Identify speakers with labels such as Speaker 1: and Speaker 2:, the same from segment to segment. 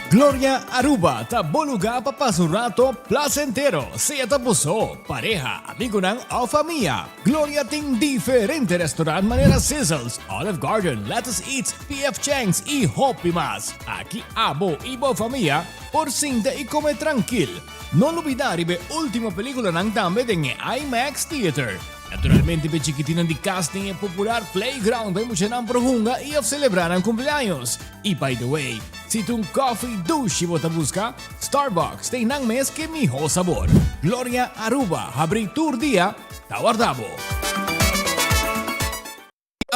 Speaker 1: Gloria Aruba ta bo lugar pa pasa un rato placentero, sea ta bo so, pareha, amigonan of famia. Gloria tin diferente restaurant manera Sizzles, Olive Garden, Lettuce Eats, PF Chang's y hopi mas. Aki abo y bo famia por sinta y come trankil. No lubida riba e ultimo peliculanan tambe den e IMAX Theater. Naturalmente p'e chikitinnan di cas tin e popular playground pa e muchanan por hunga y of celebra nan cumpleaños. Y by the way, si ta un coffee dushi bo ta busca, Starbucks ta einan mes ke miho sabor. Gloria Aruba habri tur dia ta warda bo.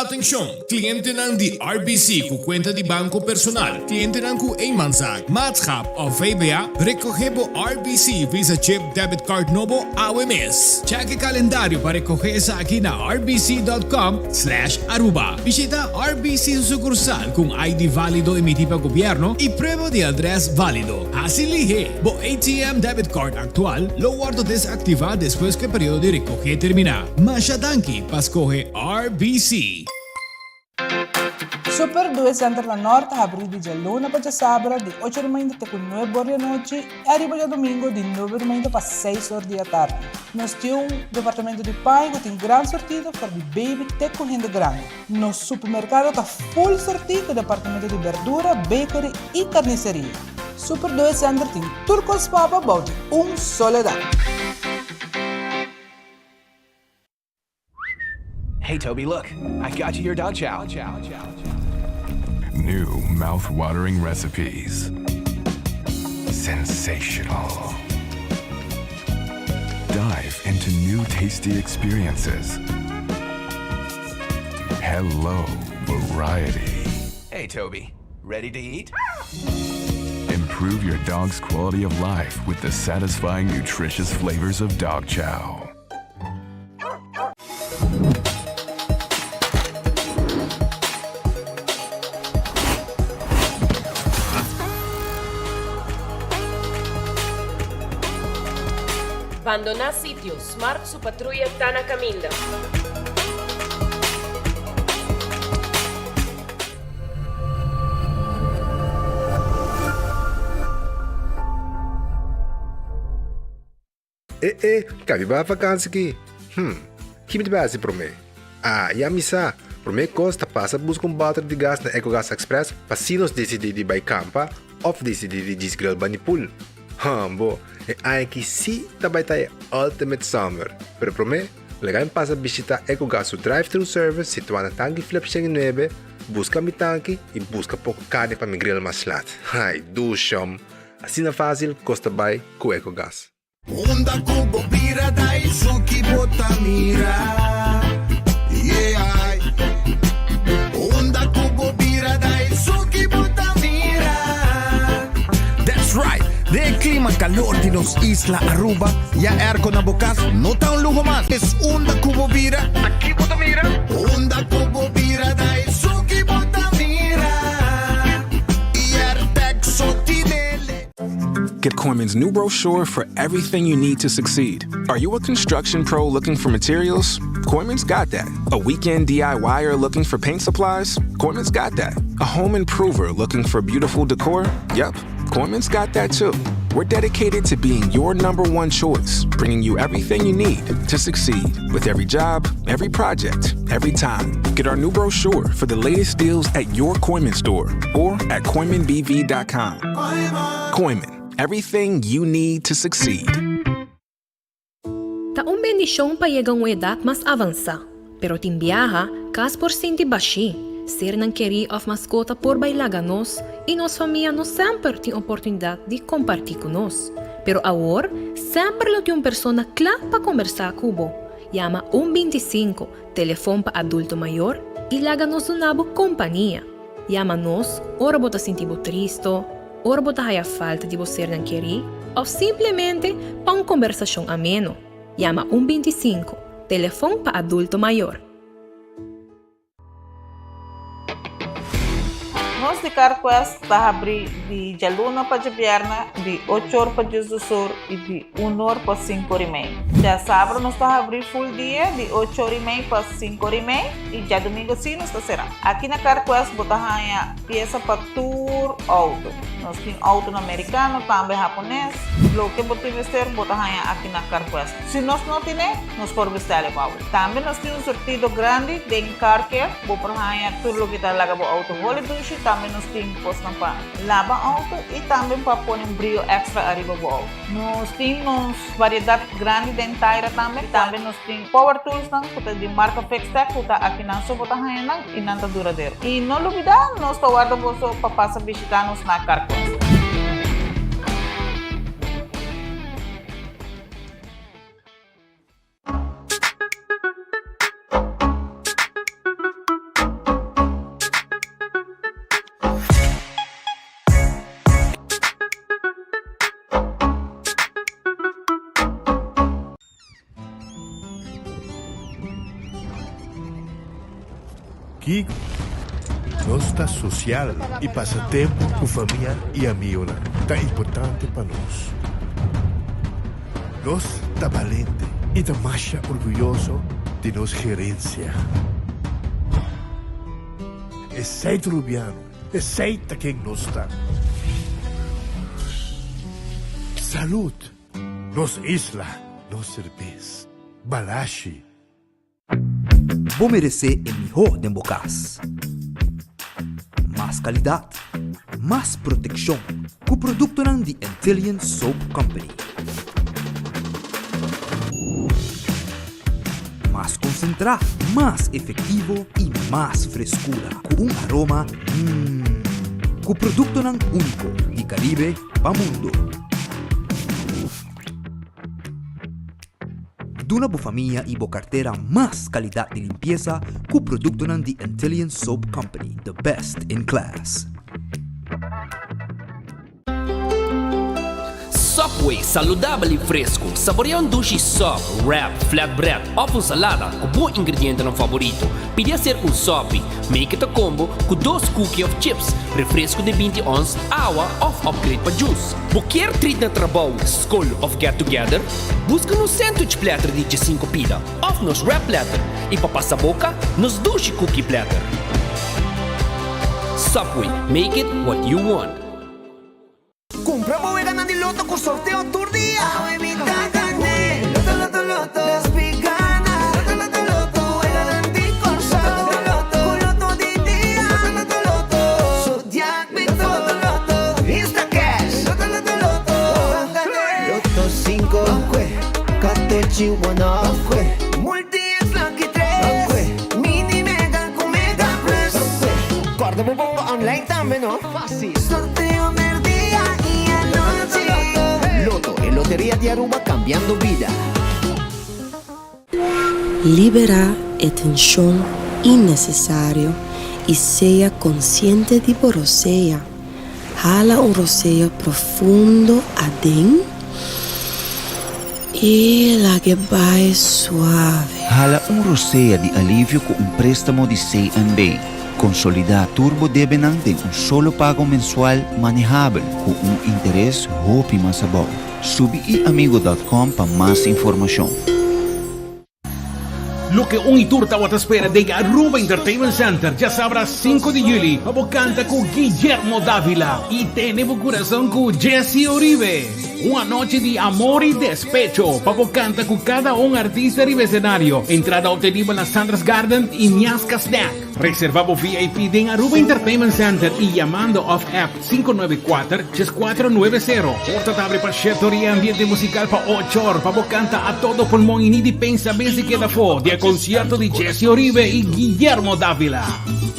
Speaker 1: Atencion! Clientenan di RBC cu cuenta di banco personal, clientenan cu eenmanszaak, maatschap of VBA, recoge bo RBC Visa Chip Debit Card nobo awe mes. Check e calendario pa recoge esaki na rbc.com slash aruba. Bishita RBC su sucursal cu un ID valido emiti pa gobierno y prueba di adres valido. Haci lihe! Bo ATM Debit Card actual lo wordo desactiva despues cu e periodo di recoge termina. Masha danki pa scoge RBC.
Speaker 2: Super Due Center na Nort ta habrí di djaluna pa djasabra di ocho di mainta te ku nuebe or di anochi i ariba djadumingu di nuebe di mainta pa seis or di atardi. Nos tin un departamento di paña ku tin gran sortido for di baby te ku hende grandi. Nos supermerkado ta full sortí ku departamento di berdura, bakery i karniseria. Super Due Center tin tur kos pa bo bou di un solo dak.
Speaker 3: Hey Toby, look, I got you your dog chow.
Speaker 4: New mouth-watering recipes. Sensational. Dive into new tasty experiences. Hello, variety.
Speaker 3: Hey Toby, ready to eat?
Speaker 4: Improve your dog's quality of life with the satisfying, nutritious flavors of dog chow.
Speaker 5: Bandoná sitio, Smart su patruya ta na kaminda.
Speaker 6: E e, ka mi bai vakansi ki? Hm, ki mi ta bai hasi promé? Ah, ya mi sa! Promé kos ta pasa buska un bòter di gas na Ecogas Express pa si nos disidí di bai kampa òf disidí di djis grill bani pool. Hambo, e aña aki sí ta bai ta e ultimate summer! Pero promé, laga mi pasa bishitá Ecogas su drive-thru service situá na Tanki Flip 109, buska mi tanki i buska poko karni pa mi grill mas lat. Ai, dushom! Asina fásil kos ta bai ku Ecogas.
Speaker 7: Unda ku bo bira ta esun ki bo ta mira Yeah Unda ku bo bira ta esun ki bo ta mira
Speaker 8: That's right! Den e klima kalor di nos isla Aruba, ya airco na bo kas no ta un luho mas. Es unda ku bo bira, ta ki bo ta mira?
Speaker 7: Unda ku bo bira ta esun ki bo ta mira Airtag so tinele.
Speaker 9: Get Kooyman's new brochure for everything you need to succeed. Are you a construction pro looking for materials? Kooyman's got that. A weekend DIYer looking for paint supplies? Kooyman's got that. A home improver looking for beautiful decor? Yep, Kooyman's got that too. We're dedicated to being your number one choice, bringing you everything you need to succeed with every job, every project, every time. Get our new brochure for the latest deals at your Kooyman store or at KooymanBV.com. Kooyman, everything you need to succeed.
Speaker 10: Ta un bendishon pa yega un edat mas avansá, pero tin biaha kas por sinti bashí, sernan kerí òf maskota por bai laga nos i nos famia no semper tin oportunidat di kompartí ku nos. Pero awor semper lo tin un persona kla pa kombersá ku bo. Yama un 25, telefon pa adulto mayor, i laga nos duna bo kompania. Yama nos ora bo ta sinti bo tristo, ora bo ta haya falta di bo sernan kerí òf simplemente pa un kombersashon ameno. Yama un 25, telefon pa adulto mayor.
Speaker 11: Nos di CarQuest ta habri di djaluna pa djabièrnè di ocho or pa diesdos or i di un or pa sinku or i mei. Djasabra nos ta habri full dia di ocho or i mei pa sinku or i mei i djadumingu si nos ta será. Aki na CarQuest bo ta haña piesa pa tur outo. Nos tin outonan merikano, tambe hapones. Loke bo tin mester bo ta haña aki na CarQuest. Si nos no tine, nos por bestèl e bou. Tambe nos tin un surtido grandi den car care. Bo por haña tur loke ta laga bo outo holi dushi. Tambe nos tin kosnan pa laba outo i tambe pa pone un brio èkstra ariba bo outo. Nos tin nos variedat grandi den taira tambe. Tambe nos tin power toolsnan ku ta di marka Fixtech ku ta akinan so bo ta haña nan i nan ta duradero. I no lubidá, nos ta warda boso pa pasa bishitá nos na Carquest.
Speaker 12: Kiko nos ta sosial i pasa tempu ku famia i amigunan ta importante pa nos. Nos ta balente i ta masha orguyoso di nos gerensia. Esei ta Rubiano, esei ta ken nos ta. Salud! Nos isla, nos serbes. Balashi.
Speaker 13: Bo meresé e mihó den bo kas. Mas kalidat, mas protekshon ku produktonan di Antillian Soap Company. Mas konsentrá, mas efektivo i mas freskura ku un aroma mmm. Ku produktonan úniko di Karibe pa mundo. Duna bo famia i bo kartera mas kalidat di limpiesa ku produktonan di Antillian Soap Company, the best in class.
Speaker 14: Subway, saludabel i fresku. Saborea un dushi sub, wrap, flatbread òf un salada ku bo ingredientenan faborito. Pidi aser un sopi, make it a combo, ku dos cookie òf chips, refresku di 20 ons, awa òf upgrade pa juice. Bo kier treat na trabou, skol òf get together? Buska nos sandwich platter di djesinku pida òf nos wrap platter i pa pasa boka, nos dushi cookie platter. Subway, make it what you want.
Speaker 7: Cumpra bo weganan di loto cu sorteo tur dia. Awe mi ta gane. Loto, loto, loto. Despi gana. Loto, loto, loto. Weganan di Corsou. Loto, loto, loto. Cu loto di dia. Loto, loto, loto. Zodiac Bito. Loto, loto, loto. Instacash. Loto, loto, loto. Ban gane. Loto cinco. Catochi one off. Multi X Lucky tres. Mini Mega cu Mega Plus. Corda bo bongo online tambe no. Fácil. Sorteo merdia y anochi. Lotto, e loteria di Aruba cambiando bida.
Speaker 15: Liberá e tenshon innesesario i sea konsiente di bo rosea. Hala un rosea profundo aden i lag'e bai suave.
Speaker 16: Hala un rosea di alivio ku un préstamo di CNB. Konsolidá tur bo debenan den un solo pago mensual manehabel ku un interes hopi mas abou. Subi iamigo dòt kòm pa mas informashon.
Speaker 17: Loke un y tur tawata spera den Aruba Entertainment Center djasabra 5 di juli pa bo canta cu Guillermo Davila y tene bo curason cu Jessy Uribe. Un anochi di amor y despecho pa bo canta cu cada un artista riba escenario. Entrada obtenibel na Sandra's Garden y Miasca Snack. Reserva bo VIP den Aruba Entertainment Center y yamando of app 594 3490. Porta ta abri pa shete or y ambiente musical pa ocho or pa bo canta a todo pulmon y ni di pensa bes di keda afo di e concierto di Jessy Oribe y Guillermo Davila.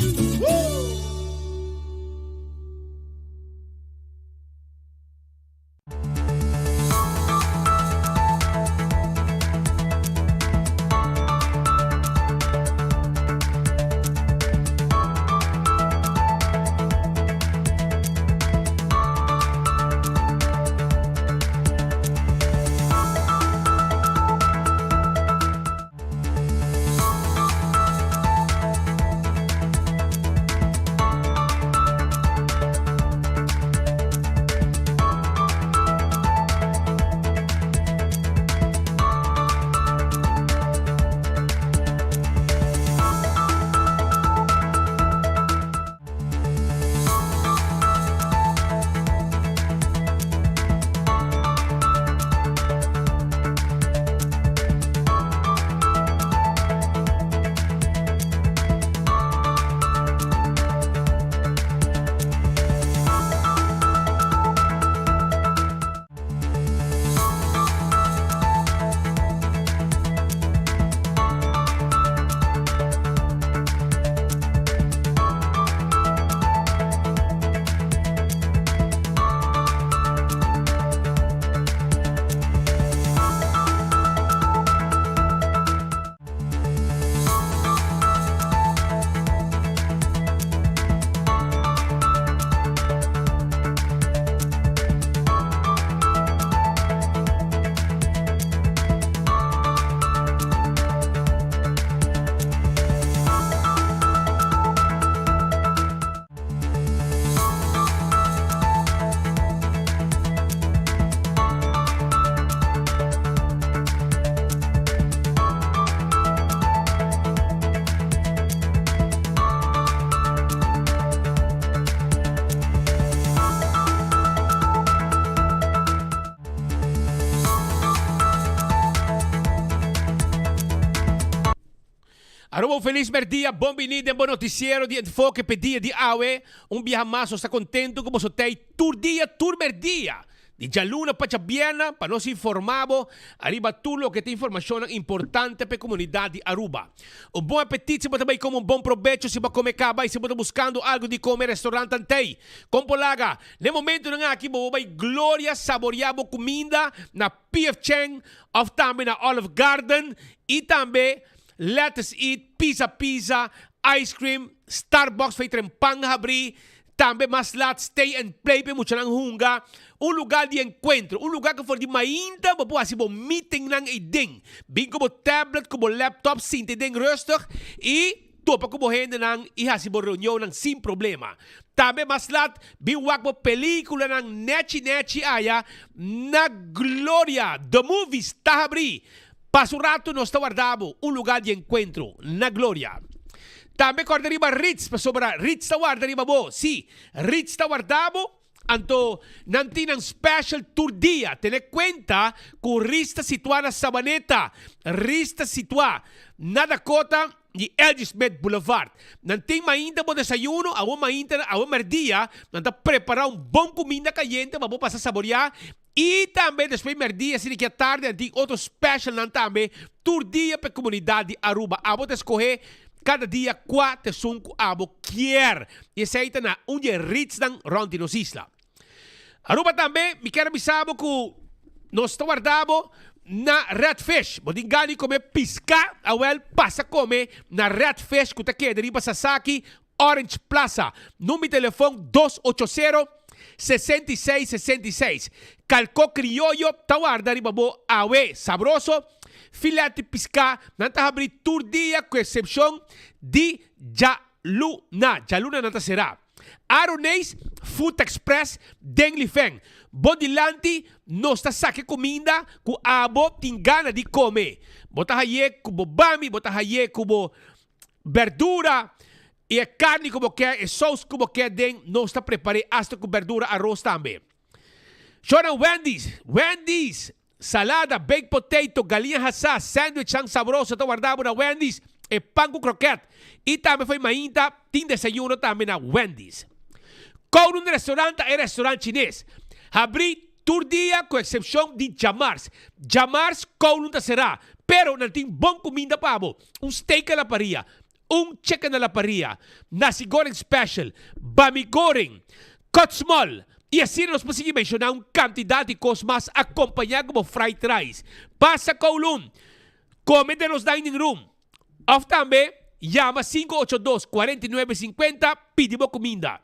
Speaker 18: Aruba un felis merdia, bon bini den bo noticiero di Enfoke p'e dia di awe. Un biaha mas nos ta contento cu boso t'ey tur dia, tur merdia, di djaluna pa djabierna pa nos informa bo ariba tur loke ta informacionnan importante p'e comunidad di Aruba. Un bon apetit si bo ta bay come un bon probecho si bo a come caba y si bo ta buscando algo di come restaurantnan t'ey. Con por laga? N'e momentonan aki bo por bay Gloria saborea bo cuminda na PF Chang of tambe na Olive Garden y tambe Let us eat, pizza pizza, ice cream, Starbucks fei tren pan habri, tambe mas laat stay and play p'e muchanan hunga, un lugar di encuentro, un lugar cu for di mainta bo por haci bo meetingnan eyden. Bin cu bo tablet, cu bo laptop, sinta eyden rustig y topa cu bo hendenan y haci bo reunionnan sin problema. Tambe mas laat bin wak bo peliculanan nechi nechi aya na Gloria. The Movies ta habri. Pasa un ratu nos ta warda bo un lugar di encuentro na Gloria. Tambe corda riba Ritz pasobra Ritz ta warda riba bo. Si, Ritz ta warda bo, anto nan tin nan special tur dia. Tene cuenta cu Ritz ta situa na Sabaneta. Ritz ta situa na Dakota di LG Smith Boulevard. Nan tin mainta bo desayuno, awo mainta, awo merdia, nan ta prepara un bon cuminda cayente pa bo pasa saborea Y tambe despues merdia asina ki a tardi nan tin otro specialnan tambe tur dia pa e comunidad di Aruba. Abo ta escoge cada dia cua ta esun cu abo kier. Y esey ta na un di e ritsnan rond di nos isla. Aruba tambe mi kier a bisa bo cu nos ta warda bo na Red Fish. Bo tin gana di come pisca? Awel pasa come na Red Fish cu ta keda riba Sasaki Orange Plaza. Number di telefon dos ocho sero, 66 66. Kalko krioyo ta warda riba bo awe sabroso. Filet di piská nan ta habrí tur dia ku eksepshon di djaluna. Djaluna nan ta será. Aroneis Food Express den Lifeng. Bo dilanti nos ta saka e kuminda ku abo tin gana di kome. Bo ta haye ku bo bami, bo ta haye ku bo Berdura y e carni cu bo kier, e saus cu bo kier den, nos ta prepare hasta cu berdura aros tambe. Shownan Wendy's, Wendy's, salada, baked potato, galiña hasá, sandwichnan sabroso ta warda bo na Wendy's, e pan cu kroket y tambe fo'i mainta tin desayuno tambe na Wendy's. Kowloon Restaurant ta e restaurant chines. Habri Tur dia ku eksepshon di djamars. Djamars Kowloon ta será, pero nan tin bon kuminda pa bo, un steak a la parrilla, un chicken a la parrilla, nasi goreng special, bami goreng, cut small, i asina nos por sigui menshoná un kantidat di kos mas akompañá ku bo fried rice. Pasa Kowloon, kome den nos dining room, òf tambe yama 582 49 50 pidi bo kuminda.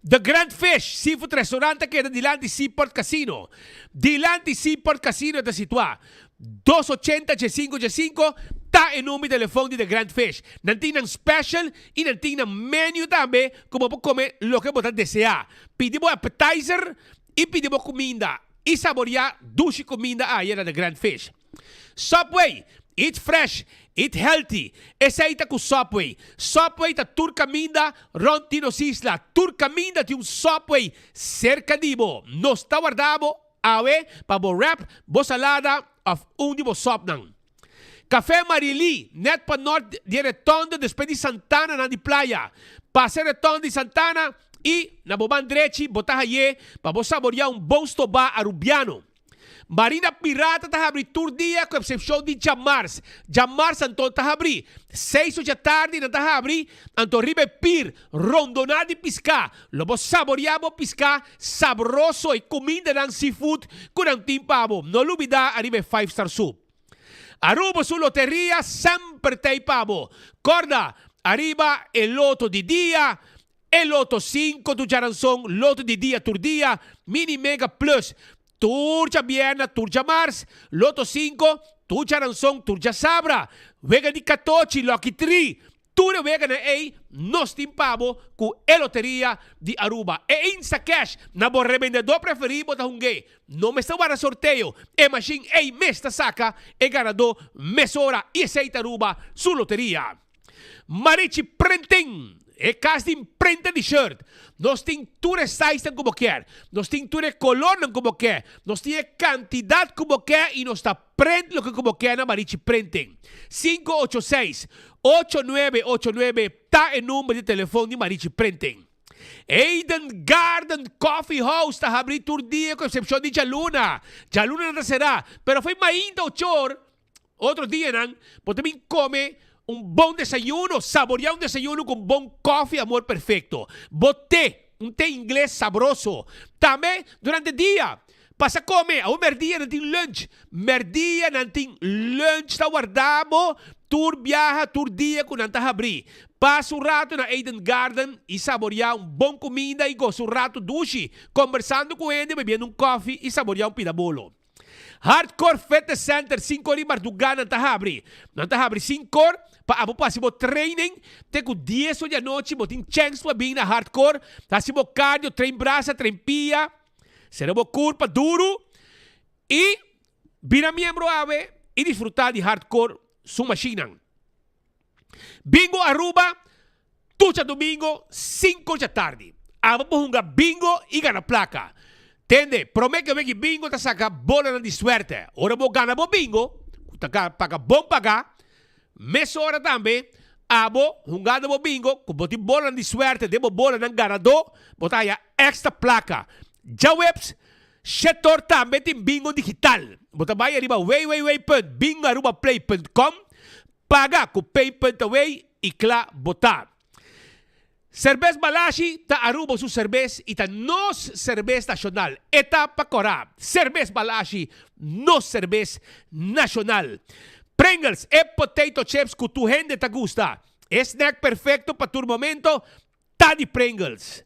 Speaker 18: The Grand Fish Seafood Restaurant ta keda dilanti Seaport Casino. Dilanti Seaport Casino ta situá. Dos ochenta djesinko djesinko ta e number di telefon di The Grand Fish. Nan tin nan special i nan tin nan menu tambe ku bo por kome loke bo ta deseá. Pidi bo appetizer i pidi bo kuminda i saboriá dushi kuminda aya na The Grand Fish. Subway, Eat fresh, eat healthy. Esei ta ku Subway. Subway ta tur kaminda rònt di nos isla. Tur kaminda tin un Subway serka di bo. Nos ta warda bo awe pa bo wrap, bo salada òf un di bo sòpnan. Café Marily, nèt pa nòrt di e retònde despues di Santana nan di playa. Pasa e retònde di Santana i na bo man drechi bo ta haye pa bo saboria un bon stobá Arubiano. Marina Pirata ta habri tur dia ku eksepshon di djamars. Djamars anto ta habri seis ocha tardi nan ta habri anto riba e pir rondoná di piská. Lo bo saboriá bo piská sabroso i kumindanan seafood ku nan tin pa bo. No lubidá ariba e five star soup. Aruba su loteria semper ta ei pa bo. Kòrda ariba e loto di dia E Loto 5 tur djaranson, Loto di dia tur dia, Mini Mega Plus tur djabierna tur djamars, Loto 5 tur djaranson tur djasabra, Wega di Katochi, Lucky Tree, tur e weganan ei nos tin pa bo ku e loteria di Aruba. E Instacash na bo rebendedor preferí bo ta hung'é. No mester warda sorteo, e mashin ei mes ta saka e ganadó mesora i esei ta Aruba su loteria. Marichi Printing. E kas di imprenta di shirt. Nos tin tur e sizenan ku bo kier. Nos tin tur e kolornan ku bo ke. Nos tin e kantidat ku bo ke i nos ta prent loke ku bo ke na Marichi Printing. 586 8989 ta e number di telefon di Marichi Printing. Eden Garden Coffee House ta habrí tur dia ku eksepshon di djaluna. Djaluna nan ta será, pero fo'i mainta ochor Otro dianan bo ta bin come un bon desayuno, saborea un desayuno cu un bon koffie Amor Perfecto. Bo te, un te ingles sabroso. Tambe durante dia, pasa come, awor merdia nan tin lunch. Merdia nan tin lunch ta warda bo tur biaha, tur dia cu nan ta habri. Pasa un rato na Eden Garden y saborea un bon cuminda y gosa un rato dushi, combersando cu hende, bebiendo un koffie y saborea un pida bolo. Hardcore Fitness Center sinkor di mardugá nan ta habri. Nan ta habri sinkor pa abo por hasi bo training te ku dies or di anochi bo tin chèns pa bin na Hardcore hasi bo cardio, train brasa, train pia, sera bo kurpa duru i bira miembro awe i disfrutá di Hardcore su mashinnan. Bingo Aruba tur djadumingo sinkor djatardi. Abo por hunga bingo i gana plaka. Tende, prome ke weki bingo ta saka bolanan di suerte. Ora bo gana bo bingo, ku ta paga bon paga, mesora tambe abo hungando bo bingo ku bo tin bolanan di suerte den bo bolanan ganadó, bo ta haya extra plaka. Djaweps Shetor tambe tin bingo digital. Bo ta bai ariba www.bingoarubaplay.com Paga ku pay.away i kla bo ta. Serbes Balashi ta Aruba su serbes i ta nos serbes nashonal. E ta pa kora. Serbes Balashi, nos serbes nashonal. Pringles, e potato chips ku tur hende ta gusta. E snack perfekto pa tur momento Ta di Pringles.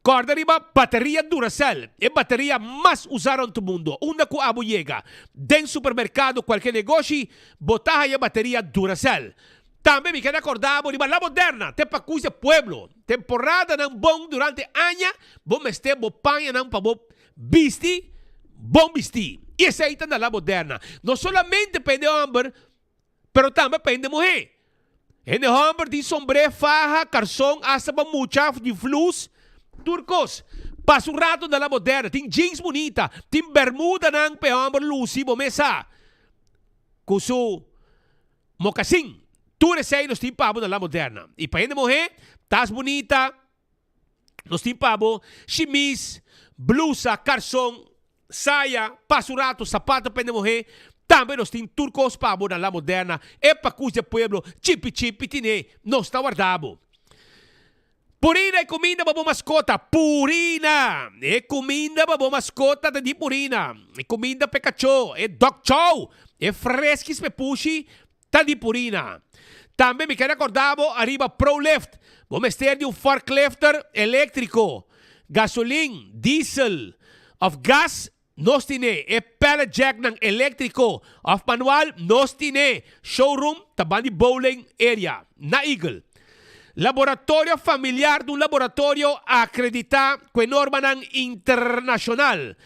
Speaker 18: Kòrda riba bateria Duracell, e bateria mas usá rònt mundu. Unda ku abo yega, den supermerkado, kualke negoshi, bo ta haña bateria Duracell. Tambe mi keda kòrda bo riba La Moderna, te pakus e pueblo. Temporadanan bon durante aña, bo mester bo pañanan pa bo bisti bon bistí. I esei ta na La Moderna. No solamente pa hende hòmber, Pero tambe pa hende muhé. Hende hòmber tin sombré, faha, karson, asta pa mucha di flus, tur kos. Pasa un rato na La Moderna, tin jeans bunita, tin bermudanan pa e hòmber lusi bo mes sa ku su mokasin. Tur esei nos tin pa bo na La Moderna. I pa hende muhé, tas bunita. Nos tin pa bo shimis, blusa, karson, saya, pasu rato, sapato pa hende muhé. Tambe nos tin tur kos pa bo na La Moderna, e pakus di pueblo, chipi chipi tine, nos ta warda bo. Purina e kuminda pa bo maskota, Purina! E kuminda pa bo maskota ta di Purina. E kuminda pa e kachó, e dog chow, e freskis pa e pushi, Ta di Purina. Tambe mi ker acorda bo ariba Prolift. Bo mester di un forklifter electrico, gasolin, diesel of gas, nos tine. E pallet jacknan electrico of manual, nos tine. Showroom ta ban di bowling area, na Eagle. Laboratorio familiar ta un laboratorio acredita cu e normanan internacional.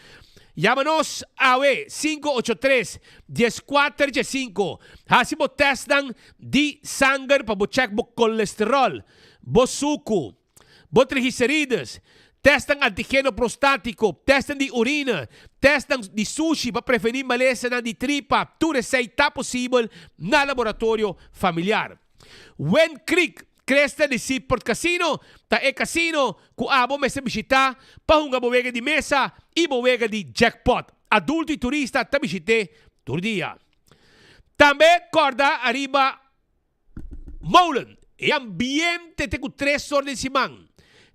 Speaker 18: Yama nos awe 583 1415. Haci bo testnan di sanger pa bo check bo colesterol, bo sucu, bo triglicerides, testnan antigeno prostatico, testnan di urine, testnan di sushi pa preveni malesanan di tripa. Tur esey ta posibel na laboratorio familiar. Wind Creek Cresta di Seaport Casino ta e casino cu abo mester bishita pa hunga bo wega di mesa y bo wega di jackpot. Adulto y turista ta bishit'e tur dia. Tambe corda ariba Molen. E ambiente te cu tres or den siman,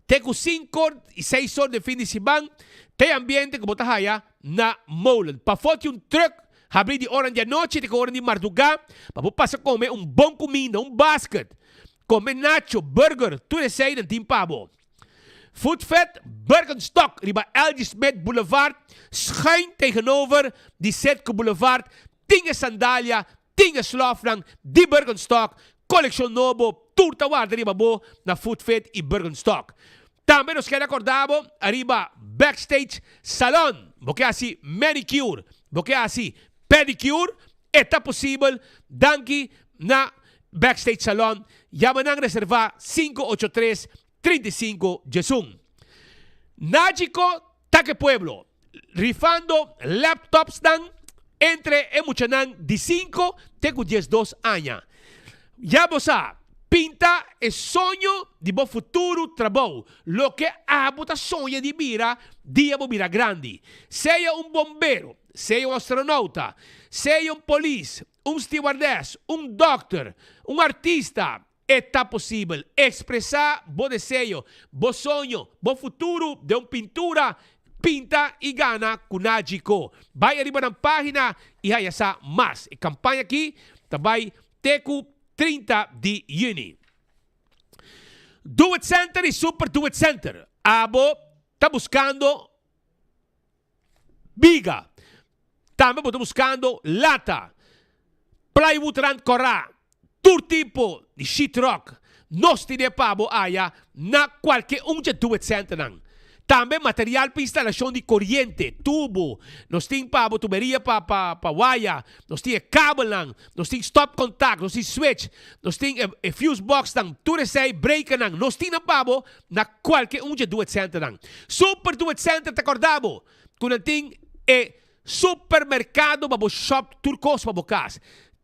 Speaker 18: te cu cinco or y seis or den fin di siman ta e ambiente cu bo ta haya na Molen. Pafó tin un truck Habri di oran di anochi te ku oran di mardugá pa bo pasa kome un bon kuminda, un basket. Kome nacho, burger, tur esei nan tin pa bo. Food Fed Birkenstock riba LG Smith Boulevard, schuin tegenover di Citgo Boulevard, tin e sandalia, tin e slòfnan di Birkenstock, kolekshon nobo, tur ta warda riba bo na Food Fed i Birkenstock. Tambe nos kere acorda bo ariba Backstage Salon. Bo ke haci manicure, bo ke haci pedicure, e ta posibel danki na Backstage Salon, yama nan reserva 583 35 11. Nagico ta ke pueblo, rifando laptopsnan entre e muchanan di sinku te ku diesdos aña. Ya bo sa, pinta e soño di bo futuro trabou, loke abo ta soña di bira dia bo bira grandi. Sea un bombero, sea un astronauta, sea un polis, un stewardess, un dòkter, un artista, e ta posibel. Ekspresá bo deseo, bo soño, bo futuro den un pintura. Pinta i gana ku Nagico. Bai ariba nan página i haya sa mas. E kampaña aki ta bai te ku 30 di yüni. Do It Center i Super Do It Center. Abo ta buskando Biga. Tambe bo ta buskando lata, plywood rand kòrá, tur tipo di sheetrock. Nos tine pa bo aya na kualke un dje Do It Centernan. Tambe material pa instalashon di koriente, tubo, nos tin pa bo tuberia pa pa pa waya, nos tin e kabelnan, nos tin stopcontact, nos tin switch, nos tin e e fuse boxnan, tur esei breakernan, nos tin nan pa bo na kualke un dje Do It Centernan. Super Do It Center ta kòrda bo ku nan tin e supermerkado pa bo shòp tur kos pa bo kas.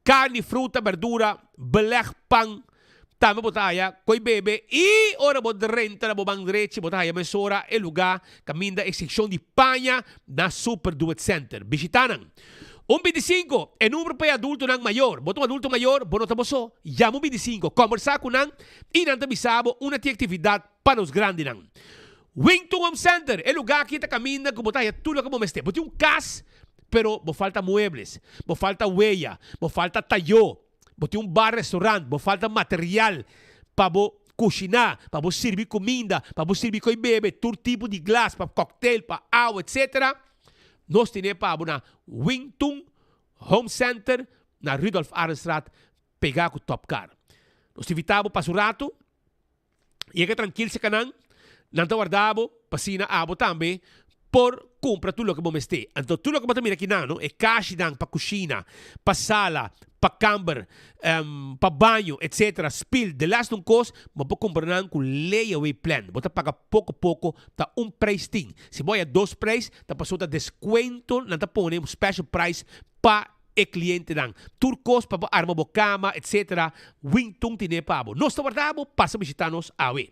Speaker 18: Karni, fruta, berdura, belèg, pan. Tambe bo ta haya koi bebe i ora bo drenta na bo man drechi bo ta haya mesora e lugá kaminda e sekshon di paña na Super Do It Center. Bishitá nan. Un 25, e number pa e adultonan mayor. Bo ta un adulto mayor, bo no ta bo so. Yama un 25, kòmbersá ku nan i nan ta bisa bo unda tin aktividat pa nos grandinan. Wington Home Center, e lugá aki ta kaminda ku bo ta haña tur loke bo mester. Bo tin un kas, pero bo falta muebles, bo falta weya, bo falta tayó, bo tin un bar restaurant, bo falta material pa bo kushiná, pa bo sirbi kuminda, pa bo sirbi koi bebe, tur tipo di glas, pa kòktel, pa awa, etsetera. Nos tene pa bo na Wington Home Center na Rudolf Arendstraat pegá ku Top Car. Nos ta invitá bo pasa un ratu, yega trankil serka nan, nan ta warda bo pa asina abo tambe por kumpra tur loke bo mester. Anto tur loke bo ta mira akinan no, e kashinan pa kushina, pa sala, pa kamber, pa baño etcetera, spil, de laatste un kos bo por kumpra nan ku layaway plan. Bo ta paga poko poko ta un prijs tin. Si bo haya dos prijs ta pasobra ta descuento nan ta pone un special price pa e clientenan. Tur cos pa bo arma bo cama etc. Wington tine pa bo. Nos ta warda bo pasa bishita nos awe.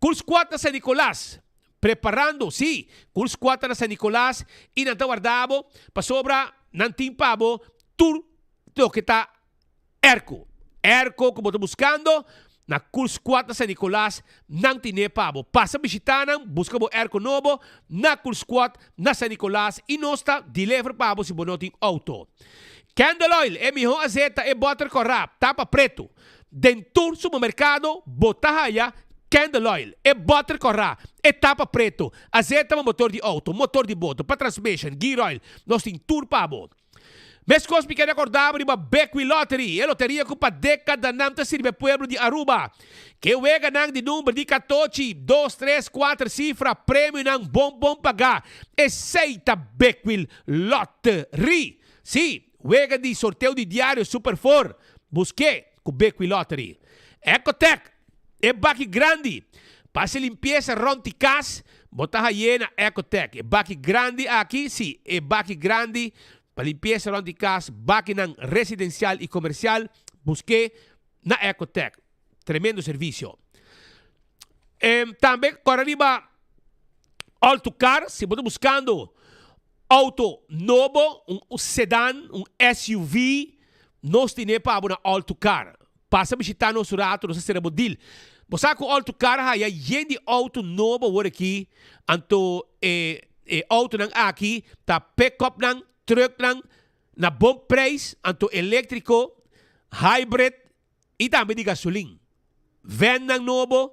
Speaker 18: Cool Squad na San Nicolas preparando, si, Cool Squad ta na San Nicolas y nan ta warda bo pasobra nan tin pa bo tur loke ta Airco. Airco ku bo ta buskando na Cool Squad na San Nicolas, nan tine pa bo. Pasa bishita nan, buska bo airco nobo na Cool Squad na San Nicolas i nos ta deliver pa bo si bo no tin auto. Candle Oil, e miho azeta, e boter kòrá, tapa pretu. Den tur supermerkado bo ta haya Candle Oil, e boter kòrá, e tapa pretu, azeta pa motor di auto, motor di boto, pa transmission, gear oil, nos tin tur pa bo. Meskos mi kere akorda bo riba Bequi Lottery, e loteria ku pa dekadanan ta sirbi e pueblo di Aruba. Ke weganan di number di katochi, dos, tres, kuater sifra, premionan bon bon pagá. Esei ta Bequi Lottery. Sí, wega di sorteo di diario Super Four. Busk'é ku Bequi Lottery. Ecotec, e baki grandi pa hasi limpiesa rònt di kas, Bo ta haye na Ecotec. E baki grandi aki, si, e baki grandi pa limpiesa rond di kas, bakinan residencial i comercial, busk'é na Ecotec. Tremendo servicio. Em, tambe kòrda riba All to Car, si bo ta buskando auto nobo, un sedan, un SUV, nos tine pa bo na All to Car. Pasa bishita nos un rato, nos a sera bo deal. Bo sa ku All to Car a haya yen di auto nobo awor aki, anto e e autonan aki ta pick-upnan, trucknan na bon prijs, anto electrico, hybrid y tambe di gasolin. Vannan nobo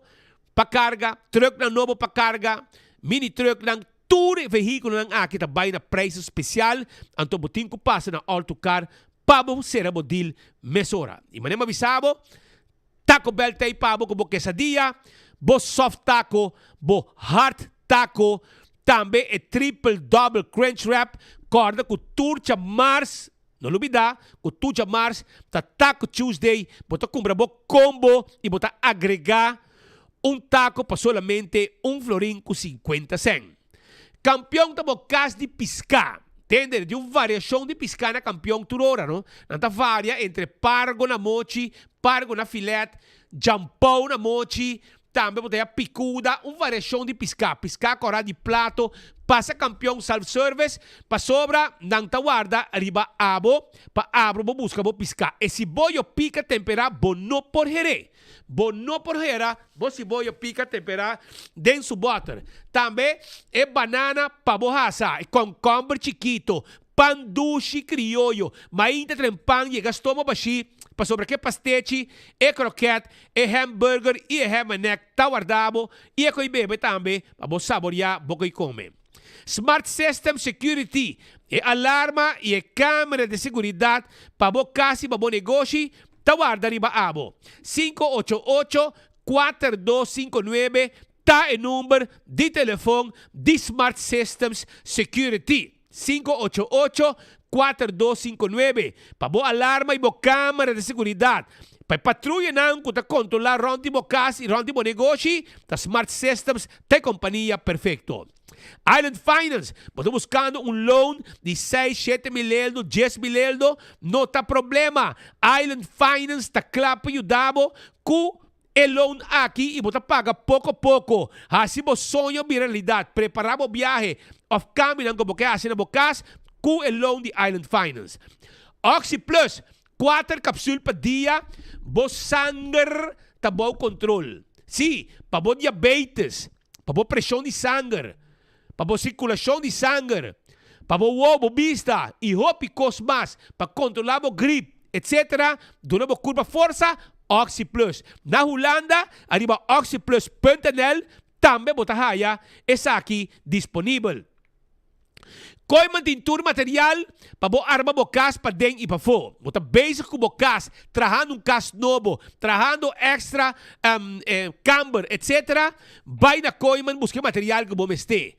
Speaker 18: pa carga, trucknan nobo pa carga, mini trucknan, tur e vehiculonan aki ta bay na prijs special, anto bo tin cu pasa na All to Car Pa bo sera bo deal mesora. I manera mi a bisa bo, Taco Bell ta ei pa bo ku bo quesadilla, bo soft taco, bo hard taco, tambe e triple double crunch wrap. Kòrda ku tur djamars. No lubida ku tur djamars ta Taco Tuesday, bo ta kumpra bo kombo i bo ta agregá un tako pa solamente un florin ku sinkuenta sèn. Kampion ta bo kas di piská. Tende, tin un variashon di piská na Kampion tur ora, no? Nan ta varia entre pargo na mochi, pargo na filèt, djampou na mochi, Tambe bo ta haya picuda, un variacion di pisca, pisca cora di plato, pasa campeon self service, pasobra nan ta warda riba abo pa abro bo busca bo pisca. E siboyo pica tempera bo no por here. Bo no por hera bo siboyo pica tempera den su boter. Tambe e banana pa bo hasa, e concomber chikito, Pan dushi krioyo, mainta tren pan yega stoma bashí, pasobra ke pastechi, e kroket, e hamburger i e hamenek ta warda bo i e koi bebe tambe pa bo saboriá bo koi kome. Smart System Security, e alarma i e kamera di seguridat pa bo kas i pa bo negoshi ta warda riba abo. 588 4259 ta e number di telefon di Smart Systems Security. 588 4259 pa bo alarma i bo kamera di seguridat. Pa e patruyanan ku ta kontrolá rònt di bo kas i rònt di bo negoshi, ta Smart Systems ta e kompania perfekto. Island Finance, bo ta buskando un loan di seis, shete mil eldo, dies mil eldo? No ta problema! Island Finance ta kla pa yuda bo ku E loan aki i bo ta paga poko poko. Hasi bo soño bira realidat. Prepará bo biahe òf kambionan ku bo ke hasi na bo kas ku e loan di Island Finance. Oxi Plus, kuater kapsul pa dia, bo sanger ta bou kontrol. Sí, pa bo diabetes, pa bo preshon di sanger, pa bo sirkulashon di sanger, pa bo wowo, bo bista i hopi kos mas, pa kontrolá bo grip, etc. Duna bo kurpa forsa, OxyPlus. Na Hulanda, ariba oxyplus punt nl tambe bo ta haya esaki disponibel. Kooiman tin tur material pa bo arma bo kas paden i pafó. Bo ta bezig ku bo kas, trahando un kas nobo, trahando extra kamber, etc. Bai na Kooiman buska e material ku bo mester.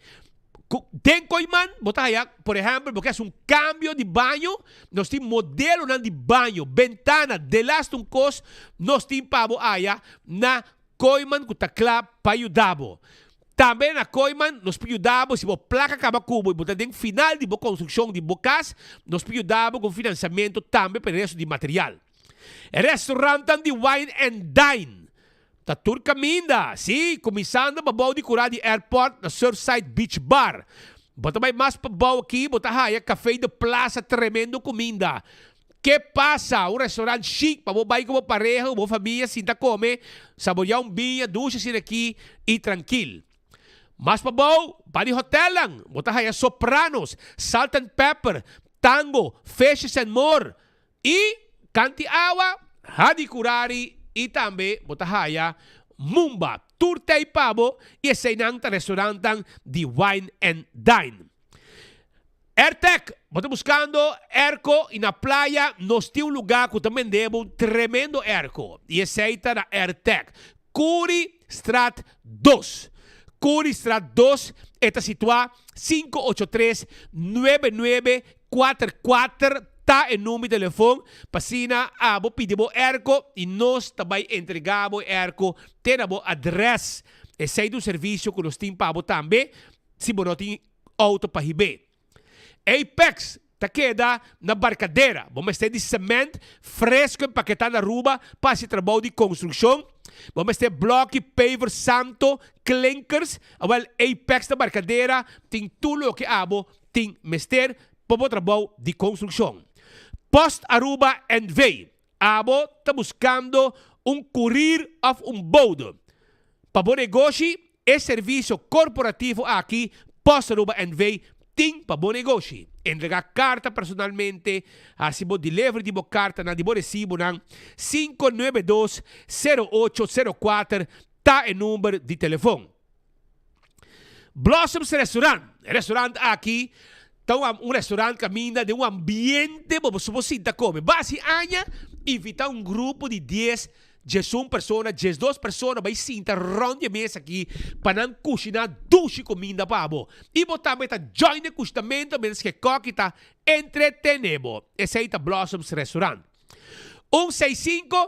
Speaker 18: Ku den Kooiman bo ta haya, por ehèmpel, bo ke hasi un kambio di baño, nos tin modelonan di baño, bentana, delaste un kos nos tin pa bo haya na Kooiman ku ta kla pa yuda bo. Tambe na Kooiman nos por yuda bo si bo plaka kaba ku bo i bo ta den final di bo konstrukshon di bo kas, nos por yuda bo ku un finansiamentu tambe pa e resto di material. E restaurantan di Wine and Dine ta tur kaminda, sí, kuminsando pa bou di kurá di airport na Surfside Beach Bar. Bo ta bai mas pa bou aki bo ta haya Café de Plaza tremendo kuminda. Ke pasa? Un restaurant chic pa bo bai ku bo pareha ku bo famia sinta kome, saboreá un biña dushi asina aki i trankil. Mas pabou, pa di hotelnan, bo ta haya Sopranos, Salt and Pepper, Tango, Fishes and More i Kanti Awa, Hadi Kurari i tambe bo ta haya Mumba. Tur tei pa bo i eseinan ta restaurantnan di Wine and Dine. Airtec, bo ta buskando airco y na playa nos tin un lugar cu ta bende bo un tremendo airco y esey ta na Airtec, Curi Straat dos. Curi Straat dos e ta situa 583 9944 ta e number di telefon pa asina abo pidi bo airco y nos ta bay entrega bo e airco te na bo adres. Esey ta un servicio cu nos tin pa bo tambe si bo no tin auto pa hib'é. Apex ta keda na Barcadera. Bo mester di cement fresco empaketá na Aruba pa hasi trabou di construccion. Bo mester bloki, paver, santo, klinkers. Awel, Apex na Barcadera tin tur loke abo tin mester pa bo trabou di construccion. Post Aruba NV. Abo ta buscando un courier of un bode pa bo negoshi? E servicio corporativo aki Post Aruba NV tin pa bo negoshi. Entrega carta personalmente, haci bo delivery di bo cartanan, di bo recibonan, 592 0804 ta e number di telefon. Blossoms Restaurant, E restaurant aki ta un restaurant kaminda den un ambiente bo bo sinta kome. Basi aña invita un grupo di dies. 11 persona, 12 persona bai sinta rond di e mesa aki pa nan kushiná dushi kuminda pa bo. I bo tambe ta join den kushinamentu mientras ku e kòki ta entretené bo. Esei ta Blossoms Restaurant. Un seis sinku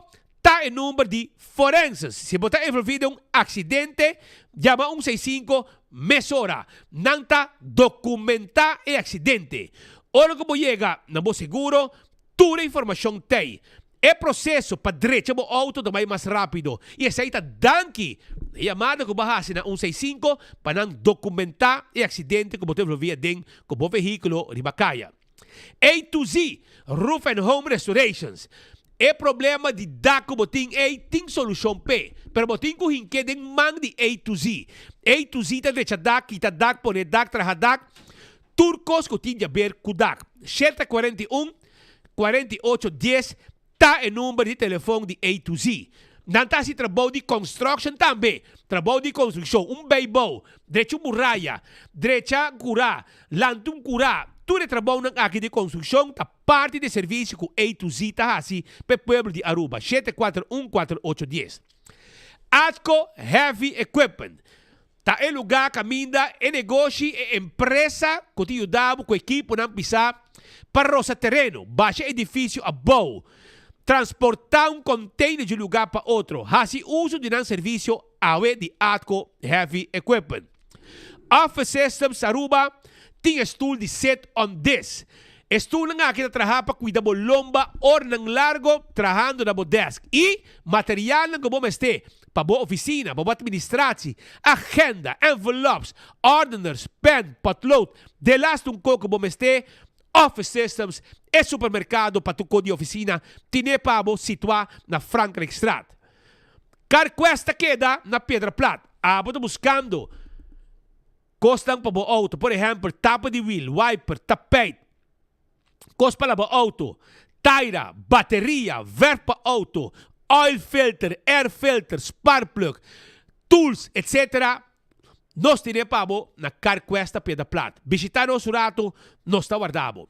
Speaker 18: ta e number di forenses. Si bo ta envolví den un aksidente, yama un seis sinku mesora. Nan ta dokumentá e aksidente. Ora ku bo yega na bo seguro, tur e informashon t'ei. E proseso pa drecha bo outo ta bai mas rápido i esei ta danki na e yamada ku bo a hasi na un seis sinku pa nan dokumentá e aksidente ku bo ta envolví aden ku bo vehíkulo riba kaya. A to Z, Roof and Home Restorations. E problema di dak ku bo tin ei tin solushon p'e, pero bo tin ku hink'é den man di A to Z. A to Z ta drecha dak, kita dak, pone dak, traha dak, tur kos ku tin di aber ku dak. 741 48 dies ta e number di telefon di A to Z. Nan ta hasi trabou di construction tambe, trabou di construccion, un bijbouw, drecha un muraya, drecha cura, lanta un cura, tur e trabounan aki di construccion ta parti di e servicio cu A to Z ta hasi pa e pueblo di Aruba. 7 4 1 4 8 dies. Atco Heavy Equipment Ta e lugá kaminda e negoshi, e empresa ku ta yuda bo ku ekiponan pisá pa rosa tereno, basha edifisio abou, transportá un container di un lugá pa otro. Hasi uso di nan servisio awe di Atco Heavy Equipment. Office Systems Aruba tin e stul di sit on this. E stulnan aki ta traha pa kuida bo lomba oranan largo trahando na bo desk i materialnan ku bo mester pa bo oficina, pa bo administratie, agenda, envelops, ordeners, pen, potlood, delaste un ko ku bo mester, Office Systems, e supermerkado pa tur ko di oficina, tine pa bo situa na Frankrijkstraat. CarQuest ta keda na Piedra Plat. Abo ta buskando kosnan pa bo auto, por ehempel tapa di wiel, wiper, tapijt, Kos pa laba auto, taira, bateria, verf pa auto, oil filter, air filter, spark plug, tools, etc. Nos tene pa bo na Carquest ta Piedra Plat. Bishita nos un rato, nos ta warda bo.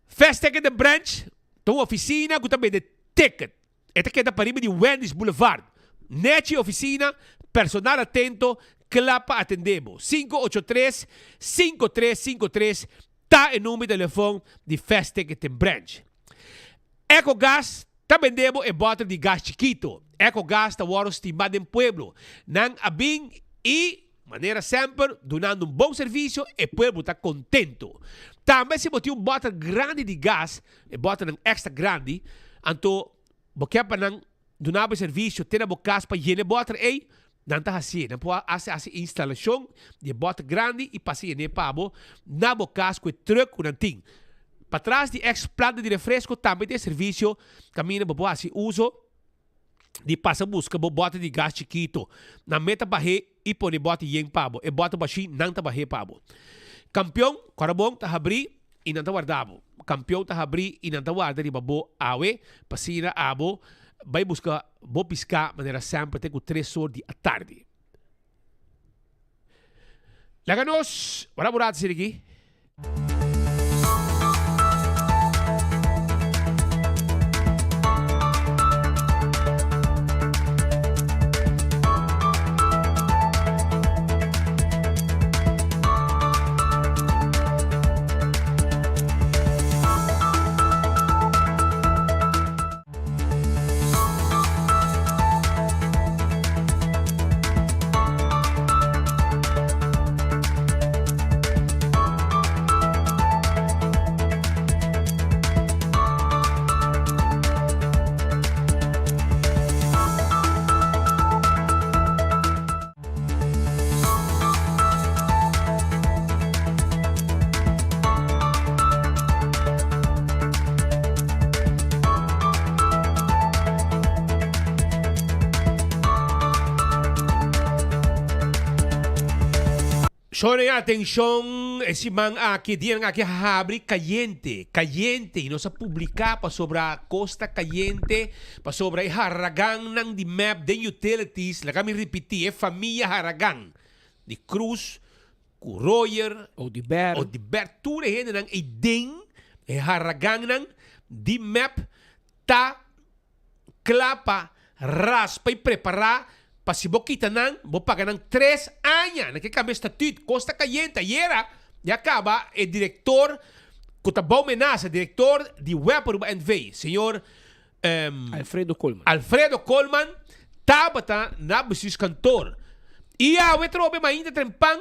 Speaker 18: Fast Ticket den Branch ta un oficina cu ta bende ticket. E ta keda pariba di Wendy's Boulevard. Nechi oficina, personal atento, kla pa atende bo. 583 5353 ta e number di telefon di Fast Ticketing Branch. Ecogas ta bende bo e bottle di gas chikito. Ecogas ta wòrdu stima den pueblo. Nan a bin i, manera semper, dunando un bon servisio, e pueblo ta kontento. Tambe si bo tin un bottle grandi di gas, e botternan extra grandi, anto bo ke pa nan duna bo e servisio te na bo kas pa yena e botter ei, nan ta hasié. Nan por hasi hasi e instalashon di e botter grandi i pasa yen'é pa bo na bo kas ku e truck ku nan tin. Patras di ex planta di refresko tambe tin e servisio kaminda bo por hasi uso di pasa buska bo botter di gas chikito. Nan meta bah'é i pone botter yen pa bo. E botter bashí nan ta bah'é pa bo. Kampion, kòrda bon, ta habrí i nan ta warda bo. Kampion ta habrí i nan ta warda riba bo awe, pa asina abo bai buska bo piská manera semper te ku tres or di atardi. Laga nos wara bo rato asina aki. Shone atencion e siman aki, dianan aki a habri cayente, cayente y nos a publica pasobra cos ta cayente, pasobra e haragannan di mep den utilities, laga mi ripiti, e famia haragan di Cruz cu Royer,
Speaker 19: Oduber,
Speaker 18: Oduber, tur e hendenan ey den e haragannan di mep ta. kla pa raspa i prepará pa si bo kita nan, bo paga nan tres aña. Nan ke kambia statuut. Kos ta kayente. Ayera ya kaba e direktor ku ta bou menasa, direktor di web Aruba NV, señor
Speaker 14: Alfredo Koolman.
Speaker 18: Alfredo Koolman tabata na bestuurskantoor. I awe trobe mainta trempan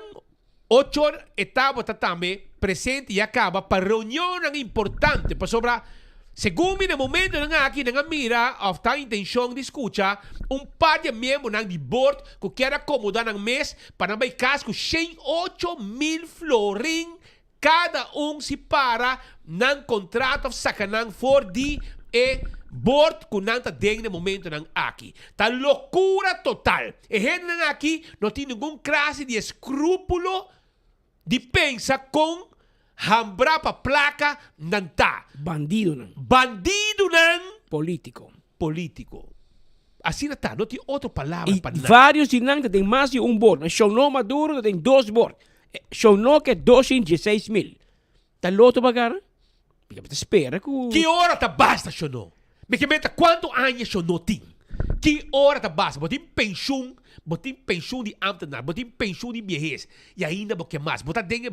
Speaker 18: Ochor e tabata tambe presente i a kaba pa reunionnan importante pasobra segun mi na momentonan aki nan a mira of ta intencion di scucha un par di e miembronan di board cu kier acomoda nan mes pa nan bay cas cu 108,000 florin cada un si para nan contrato of saca nan for di e board cu nan ta den na e momentonan aki. Ta locura total. E hendenan aki no tin ningun klase di escrupulo di pensa con hambra pa placa nan ta.
Speaker 14: Bandidonan.
Speaker 18: Bandidonan.
Speaker 14: Politico.
Speaker 18: Politico. Asina ta, no tin otro palabra
Speaker 14: I
Speaker 18: pa nan.
Speaker 14: varios di nan ta den mas di un bord. Shonó Maduro ta den dos bord. Shonó ke 216 mil. Ta loto pa gana? Mi ta spera ku.
Speaker 18: Ki ora ta basta Shonó? Mi ke meta kuantu aña Shonó tin? Ki ora ta basta? Bo tin penshun, bo tin penshun di ambtenaar, bo tin penshun di biehes i ainda bo ke mas. Bo ta den e,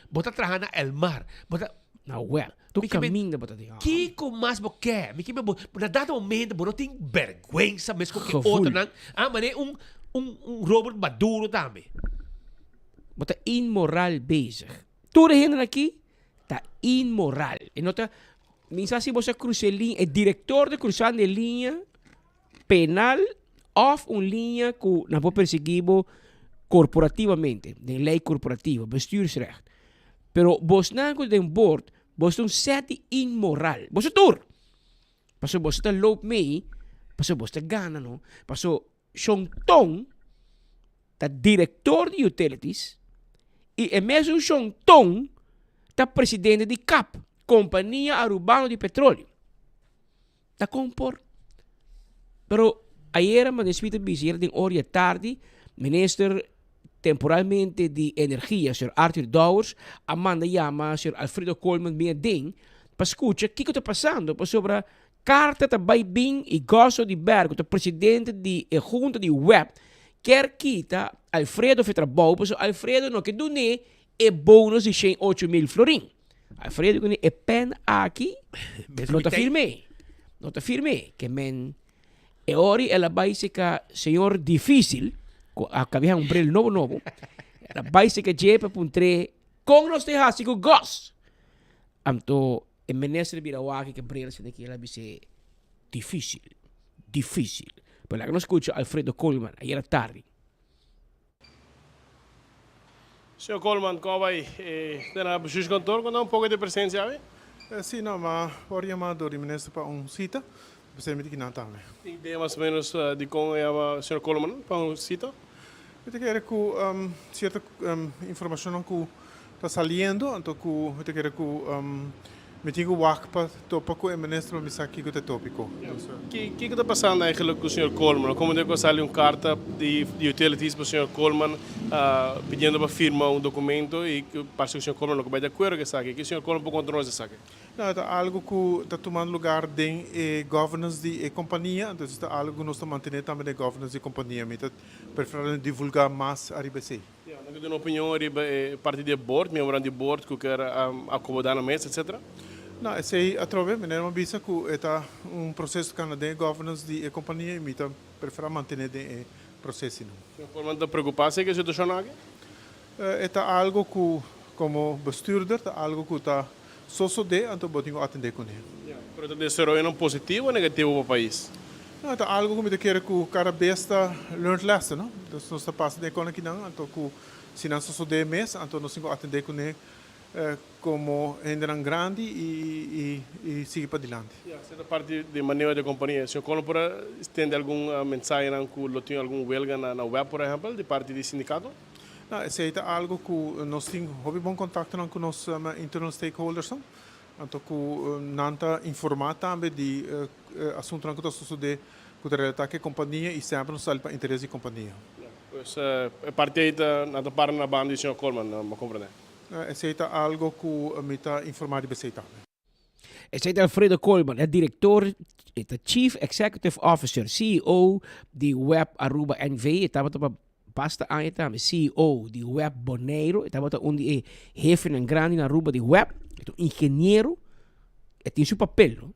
Speaker 18: bo ta traha na Elmar, bo ta.
Speaker 14: Na wèl, tur kaminda bo ta den.
Speaker 18: Kiko mas bo ke? Mi ke bo, na dado momento bo no tin bèrgwensa mes ku ke
Speaker 14: Gevoel.
Speaker 18: otronan. Ah, manera un, un, un Robert Maduro tambe.
Speaker 14: Bo ta inmoral bezig. Tur e hendenan aki ta inmoral. E no ta, mi sa si bo sa crusa e liña, e director ta cruzando e liña penal of un liña cu nan por persegui bo corporativamente, den ley corporativo, bestuursrecht. Pero bosnan cu ta den board, bos ta un set di inmoral. Boso tur! Pasobra boso ta loop mee, pasobra boso ta gana no. Pasobra Shon Ton ta director di Utilities y e mesun Shon Ton ta presidente di cap, Compania Arubano di Petroleo. Ta con por? Pero ayera Mané Smit a bisa, ayera den ora di tardi, minister temporalmente di Energia, señor Arthur Dowers, a manda yama señor Alfredo Koolman bin aden pa scucha kico ta pasando pasobra Carta ta bay bin y Gosso di Berg cu ta presidente di e hunta di web kier kita Alfredo fe trabou pasobra Alfredo no ke dun'e e bonus di 108,000 florin. Alfredo ku e pen aki no ta firm'e, no ta firm'e ke men e ora el a bay seca señor Dificil cu a cabia un bril nobo nobo el a bay seca dje pa puntr'e con nos ta haci cu Goss? Anto E minister a bira wak ke bril asina ki el a bis'é dificil, dificil. Pero laga nos scucha Alfredo Koolman ayera tardi.
Speaker 19: Señor Koolman, con a bay den a bestuurskantoor? Con ta un poco di presencia awe?
Speaker 12: Si, no, ma por yama door di minister pa un cita, p'esei mi ta kinan tambe.
Speaker 19: Tin idea mas o menos dicon a yama señor Koolman pa un cita?
Speaker 12: Mi ta kere ku sierto informashonnan ku ta saliendo, anto ku mi ta kere ku mi tin ku wak pa topa ku e minister pa mi sa kiko ta e topiko.
Speaker 19: Kiko ta pasando eigenlijk ku señor Koolman? Komo den ku a sali un karta di utilities pa señor Koolman pidiendo pa firma un dokumento i parse ku señor Koolman no ke bai di akuerdo ku esaki. Ke señor Koolman por konta nos esaki?
Speaker 12: No, e ta algo ku ta tumando lugar den e governance di e kompania, entonces ta algo ku nos ta mantene tambe den e governance di e kompania. Mi ta preferá no divulgá mas ariba esei.
Speaker 19: Ya, no ke duna opinion ariba e parti di e board, miembronan di board ku kier akomodá nan mes, etcetera?
Speaker 12: No, esei atrobe, meneer a bisa ku e ta un proseso ku anda den e governance di e kompania i mi ta preferá mantene den e prosesinan.
Speaker 19: Señor Koolman ta preokupá si e situashon aki?
Speaker 12: E ta algo ku komo bestuurder ta algo ku ta sosodé anto bo tin ku atendé kuné.
Speaker 19: Ya, pero ta desaroyonan positivo o negativo pa pais?
Speaker 12: No, e ta algo ku mi ta kere ku kada bes ta learned lesson, no? Dus nos ta pasa den e konokinan anto ku si nan sosodé mes anto nos tin ku atendé kuné komo hendenan grandi i i sigui padilanti.
Speaker 19: Ya, esei ta parti di maneho di e kompania. Señor Kono por a stende algun mensahenan ku lo tin algun welga na web por ehèmpel di parti di sindikato?
Speaker 12: No, esei ta algo ku nos tin hopi bon kontaktonan ku nos internal stakeholdersnan, anto ku nan ta informá tambe di asuntunan ku ta sosodé ku ta relatá ku e kompania i semper nos sali pa interes di kompania.
Speaker 19: Pues e parti ei ta nan ta para na banda di señor Koolman, bo komprendé?
Speaker 12: Esei ta algo ku mi ta informá riba esei tambe.
Speaker 18: Esei ta Alfredo Koolman, e director, e ta Chief Executive Officer, CEO, di Web Aruba NV. E tabata pa basta aña tambe CEO di Web Boneiro. E tabata un di e hefenan grandi na Aruba di Web. E ta un ingeniero. E tin su papel, no?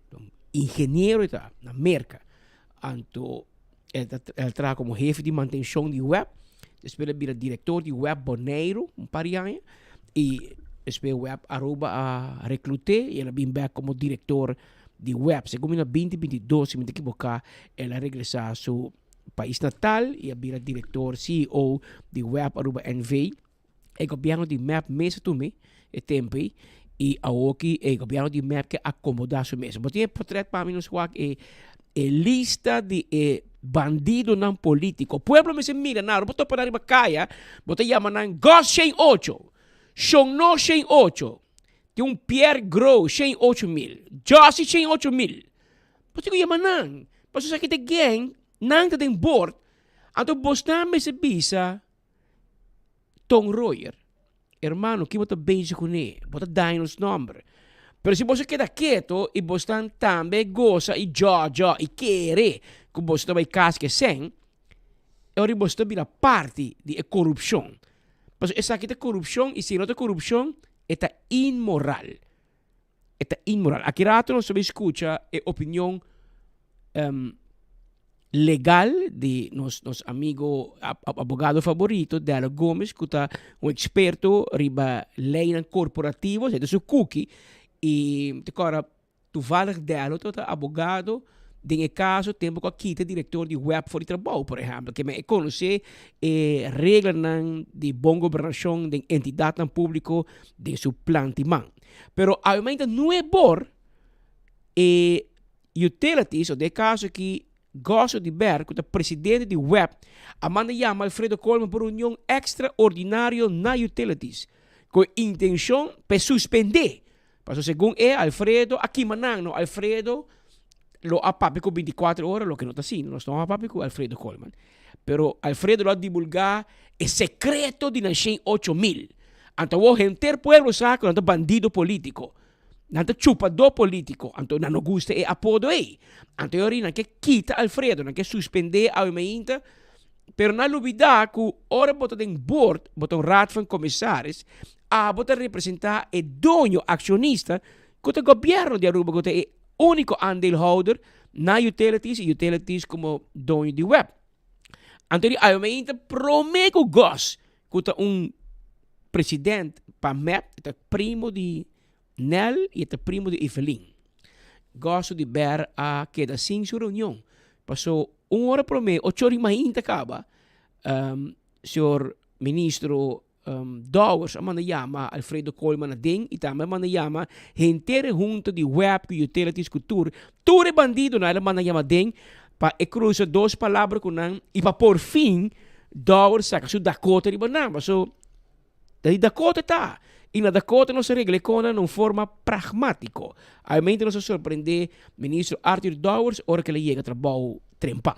Speaker 18: Ingeniero e ta, na Merca. Anto el ta el traha como hefe di mantencion di web, despues el a bira director di web Boneiru un par di aña y despues web Aruba a reclut'é y el a bin bek como director di web. Segun mi na binti binti dos si mi ta ekiboká el a regresa su pais natal y a bira director CEO di web Aruba NV. E gobierno di mep mes a tuma e tempo ei y awoki e gobierno di mep ke acomoda su mes. Bo tin e potret pa mi nos wak e e lista di e bandidonan politico. Pueblo mester mira nan, bo topa nan riba caya, bo ta yama nan Gos shen ocho, Shon No shen ocho, tin un Pierre Grow shen 8000, Jossy shen 8000. Bo tin ku yama nan, pasobra esaki ta gang, nan ta den boord, anto bosnan mester bisa. Ton Royer, Hermano, ki bo ta bezig kuné? Bo ta daña nos nòmber. Pero si boso keda keto i bosnan tambe gosa i djòdjò i kere ku boso ta bai kas ku e sèn, e ora boso ta bira parti di e korupshon. Pasobra esaki ta korupshon i si no ta korupshon, e ta inmoral. E ta inmoral. Aki rato nos ta bay scucha e opinion legal di nos nos amigo abogado favorito Dello Gomez cu ta un experto riba leynan corporativo, esey ta su cuki y ta cora toevallig Dello ta abogado den e caso tempo cu a kita director di web for di trabou por ehempel ke men e conoce e reglanan di bon gobernacion den entidadnan publico den su plan di man. Pero awe nuebor e utilities, o den e caso aki Gosso di Ber, cu ta presidente di web, a manda yama Alfredo Koolman pa un reunion extraordinario na utilities, cu e intencion pa e suspende. Pasobra segun e, Alfredo a kima nan, no Alfredo lo a papia cu binticuatro ora, loke no ta asina, nos no a papia cu Alfredo Koolman. Pero Alfredo lo a divulga e secreto di nan shen 8000. Anto awor henter pueblo sa cu nan ta bandido politico. Nan ta chupador politico. Anto nan no gusta e apodo ey. Anto e ora nan ke kita Alfredo, nan ke suspende awe mainta. Pero nan lubida cu ora bo ta den board, bo ta un raad van commissaris, abo ta representa e doño, accionista, cu ta gobierno di Aruba, cu ta e unico aandeelhouder na utilities y utilities como doño di web. Anto di awe mainta prome cu Gos, cu ta un president pa mep, ta primo di Nel y e ta primo di Evelyn. Gos di Ber a keda sin su reunion. Paso un ora prome, ocho ora y mainta caba, um, señor ministro Dowers a manda yama Alfredo Koolman aden y tambe a manda yama henter e hunta di web cu utilities cu tur, tur e bandidonan el a manda yama aden pa e cruza dos palabra cu nan y pa por fin Dowers saca su Dakota riba nan. Paso ta di Dakota ta y na Dakota nos a regla e conan na un forma pragmatico. Obviamente nos a sorprende Ministro Arthur Dowers ora cu el a yega trabao trempan.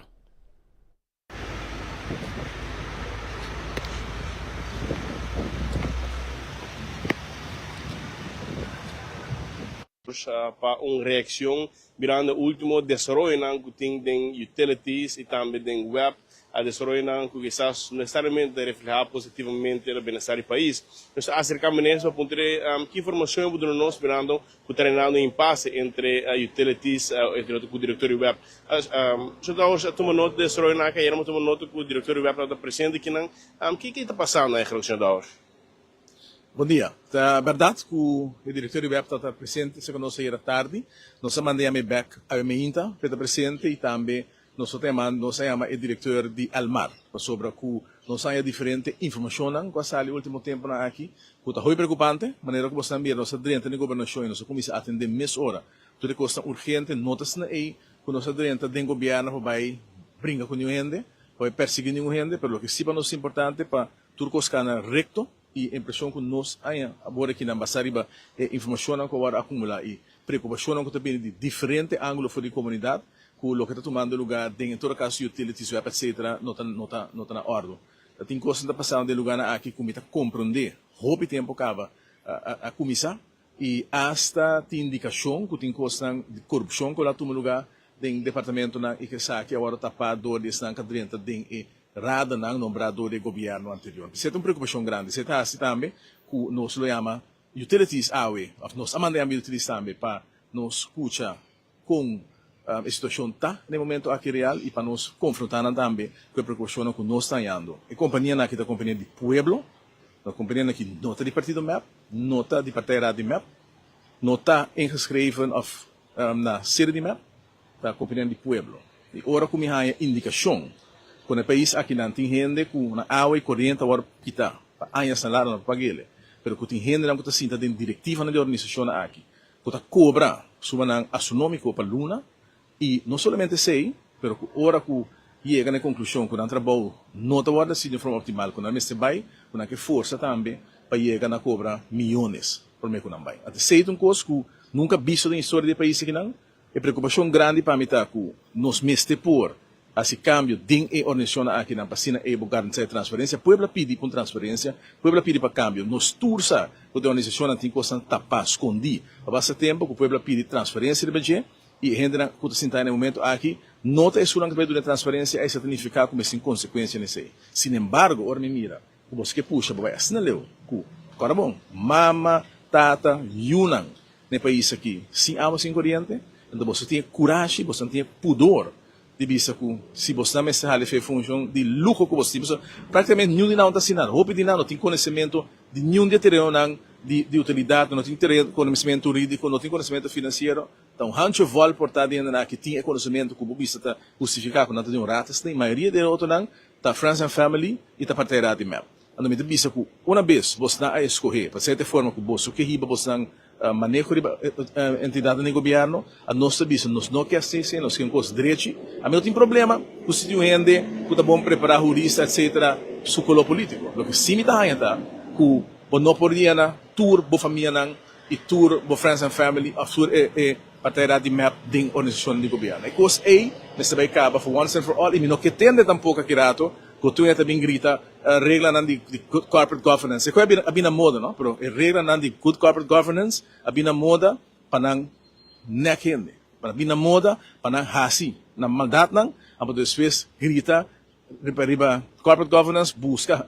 Speaker 19: Pa un reaccion mirando e ultimo desaroyonan cu tin den utilities y tambe den web, a desaroyonan cu kisas no necesariamente ta refleha positivamente na bienestar di pais. Nos ta acerca minister pa puntra ki informacion e por duna nos mirando cu ta reinando un impasse entre utilities entre cu director di web. Señor Dowers a tuma nota di desaroyonan aki, ayer a tuma nota cu director di web tabata presente akinan. Ki ta pasando eigenlijk señor Dowers?
Speaker 20: Bon dia. Ta bèrdat ku e direktor di web tabata presente serka nos ayera tardi. Nos a manda yama e bèk awe meinta pa e ta presente i tambe nos ta yama nos a yama e direktor di Elmar pasobra ku nos a haña diferente informashonnan ku a sali último tempunan aki ku ta hopi preokupante. Manera ku boso a mira nos a drenta den gobernashon i nos a kuminsá atendé mesora tur e kosnan urgente. No ta asina ei ku nos a drenta den gobièrnu pa bai bringa ku niun hende, pa bai persiguí ningun hende, pero loke si pa nos ta importante pa Tur kos kana rekto i e impreshon ku nos haña awor aki nan basá riba e informashonnan ku a wòrdu akumulá i preokupashonnan ku ta bini di diferente ángulo for di komunidat ku loke ta tumando lugá den en todo kaso utilities, web etcetera no ta no ta no ta na òrdu. Ta tin kosnan ta pasando den lugánan aki ku mi ta komprondé hopi tempu kaba a a kuminsá. I asta tin indikashon ku tin kosnan di korupshon ku lo a tuma lugá den departamentonan i ku esaki a wòrdu tapá dor di esnan ku a drenta den e radanan nombrá dor di e gobièrnu anterior. Esei ta un preokupashon grandi. Esei ta hasi tambe ku nos lo yama utilities awe, òf nos a manda yama utilities tambe pa nos skucha kon e situashon ta na e momento aki real i pa nos konfrontá nan tambe ku e preokupashonnan ku nos ta hañando. E kompanianan aki ta kompania di pueblo, e kompanianan aki no ta di partido mep, no ta di partij raad di mep, no ta ingeschreven òf na sede di mep, ta kompanianan di pueblo. I ora ku mi haña indikashon ku na e pais aki nan tin hende ku nan awa i koriente a wòrdu kitá pa añasnan largu nan por pag'el, pero ku tin hendenan ku ta sinta den direktivanan di organisashonnan aki ku ta kobra sumanan astronómiko pa luna i no solamente esei, pero ku ora ku yega na e konklushon ku nan trabou no ta wòrdu hasi di un forma optimal ku nan mester bai, ku nan ke forsa tambe pa yega na kobra miyones promé ku nan bai. Anto esei ta un kos ku nunka bisto den historia di e pais akinan. E preokupashon grandi pa mi ta ku nos mester por hasi kambio den e organisashonnan akinan pa asina e bo garantisá e transparensia. Pueblo a pidi pa un transparensia, pueblo a pidi pa kambio. Nos tur sa ku den organisashonnan tin kosnan tapá, skondí. Pa basta tempu ku pueblo a pidi transparensia riba dje i e hendenan ku ta sintá na e momento aki no ta esunnan ku ta bai duna e transparensia, esei ta nifiká ku mester tin konsekuensia na esei. Sinembargo, ora mi mira ku boso ke pusha pa bai asina leu ku, kòrda bon, mama, tata, yunan na e pais aki sin awa, sin koriente, anto boso tin e kurashi, boso tin e pudor di bisa ku si bosnan mester hali fe funshon di luho ku bos tin, pasobra praktikamente niun di nan no ta hasi nada. Hopi di nan no tin konosementu di niun di e terenonan di di utilidat, no tin konosementu hurídiko, no tin konosementu finansiero. Ta un hancho vòl por ta di hendenan aki tin e konosementu ku bo bisa ta hustifiká ku nan ta di un ratesnee. Mayoria di e otronan ta friends and family i ta partij raad di mep. Anto mi ta bisa ku una bes bosnan a eskohé pa sierta forma ku boso ke hiba bosnan maneho riba entidatnan di gobièrnu, anos ta bisa nos no ke hasi esei, nos ke un kos drechi. Ami no tin problema ku si tin un hende ku ta bon prepará, hurista etsetera, su koló polítiko. Loke sí mi ta haña ta ku bo no por yena tur bo famianan i tur bo friends and family òf tur e partijraad di mep den organisashonnan di gobièrnu. E kos ei mester bai kaba for once and for all i mi no ke tende tampoko aki rato ku tur hende ta bin grita reglanan di good corporate governance. E koe a bin na moda no, pero e reglanan di good corporate governance a bin na moda pa nan nek hende, pa nan bin na moda pa nan hasi nan maldatnan, anto despues grita riba riba corporate governance, buska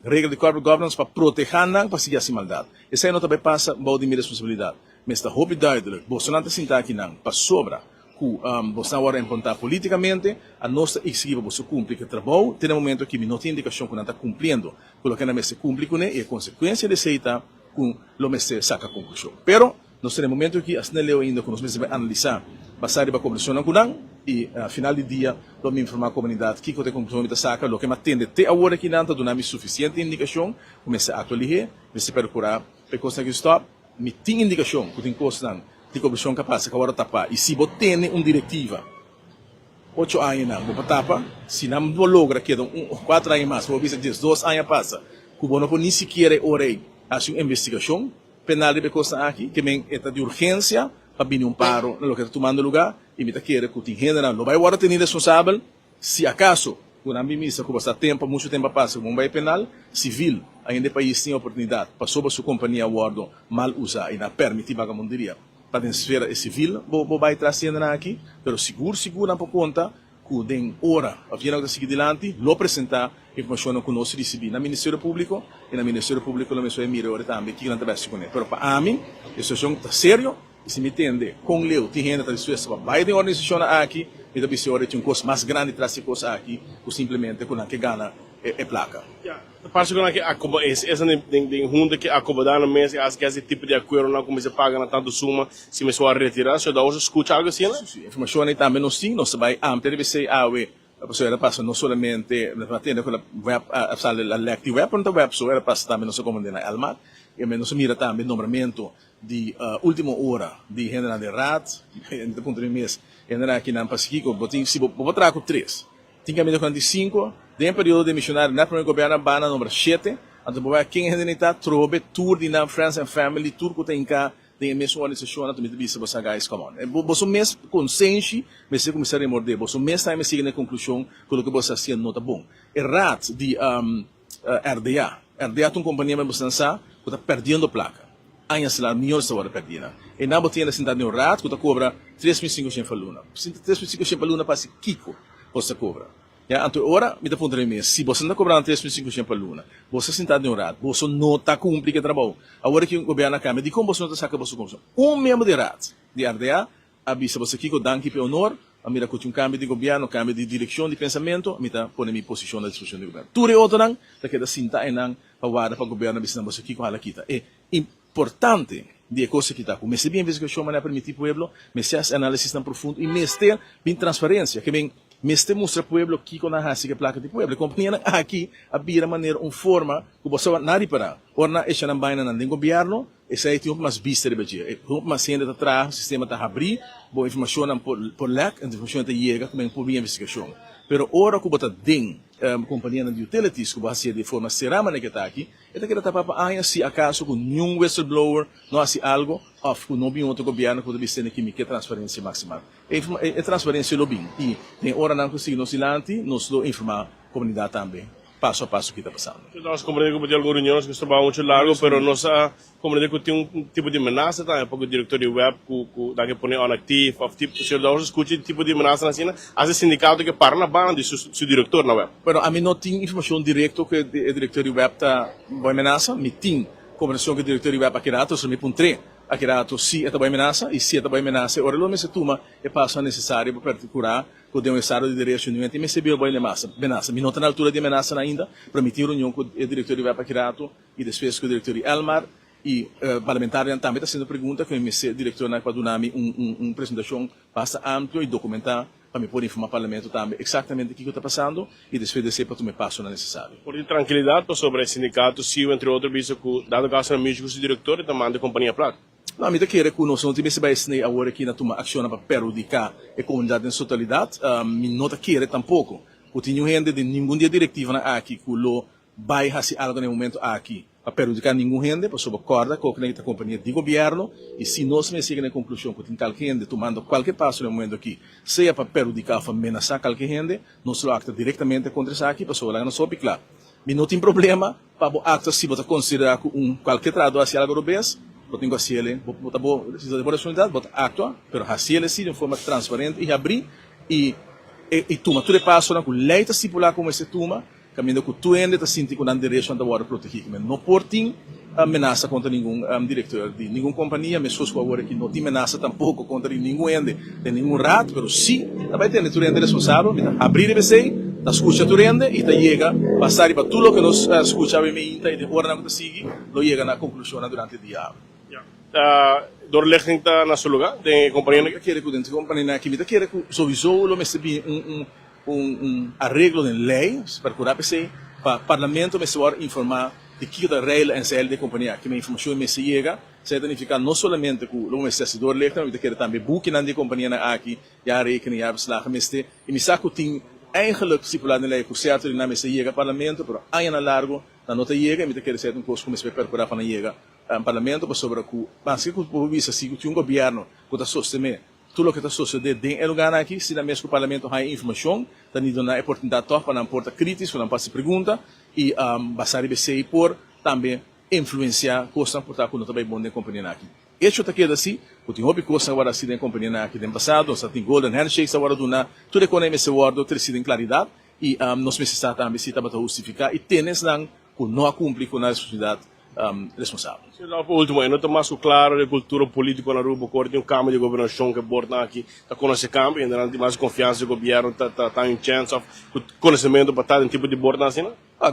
Speaker 20: regla di corporate governance pa proteha nan pa sigui hasi maldat. Esei no ta bai pasa bou di mi responsabilidat. Mester hopi duidelijk, bosonan ta sinta akinan pasobra ku bosnan wòrdu empontá polítikamente, a nos ta eksigí pa boso kumpli ku e trabou. Te na momento aki mi no tin indikashon ku nan ta kumpliendo ku loke nan mester kumpli kuné i e konsekuensia di esei ta ku lo mester saka konklushon. Pero nos ta na e momento aki asina leu ainda ku nos mester bai analisá basá riba kombersashonnan ku nan i na final di dia lo mi informá komunidat kiko ta e konklushon ku mi ta saka. Loke mi a tende te awor aki nan ta duna mi sufisiente indikashon ku mester aktua lihé, mester perkurá pa e kosnan aki stòp. Mi tin indikashon ku tin kosnan di korupshon ka pasa ka wòrdu tapá i si bo tene un direktiva ocho añanan bo por tapa, si nan bo logra keda un kuater aña mas bo por bisa diesdos aña pasa ku bo no por ni sikiera e ora ei hasi un investigashon penal riba e kosnan aki ke men e ta di urgensia pa bini un paro na loke ta tumando lugá i mi ta kere ku tin hendenan lo bai wòrdu teni responsabel. Si acaso cu nan bin misa cu basta tempo, mucho tempo a pasa cu bon bay penal, civil, ainda e pais tin oportunidad pasobra su compania a wordo mal usa y nan a permiti bagamunderia pa den sfera e civil bo bo bay tras hendenan aki, pero sigur sigur nan por conta cu den ora of dianan cu ta sigui dilanti lo presenta informacionnan cu nos ricibi na Ministerio Publico y na Ministerio Publico lo mester mira ora tambe kico nan ta bay haci cune. Pero pa ami e situacion ta serio. I si mi tende kon leu tin hende ta dispuesto pa bai den organisashonnan aki, mi ta bisa ora tin un kos mas grandi tras di e kos aki ku simplemente ku nan ke gana e plaka.
Speaker 19: Ya, ta parse ku nan ke akomo esnan den hunta ke akomodá nan mes i hasi ke hasi tipo di akuerdonan ku mester paga nan tantu suma si mester wòrdu retirá. Señor Dowers a skucha algu asina?
Speaker 20: Si, si. Informashon ei tambe nos tin. Nos ta bai amplia riba esei awe. Pasobra el a pasa no solamente, nos a tende ku web a sali la lek di web, pero no ta web so, el a pasa tambe nos a komand'é na Elmar. I nos a mira tambe nombramentu Di ultimo ora di hendenan den raad, mi ta puntra mi mes, hendenan akinan pasikiko bo tin, si bo bo traha ku tres, tin kaminda ku nan tin sinku, den e periodo demisionario net prome gobierno a bana nombra shete, anto bo bai ken hende ta trobe tur di nan friends and family tur ku ta hinka den e mesun organisashon, anto mi ta bisa boso guys come on, boso mes konsenshi mester kuminsá remordé, boso mes tambe mester yega na e konklushon ku loke boso ta hasiendo no ta bon. E raad di RDA, RDA ta un kompania men boso nan sa ku ta perdiendo plaka. Añas largu miyones ta wòrdu pèrdí nan. E nan bo tin hende sintá den un raad ku ta kobra 3500 pa luna. Sinta 3500 pa luna pa hasi kiko bo ta kobra? Ya, anto e ora mi ta puntra mi mes, si boso no ta kobrando 3500 pa luna, boso ta sintá den un raad, boso no ta kumpli ku e trabou. Awor ki gobièrnu a kambia, dikon boso no ta saka boso konklushon? Un miembro di raad di RDA a bisa boso kiko, danki pa e honor, a mira ku tin un kambio di gobièrnu, kambio di direkshon di pensamentu, mi ta pone mi posishon na disposishon di gobièrnu. Tur e otronan ta keda sintá einan pa warda pa gobièrnu a bisa nan boso kiko hala kita. E importante di e kos aki ta ku mester bin investigashon manera permití pueblo, mester hasi análisisnan profundo i mester bin transparensia. Ke men mester mustra pueblo kiko nan hasi ku e plaka di pueblo. E kompanianan aki a bira manera un forma ku bo sa nan ripará ora nan echa nan bainanan den gobièrnu, esei tin hopi mas bista riba dje. E hopi mas hende ta traha, sistema ta habrí, bo informashonnan por por lèk, informashonnan ta yega ku men por bin investigashon. Pero ora ku bo ta den kompanianan di utilities ku bo hasié di forma será manera ke ta aki, E ta keda tapá pa aña si akaso ku niun whistleblower no hasi algo òf ku no bin otro gobièrnu ku ta bisa tene kimi ke transparensia maksimal. E e transparensia lo bin i den oranan ku sigui nos dilanti nos lo informá komunidat tambe paso a paso ki ta pasando.
Speaker 19: Nos a komprendé ku bo tin algun reunionnan ku ta muchu largu pero nos a komprendé ku tin un tipo di menasa tambe pa ku direktor di web ku ku nan ke pone onaktif òf tipo si nos a skucha di tipo di menasanan asina hasta e sindikato ke para na banda di su su direktor na web.
Speaker 20: Bueno, ami no tin informacion directo cu e director di web ta bo e menasa. Mi tin conversacion cu e director di web aki rato, so mi puntr'é aki rato si e ta bo e menasa y si e ta bo e menasa e ora lo mester tuma e pasonan necesario pa percura cu den un estado di derecho niun hende mester bira bo e menasa. Mi no ta na altura di e menasanan ainda, pero mi tin reunion cu e director di web aki rato y despues cu e director di Elmar y parlamentarionan tambe ta haciendo pregunta cu mi mester directornan pa duna mi un presentacion basta amplio y documenta pa mi por informa Parlamento tambe exactamente kico ta pasando y despues di esey pa tuma e pasonan necesario.
Speaker 19: Por tin trankilidad pasobra e sindicato siu entre otro bisa cu dado caso na Music cu su director e ta manda e compania plat.
Speaker 20: No, mi ta kere cu nos no tin mester bay esney awor aki na tuma accionnan pa perhudica e comunidad den su totalidad. Mi no ta kere tampoco cu tin niun hende den ningun di e directivanan aki cu lo bay haci algo na e momento aki pa perhudica ningun hende, pasobra corda cu oca ta compania di gobierno y si nos mes yega na e conclusion cu tin calke hende tumando cualke paso na e momento aki, sea pa perhudica of pa menasa calke hende, nos lo actua directamente contra esaki, pasobra laga nos hopi cla, mi no tin problema pa bo actua si bo ta considera cu un cualke trahador haci algo robes, bo tin cu haciele, bo ta bo, si ta bo responsabilidad, bo ta actua, pero haciele si den forma transparente y habri y y tuma tur e pasonan cu ley ta stipula cu mester tuma. Kaminda ku tur hende ta sinti ku nan derechonan ta wòrdu protegí. Kimen no por tin menasa kontra ningun direktor di ningun kompania, meskos ku awor aki no tin menasa tampoko kontra di ningun hende den ningun raad, pero si ta bai tene tur hende responsabel. Mi ta habrí riba esei, ta skucha tur hende i ta yega basá riba tur loke nos skucha awe meinta i den oranan ku ta sigui lo yega na konklushonnan durante e dia awe.
Speaker 19: Ta doorlichting ta na su lugá den e kompanianan
Speaker 20: aki? Mi ta kere ku den e kompanianan aki mi ta kere ku souiso lo mester bini un Un areglo den ley, percura p'esey, pa Parlamento mester wòrdu informá di kiko ta reila en zeil di e kompania. Kimen informashon mester yega. Esei ta nifiká no solamente ku lo mester hasi doorlichten, ma mi ta kere tambe bukinan di e kompanianan aki, jaarrekening, jaarverslagen mester. I mi sa ku tin eigenlijk stipulá den ley ku sierto di nan mester yega Parlamento, pero añanan largo nan no ta yega i mi ta kere esei ta un kos ku mester percurá pa nan yega Parlamento pasobra ku maske ku bo bisa si ku tin un gobièrnu ku ta sostené Tur loke ta sosodé den e lugarnan aki, si nan mes ku Parlamento haña informashon, ta ni duna e oportunidat tòg pa nan por ta krítis, ku nan por hasi pregunta i basá riba esei por tambe influensiá kosnan por ta ku no ta bai bon den e kompanianan aki. Echo ta keda si ku tin hopi kosnan a wòrdu hasi den e kompanianan aki den pasado, nos ta tin golden handshakes a wòrdu duná, tur e konan ei mester wòrdu tresí den klaridat i nos mester sa tambe si tabata hustifiká i tene esnan ku no a kumpli ku nan responsabilidat responsabel.
Speaker 19: Señor Por ultimo, e no ta mas ku klaro den kultura politiko na Aruba ku ora tin un kambio di gobernashon ku e bordnan aki ta konosé kambio i nan tin mas konfiansa di gobièrnu ta ta ta un chèns òf ku konosementu pa ta den tipo di bordnan asina?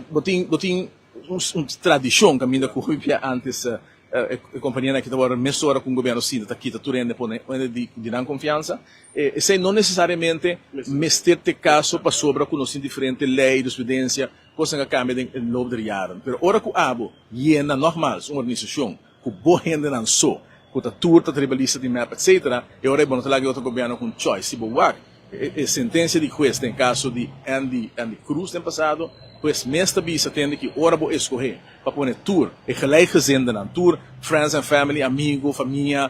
Speaker 20: Bo tin bo tin un tradishon kaminda ku hopi bia antes e kompanianan aki ta wòrdu mesora ku un gobièrnu sinta ta kita tur hende pone hende di di nan konfiansa. Esei no nesesariamente mester ta e kaso pasobra ku nos tin diferente lei, jurisprudensia Kosnan a kambia den e loop der jaren, pero ora ku abo yena nogmaals un organisashon ku bo hendenan so, ku ta tur ta riba lista di mep etc. E ora ei bo no ta laga e otro gobièrnu ku un choice. Si bo wak e sentensia di hues den kaso di Andy Andy Cruz den pasado, hues mes ta bisa tende ki ora bo eskohé pa pone tur e gelijkgezindenan, tur friends and family, amigo, famia,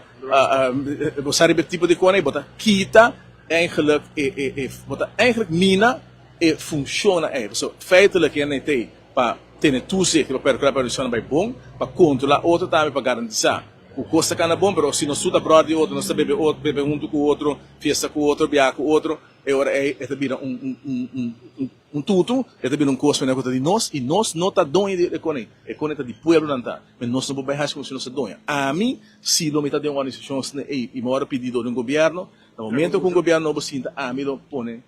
Speaker 20: bo sa riba e tipo di kona ei bo ta kita eigenlijk e e bo ta eigenlijk mina E funshonnan ei. Pasobra feitelijk hende ta ei pa tene toezicht riba perkura pa reunionnan bai bon, pa kontrolá otro tambe pa garantisá. ku kos ta kana bon, pero si nos tur ta bròder di otro, nos ta bebe otro, bebe huntu ku otro, fiesta ku otro, biaha ku otro, e ora ei e ta bira un un un un un un tutu, e ta bira un kos manera ku ta di nos, i nos no ta doño di e kos ei, e kos ei ta di pueblonan ta, pero nos no por bai hasi komo si nos ta doño. Ami si lo mi ta den un organisashon asina ei i mi wòrdu pidi dor di un gobièrnu, na momento ku un gobièrnu nobo sinta ami lo pone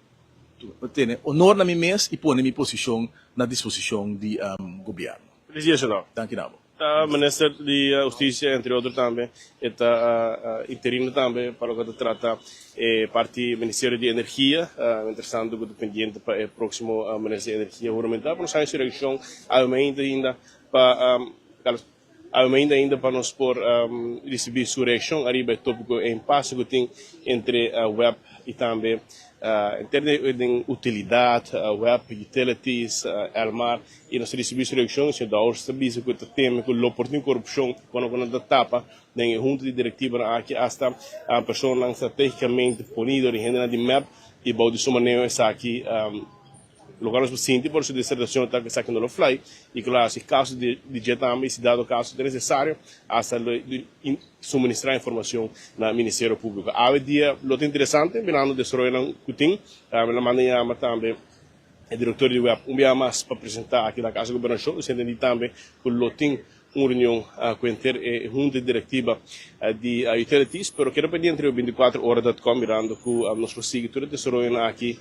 Speaker 20: tene honor na mi mes i pone mi posishon na disposishon di gobièrnu.
Speaker 19: Felis dia, Senor.
Speaker 20: Danki na bo.
Speaker 19: Ta Minister di Hustisia, entre otro tambe e ta interino tambe pa loke ta trata e parti Ministerio di Energia, mientrastanto ku ta pendiente pa e proksimo Minister di Energia huramentá pa nos haña su reakshon awe ainda pa Awe ainda pa nos por ricibi su reaccion ariba e topico e impasse cu tin entre web y tambe enter den utilidad, web, utilities, Elmar y nos ricibi su reaccion y señor Dowers ta bisa cu ta teme cu lo por tin corupcion cuando cu nan ta tapa den e hunta di directivonan aki hasta personanan strategicamente poni dor di hendenan di mep y bou di su maneho esaki. Loke nos por sinti por su disertacion ta cu esaki no lo fly y cu lo haci caso di dje tambe y si dado caso ta necesario hasta lo suministra informacion na Ministerio Publico. Awe dia lo ta interesante mirando desaroyonan cu tin. Mi lo manda yama tambe e director di web un bia mas pa presenta aki na Casa Gobernacion. Nos a entendi tambe cu lo tin un reunion cu henter e hunta directiva di Utilities, pero keda pendiente riba 24 ora dot com mirando cu nos lo sigui tur e desaroyonan aki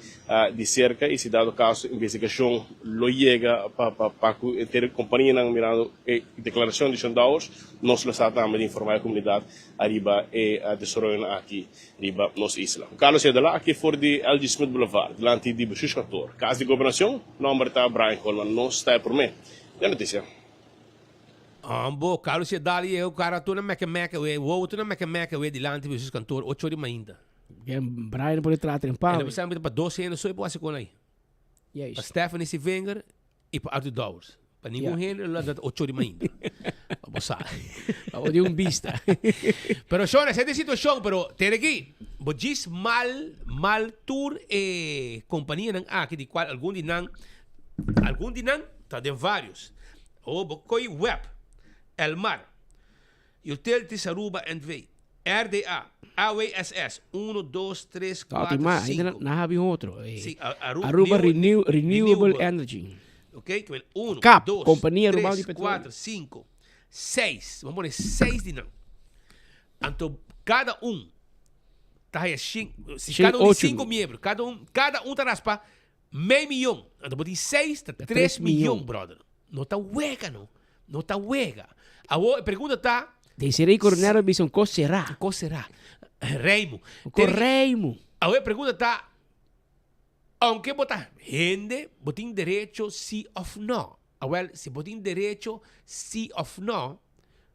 Speaker 19: di cerca y si dado caso investigacion lo yega pa pa cu henter e companianan mirando e declaracion di Sean Dowers nos lo sa tambe di informa e comunidad ariba e desaroyonan aki riba nos isla. Carlos Yadala aki for di LG Smith Boulevard dilanti di Bestuurskantoor, Cas di Gobernacion, nomber ta Brian Koolman, nos ta e prome den noticia.
Speaker 18: Ambo, Carlos e dal yega ku kara tur na meke meke we, wowo tur na meke meke we dilanti di su kantoor ocho ora di mainta.
Speaker 21: Ken Brian por traha trempa.
Speaker 18: E no sa pa dos hende so e por hasi kon ai.
Speaker 21: Juist.
Speaker 18: Pa Stephanie Sivinger i pa Arthur Dowers. Pa ningun hende lo lanta ocho ora di mainta. Pa bo sa.
Speaker 21: Pa bo di un bista.
Speaker 18: Pero shon, esa e situashon, pero tene aki, bo djis mal, mal tur e kompanianan aki di kual algun di nan, algun di nan ta den varios. O bo koy web, Elmar, Utilities Aruba NV, RDA, AWSS, uno, dos, tres,
Speaker 21: No,
Speaker 18: kuater,
Speaker 21: tin mas. Ainda
Speaker 18: sinku.
Speaker 21: na habi un otro. Eh,
Speaker 18: Sí, Aru-
Speaker 21: Aruba
Speaker 18: New-
Speaker 21: Renew, Renewable
Speaker 18: Renewable.
Speaker 21: Energy.
Speaker 18: Ok, ke men uno,
Speaker 21: CAP,
Speaker 18: dos,
Speaker 21: Compania Arubano
Speaker 18: tres,
Speaker 21: di Petroleo.
Speaker 18: kuater, sinku, seis. Bo pone seis di nan. Anto kada un ta haya shin, si
Speaker 21: Shin
Speaker 18: kada un di
Speaker 21: ocho
Speaker 18: sinku
Speaker 21: mil.
Speaker 18: miembro, kada un, kada un ta raspa Mei miyon. Anto bo tin seis ta
Speaker 21: Ta
Speaker 18: tres
Speaker 21: tres
Speaker 18: miyon,
Speaker 21: miyon.
Speaker 18: brother. No ta wega no. No ta wega. Awor e pregunta ta.
Speaker 21: Desiree Coronel a bisa un kos será.
Speaker 18: Un kos será. Reimu.
Speaker 21: Un kos reimu.
Speaker 18: Awor e pregunta ta, aunke bo ta hende, bo tin derecho si of no? Awel, si bo tin derecho si of no,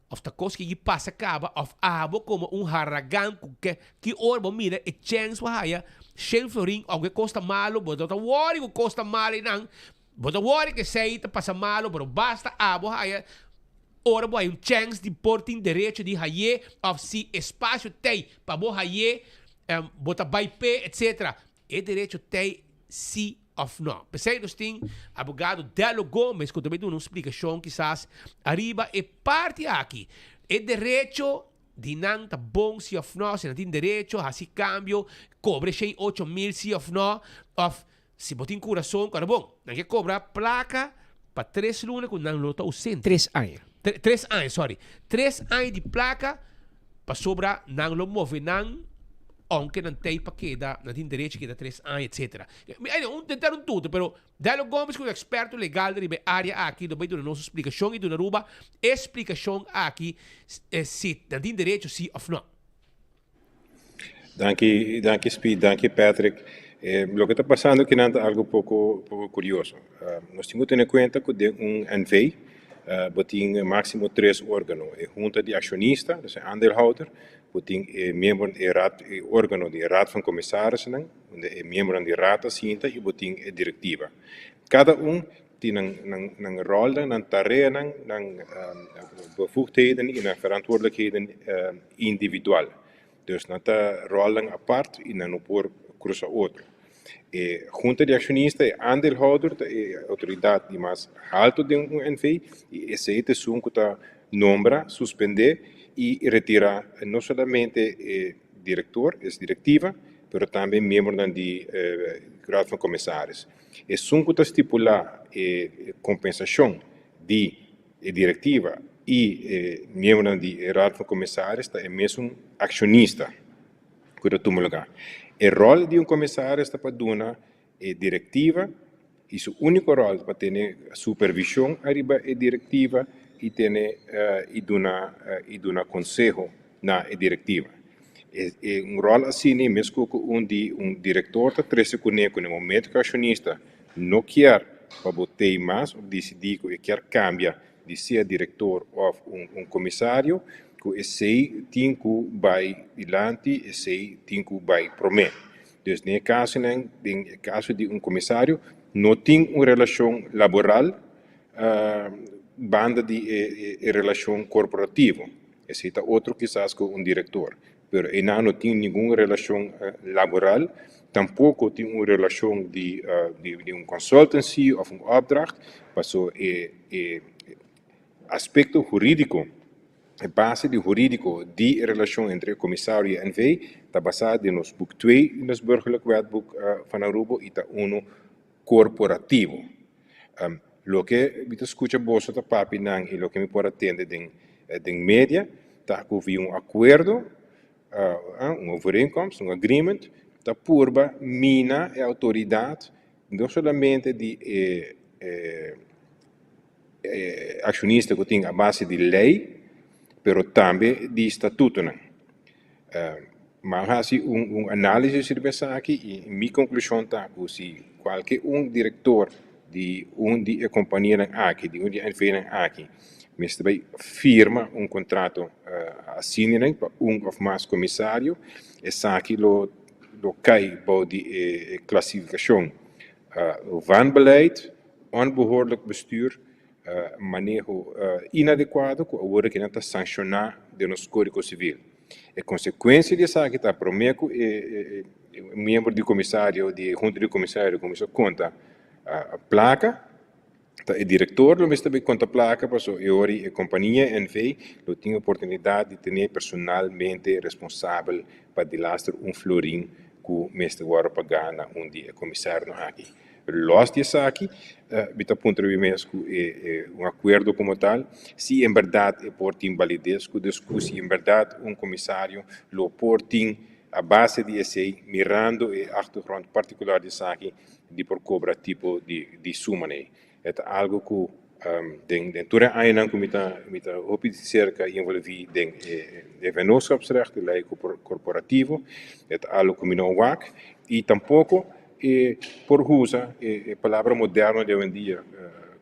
Speaker 18: of ta kos ki pasa kaba, of abo komo un haragan ku ke ki ora bo mira e chèns bo haya shen florin aunke kos ta malo, bo no ta wòri ku kos ta malo einan, bo ta wòri ku esei ta pasa malo, pero basta abo haya ora bo haya un chèns di por tin derecho di hay'é of si espasio t'ei pa bo hay'é, bo ta bai p'e etcetera. E derecho t'ei si of no. P'esei nos tin abogado Dello Gomez ku ta bai duna un splikashon kisas ariba e parti aki. E derecho di nan ta bon si of no, si nan tin derecho hasi kambio, kobra e shen ocho mil si of no, of si bo tin kurason, kòrda bon, nan ke kobra plaka pa tres luna ku nan lo ta ausente.
Speaker 21: Tres aña.
Speaker 18: Tres aña, sorry. Tres aña di plaka pasobra nan lo move nan aunke nan tei pa keda, nan tin derecho keda tres aña, etcetera. Mi a un tenta un tuto, pero Dello Gomez ku un eksperto legal riba e área aki lo bai duna nos un splikashon i duna Aruba e splikashon aki si nan tin derecho si òf no.
Speaker 6: Danki, danki Speed, danki Patrick. Eh, loke ta pasando akinan ta algo poko, poko kurioso. Nos tin ku tene kuenta ku den un NV bo tin máksimo tres órgano, e hunta di akshonista, dus e aandeelhouder, bo tin e miembro e raad, e órgano di e raad van commissarisnan, unda e miembronan di raad ta sinta i bo tin e direktiva. Kada un tin nan nan nan ròlnan, nan tareanan, nan bevoegdheden i nan verantwoordelijkheden individual. Dus nan ta ròlnan apart i nan no por krusa otro. E hunta di akshonista, e aandeelhouder, ta e outoridat di mas haltu den un NV i esei ta esun ku ta nombra, suspendé. i retirá no solamente e direktor, es direktiva, pero tambe miembronan di Raad van Commissaris. Esun ku ta stipulá e kompensashon di e direktiva i e miembronan di e Raad van Commissaris ta e mesun akshonista ku ta tuma lugá. E ròl di un komisaris ta pa duna e direktiva i su úniko ròl ta pa tene supervishon ariba e direktiva i tene i duna i duna konseho na e direktiva. E un ròl asina meskos ku un di un direktor ta trese kuné ku na e momento ku e akshonista no kier pa bo tei mas òf disidí ku e kier kambia di sea direktor òf un komisario ku esei tin ku bai dilanti, esei tin ku bai promé. Dus den e kasonan, den e kaso di un komisario no tin un relashon laboral banda di e relashon korporativo. Esei ta otro kisas ku un direktor. Pero einan no tin ningun relashon laboral, tampoko tin un relashon di di un consultancy òf un opdracht, paso e e aspekto hurídiko, e base di hurídiko di e relashon entre e komisario i e NV ta basá den nos boek twee di nos Burgerlijk Wetboek van Aruba i ta unu korporativo. Loke mi ta skucha boso ta papia nan i loke mi por a tende den den media ta ku via un akuerdo, un overeenkomst, un agreement, ta purba mina e outoridat no solamente di e e akshonista ku tin a base di lei, pero tambe di statutonan. Mi a hasi un análisis riba esaki i mi konklushon ta ku si kualke un direktor di un di e kompanianan aki, di un di e NVnan aki, mester bai firma un kontrato asina pa un òf mas komisario, esaki lo lo kai bou di e klasifikashon wanbeleid, onbehoorlijk bestuur, maneho inadekuado ku awor aki nan ta sanshoná den nos Kódigo Sivil. E konsekuensia di esaki ta promé ku e miembro di komisario di e hunta di komisario kuminsá konta plaka, ta e direktor lo mester bai konta plaka pasobra e ora e kompania NV lo tin oportunidat di tene personalmente responsabel pa delaster un florin ku mester wòrdu pagá na un di e komisarionan aki. Los di esaki, mi ta puntra mi mes ku e un akuerdo komo tal, si en bèrdat e por tin balides ku deskus, si en bèrdat un komisario lo por tin a base di esei, mirando e achtergrond partikular di esaki, di por kobra tipo di sumanan ei. E ta algu ku den den tur e añanan ku mi ta mi ta hopi di serka involví den e vennootschapsrecht, e lei korporativo, e ta algu ku mi no wak i tampoko e por usa e palabra moderno di awendia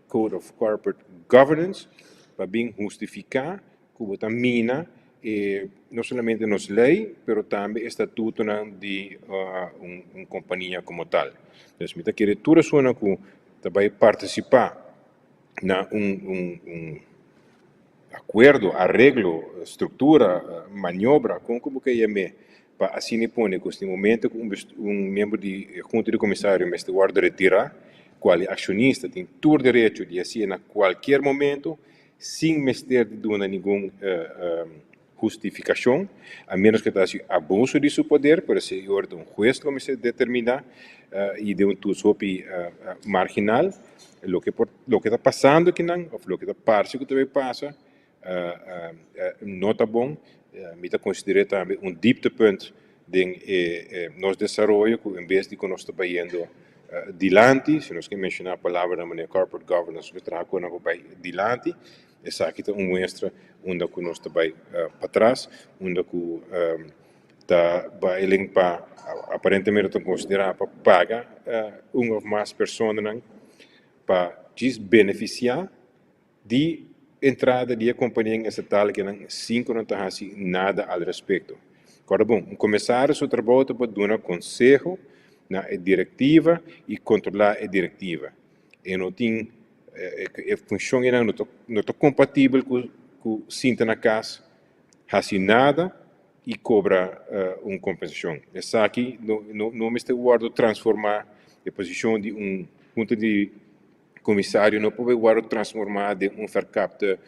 Speaker 6: Code of Corporate Governance pa bin hustifiká ku bo ta mina e no solamente nos lei pero tambe e statutonan di un kompania komo tal. Dus mi ta kere tur esunnan ku ta bai partisipá na un un akuerdo, areglo, struktura, maniobra, kon ku bo ke yam'é, pa asina e pone ku si momento ku un miembro di e hunta di komisario mester wòrdu retirá, kual e akshonista tin tur derecho di hasié na kualkier momento, sin mester di duna ningun hustifikashon, a ménos ku e ta hasi abuso di su poder, pero esei ora ta un hues lo mester determiná i den un toets hopi marginal. Loke por loke ta pasando akinan òf loke ta parse ku ta bai pasa no ta bon. Mi ta konsider'é tambe un dieptepunt den e nos desaroyo ku en bes di ku nos ta bayendo dilanti, si nos ke menshoná palabranan manera corporate governance, nos traha ku nan pa bai dilanti, esaki ta un muestra unda ku nos ta bai patras, unda ku ta bai len pa aparentemente ta konsiderá pa paga un òf mas personanan pa djis benefisiá Di entrada di e kompanianan estatal ke nan sin ku nan ta hasi nada al respekto. Kòrda bon, un komisario su trabou ta pa duna konseho na e direktiva i kontrolá e direktiva. E no tin e funshon einan no ta no ta kompatibel ku ku sinta na kas hasi nada i kobra un kompensashon. Esaki no no no mester wòrdu transformá e posishon di un hunta di Komisario no por wòrdu transformá den un verkapte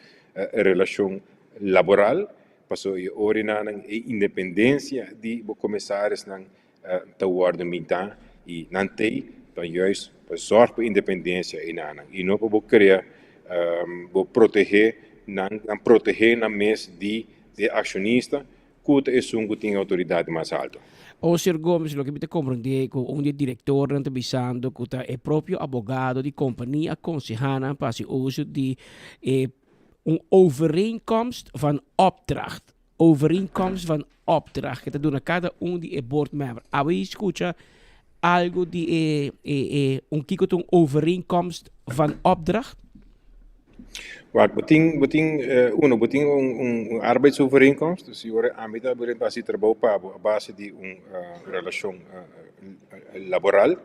Speaker 6: relashon laboral. Paso e orinanan e independencia di bo comisarisnan ta wordo mintá y nan tey pa juist pa zorg pa independencia enanan y no pa bo crea bo protege nan nan protege nan mes di e accionista cu ta esun cu tin e autoridad mas alto.
Speaker 21: O Sr. Gomes, loke mi ta comprende cu un di e directornan ta bisando cu ta e propio abogado di compania a conseha nan pa haci uso di e un overeenkomst van opdracht. Overeenkomst van opdracht ke ta duna kada un di e board member. Awe i skucha algo di e e e un kiko ta un overeenkomst van opdracht?
Speaker 6: Wak, bo tin, bo tin, uno, bo tin un, un arbeidsovereenkomst, dus si ora ami ta bira hasi trabou pa bo a base di un relashon laboral,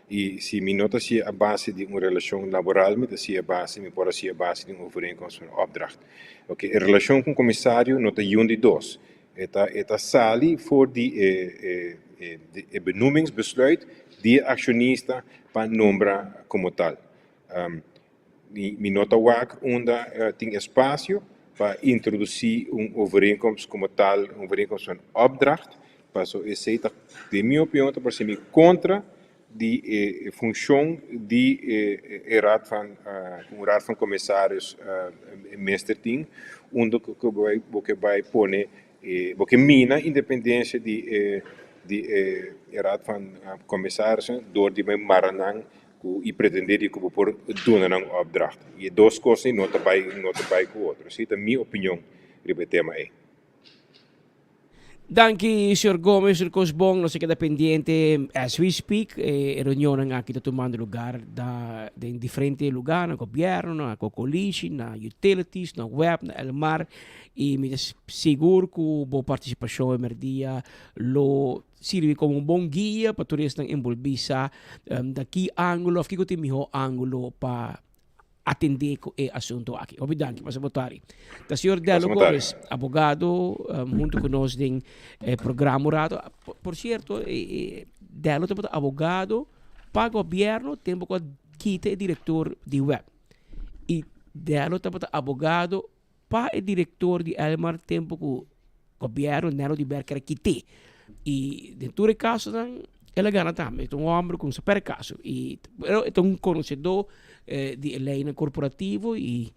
Speaker 6: i si mi no ta hasié a base di un relashon laboral, mi ta hasié a base, mi por hasié a base di un overeenkomst van opdracht. Oke, e relashon ku un komisario no ta yun di dos. E ta e ta sali for di e e e e benoemingsbesluit di e akshonista pa nombra komo tal. Mi mi no ta wak unda tin espasio pa introdusí un overeenkomst komo tal, un overeenkomst van opdracht, paso esei ta, den mi opinion, ta parse mi kontra di e funshon di e e raad van un raad van commissaris mester tin unda ku ku bo bo ke bai pone e bo ke mina independensia di e di e raad van commissarissen door di bai mara nan ku i pretende di ku bo por duna nan un opdracht i e dos kos no ta bai no ta bai ku otro esei ta mi opinion riba e tema ei.
Speaker 21: Danki señor Gomez, tur cos bon, nos a keda pendiente as we speak, e reunionnan aki ta tumando lugar da den diferente lugar, na gobierno, na Cocolishi, na utilities, na web, na Elmar, y mi ta sigur cu bo participacion e merdia lo sirbi como un bon guia pa tur esnan envolvi sa da ki angulo of kico ta e miho angulo pa atendé ku e asunto aki. Hopi danki, pasa bo tari. Ta señor Dello Gomez, abogado, hunto ku nos den e programa un rato. Por cierto, Dello tabata abogado pa gobierno tempo ku a kita e director di web. I Dello tabata abogado Pa e director di Elmar tempo cu gobierno Nelo di Berker a kite. Y den tur e casonan el a gana tambe. E ta un homber cu no sa perde caso. Y pero e ta un conocedor di e leynan corporativo y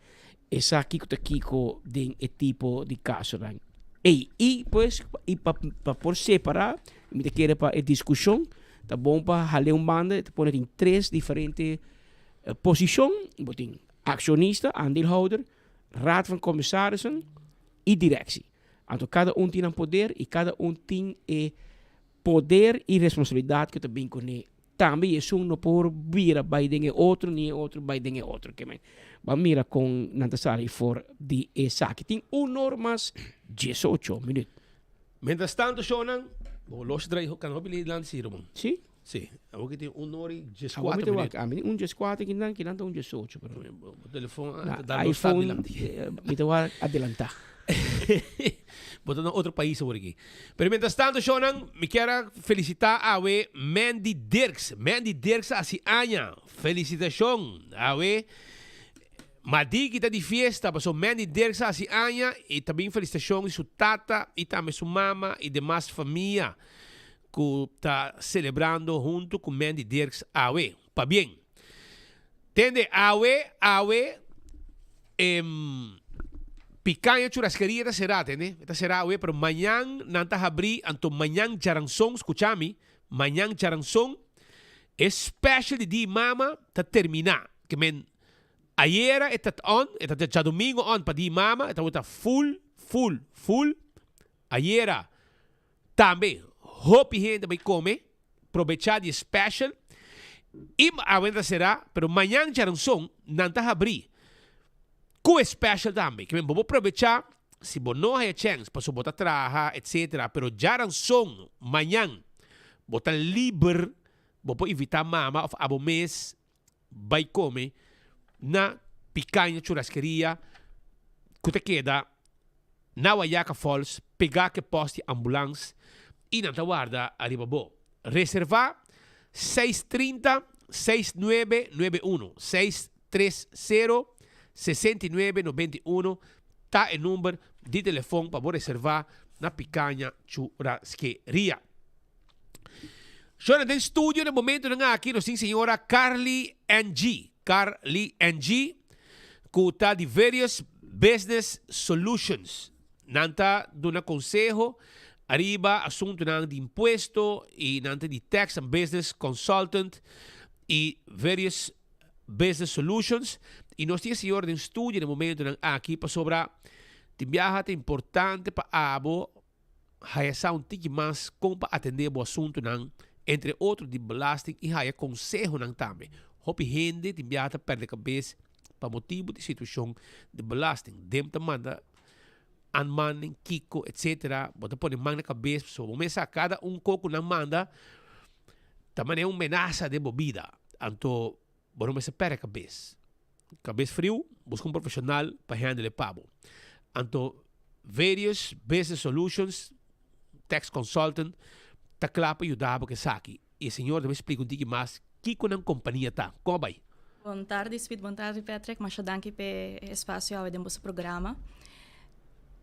Speaker 21: e sa kico ta kico den e tipo di casonan ey. Y pues y pa pa por separa mi ta kere pa e discusion ta bon pa hale un banda ta pone tin tres diferente posicion. Bo tin accionista, aandeelhouder, Raad van Commissarissen y directie. Anto cada un tin nan poder y cada un tin e poder y responsabilidad cu ta bin cune. Tambe y esun no por bira bay den e otro ni e otro bay den e otro. Ke men ban mira con nan ta sali for di esaki. Tin un or mas diesocho minuut.
Speaker 18: Mientras tanto shownan, bo los drai kan hopi lei dilanti si Ramon.
Speaker 21: Si?
Speaker 18: Si, awor ki tin un ora i
Speaker 21: djes kuater minuut. Ami tin un djes kuater kinan, kinan ta un djes ocho. Pero
Speaker 18: bo telefon ta da dos stap dilanti.
Speaker 21: Mi ta wak adelantá.
Speaker 18: Bo ta na otro pais awor aki. Pero mientras tanto shownan, mi kier a felisitá awe Mandy Dirks. Mandy Dirks a hasi aña. Felisitashon awe. Madiki ta di fiesta pasobra Mandy Dirks a hasi aña i ta bin felisitashon di su tata i tambe su mama i demas famia ku ta selebrando huntu ku Mandy Dirks awe. Pabien. Tende awe awe e Picaña Churrascaria ta será tende e ta será awe pero mañan nan ta habrí anto mañan djaranson skucha mi mañan djaranson e special di di mama ta terminá ke men Ayera e ta on, e ta djadomingo on pa di mama, e tabata full, full, full. Ayera tambe hopi hende bai come, probecha di e special. I awe nan ta sera, pero mañan djaranson nan ta habri cu e special tambe. Kimen bo por probecha si bo no haya chens pasobra bo ta traha etc. Pero djaranson mañan bo ta liber, bo por invita mama of abo mes bai come na Picaña Churrasqueria cu ta keda na Wayaca Falls pega cu e post di ambulans y nan ta warda ariba bo. Reserva seis trinta seis nuebe nuebe uno, seis tres sero sesenta i nuebe nobenta i uno. ta e number di telefon pa bo reserva na Picaña Churrasqueria. Shona den studio na momentonan aki nos tin señora Carly NG, Carly NG, cu ta di Various Business Solutions. Nan ta duna conseho ariba asuntonan di impuesto y nan ta di tax and business consultant y Various Business Solutions. Y nos tin e señora den studio na momentonan aki pasobra tin biaha ta importante pa abo haya sa un tiki mas kon pa atendé bo asuntunan, entre otro di belasting i haya konsehonan tambe. Hopi hende tin biaha ta pèrdè kabes pa motibu di situashon di belasting. Dem ta manda aanmaning, kiko, etsetera. Bo ta pone man na kabes pasobra bo mes sa kada un ko ku nan manda ta manera un menasa den bo bida. Anto bo no mester pèrdè kabes. Kabes friu, buska un profeshonal pa handle e pa bo. Anto Various Business Solutions Tax Consultant ta kla pa yuda bo ku esaki. I e señor ta bai splika un tiki mas kiko nan kompania ta. Kon a bai?
Speaker 1: Bon tardi Speed, bon tardi Patrick. Masha danki p'e espasio awe den boso programa.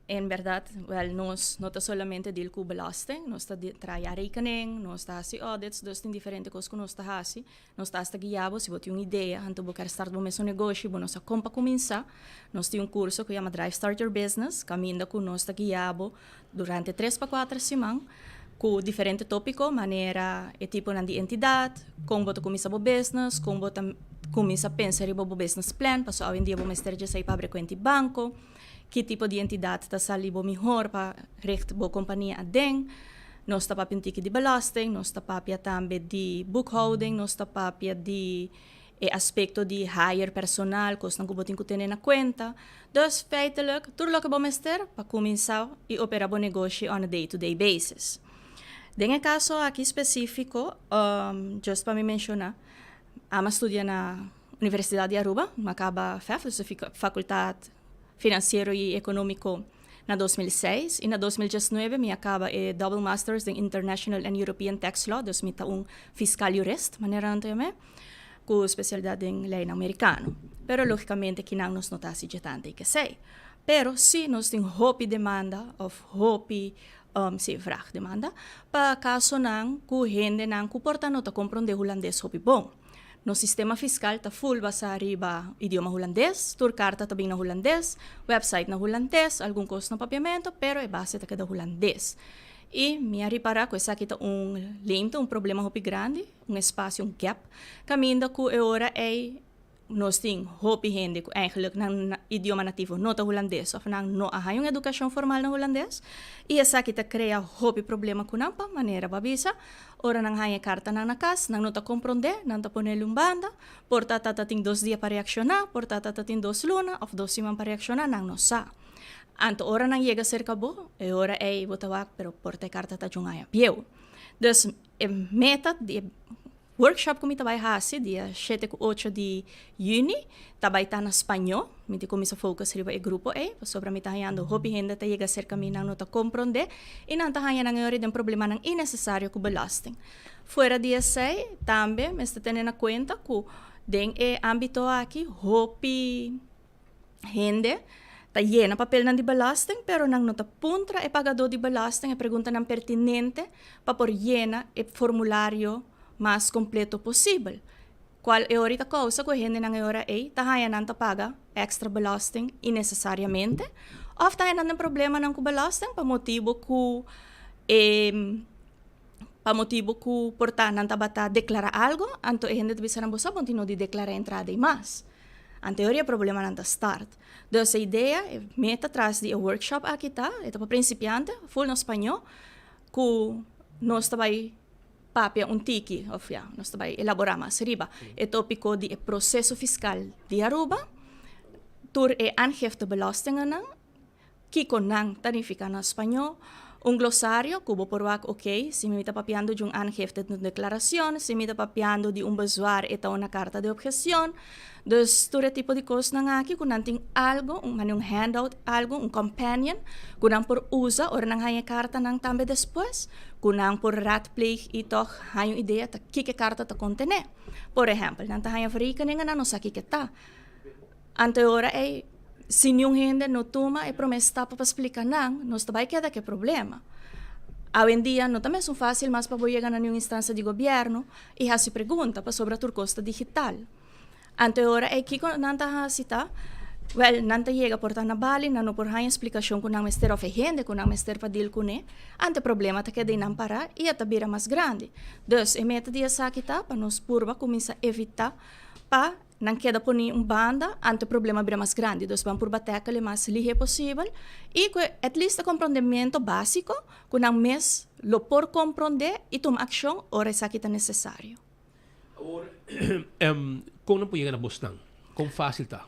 Speaker 1: En berdad, wel nos no ta solamente deal ku belasting, nos ta traha jaarrekening, nos ta hasi audits, dus tin diferente kos ku nos ta hasi. Nos ta hasta guia bo si bo tin un idea, anto bo ker start bo mesun negoshi, bo no sa kon pa kuminsá. Nos tin un kurso ku yama Drive Start Your Business, kaminda ku nos ta guia bo durante tres pa kuater siman ku diferente tópiko, manera e tiponan di entidat, kon bo ta kuminsá bo business, kon bo ta kuminsá pensa riba bo business plan, pasobra awendia bo mester dje esei pa abri kuenta di banko, ki tipo di entidat ta sali bo mihor pa richt bo kompania aden. Nos ta papia un tiki di belasting, nos ta papia tambe di boekhouding, nos ta papia di e aspecto di hire personal, cosnan cu bo tin cu tene na cuenta. Dus feitelijk tur loke bo mester pa cuminsa y opera bo negoshi on a day to day basis. Den e caso aki specifico, just pa mi menciona, ami a studia na Universidad di Aruba, mi a caba FEF, dus e Facultad Financiero y Economico na 2006 y na 2019 mi a caba e double masters den International and European Tax Law, dus mi ta un fiscal jurist, manera nan ta yam'é, cu specialidad den leynan Mericano. Pero logicamente kinan nos no ta haci dje tanto y kesey. Pero si nos tin hopi demanda of hopi, si, vraag, demanda, pa casonan cu hendenan cu por ta no ta comprende Hulandes hopi bon. Nos sistema fiskal ta ful basá riba idioma hulandes, tur karta ta bin na hulandes, wèpsait na hulandes, algun kos na papiamentu, pero e base ta keda hulandes. I mi a ripará ku esaki ta un leemte, un problema hopi grandi, un espasio, un gap, kaminda ku e ora ei nos tin hopi hende ku eigenlijk nan idioma nativo no ta hulandes òf nan no a haña un edukashon formal na hulandes i esaki ta krea hopi problema ku nan pa manera bo a bisa Ora nan haña e kartanan na kas, nan no ta komprondé, nan ta ponel un banda. Por ta ta tin dos dia pa reakshoná, por ta ta tin dos luna òf dos siman pa reakshoná, nan no sa. Anto ora nan yega serka bo, e ora ei bo ta wak, pero por ta e karta ta djun aña bieu. Dus e meta di e workshop ku mi ta bai hasi dia shete ku ocho di yüni ta bai ta na spañó. Mi tin kuminsá focus riba e grupo ei, pasobra mi ta hañando hopi hende ta yega serka mi, nan no ta komprondé i nan ta haña nan e ora den problemanan innesesario ku belasting. Fuera di esei, tambe mester tene na kuenta ku den e ámbito aki hopi hende ta yena papelnan di belasting, pero nan no ta puntra e pagadó di belasting e preguntanan pertinente pa por yena e formulario mas kompleto posibel. Cual e ora ta causa cu e hendenan e ora ey ta haya nan ta paga extra belasting innecesariamente of ta haya nan den problemanan cu belasting pa motibo cu e pa motibo cu por ta nan tabata declara algo anto e hende ta bisa nan bo sa bo tin no di declara entrada y mas. Anto e ora e problemanan ta start. Dus e idea, e meta tras di e workshop aki ta, e ta pa principiante, full na spañó, cu nos ta bay papia un tiki, of ya, nos ta bai elaborá mas riba e tópiko di e proseso fiskal di Aruba, tur e aangiftebelastingennan, kiko nan ta nifiká na spañó, un glosario ku bo por wak, oké, si mi ta papiando di un aangifte ta un deklarashon, si mi ta papiando di un bezwaar e ta una karta di obheshon. Dus tur e tipo di kosnan aki ku nan tin algo, un mane un handout, algo, un companion ku nan por usa ora nan haña e kartanan tambe despues, ku nan por raadpleeg i tòg haña un idea ta kiko e karta ta kontené. Por ehèmpel, nan ta haña verrekeningen, nan no sa kiko e ta. Anto e ora ei. Si niun hende no tuma e prome stap pa splika nan, nos ta bai keda ku e problema. Awendia no ta mesun fásil mas pa bo yega na niun instansia di gobièrnu i hasi pregunta pasobra tur kos ta digital. Anto e ora ei kiko nan ta hasi ta, wèl, nan ta yega por ta na bali, nan no por haña splikashon ku nan mester òf e hende ku nan mester pa dil kuné, anto e problema ta keda einan pará i e ta bira mas grandi. Dus e meta di esaki ta pa nos purba kuminsá evitá pa Nan keda poni un banda, anto e problema bira mas grandi. Dus ban purba tackle e mas lihe posibel y cu at least e comprondemento basico cu nan mes lo por compronde y tuma accion ora esaki ta necesario.
Speaker 18: Awor, con nan por yega na bosnan? Con facil ta?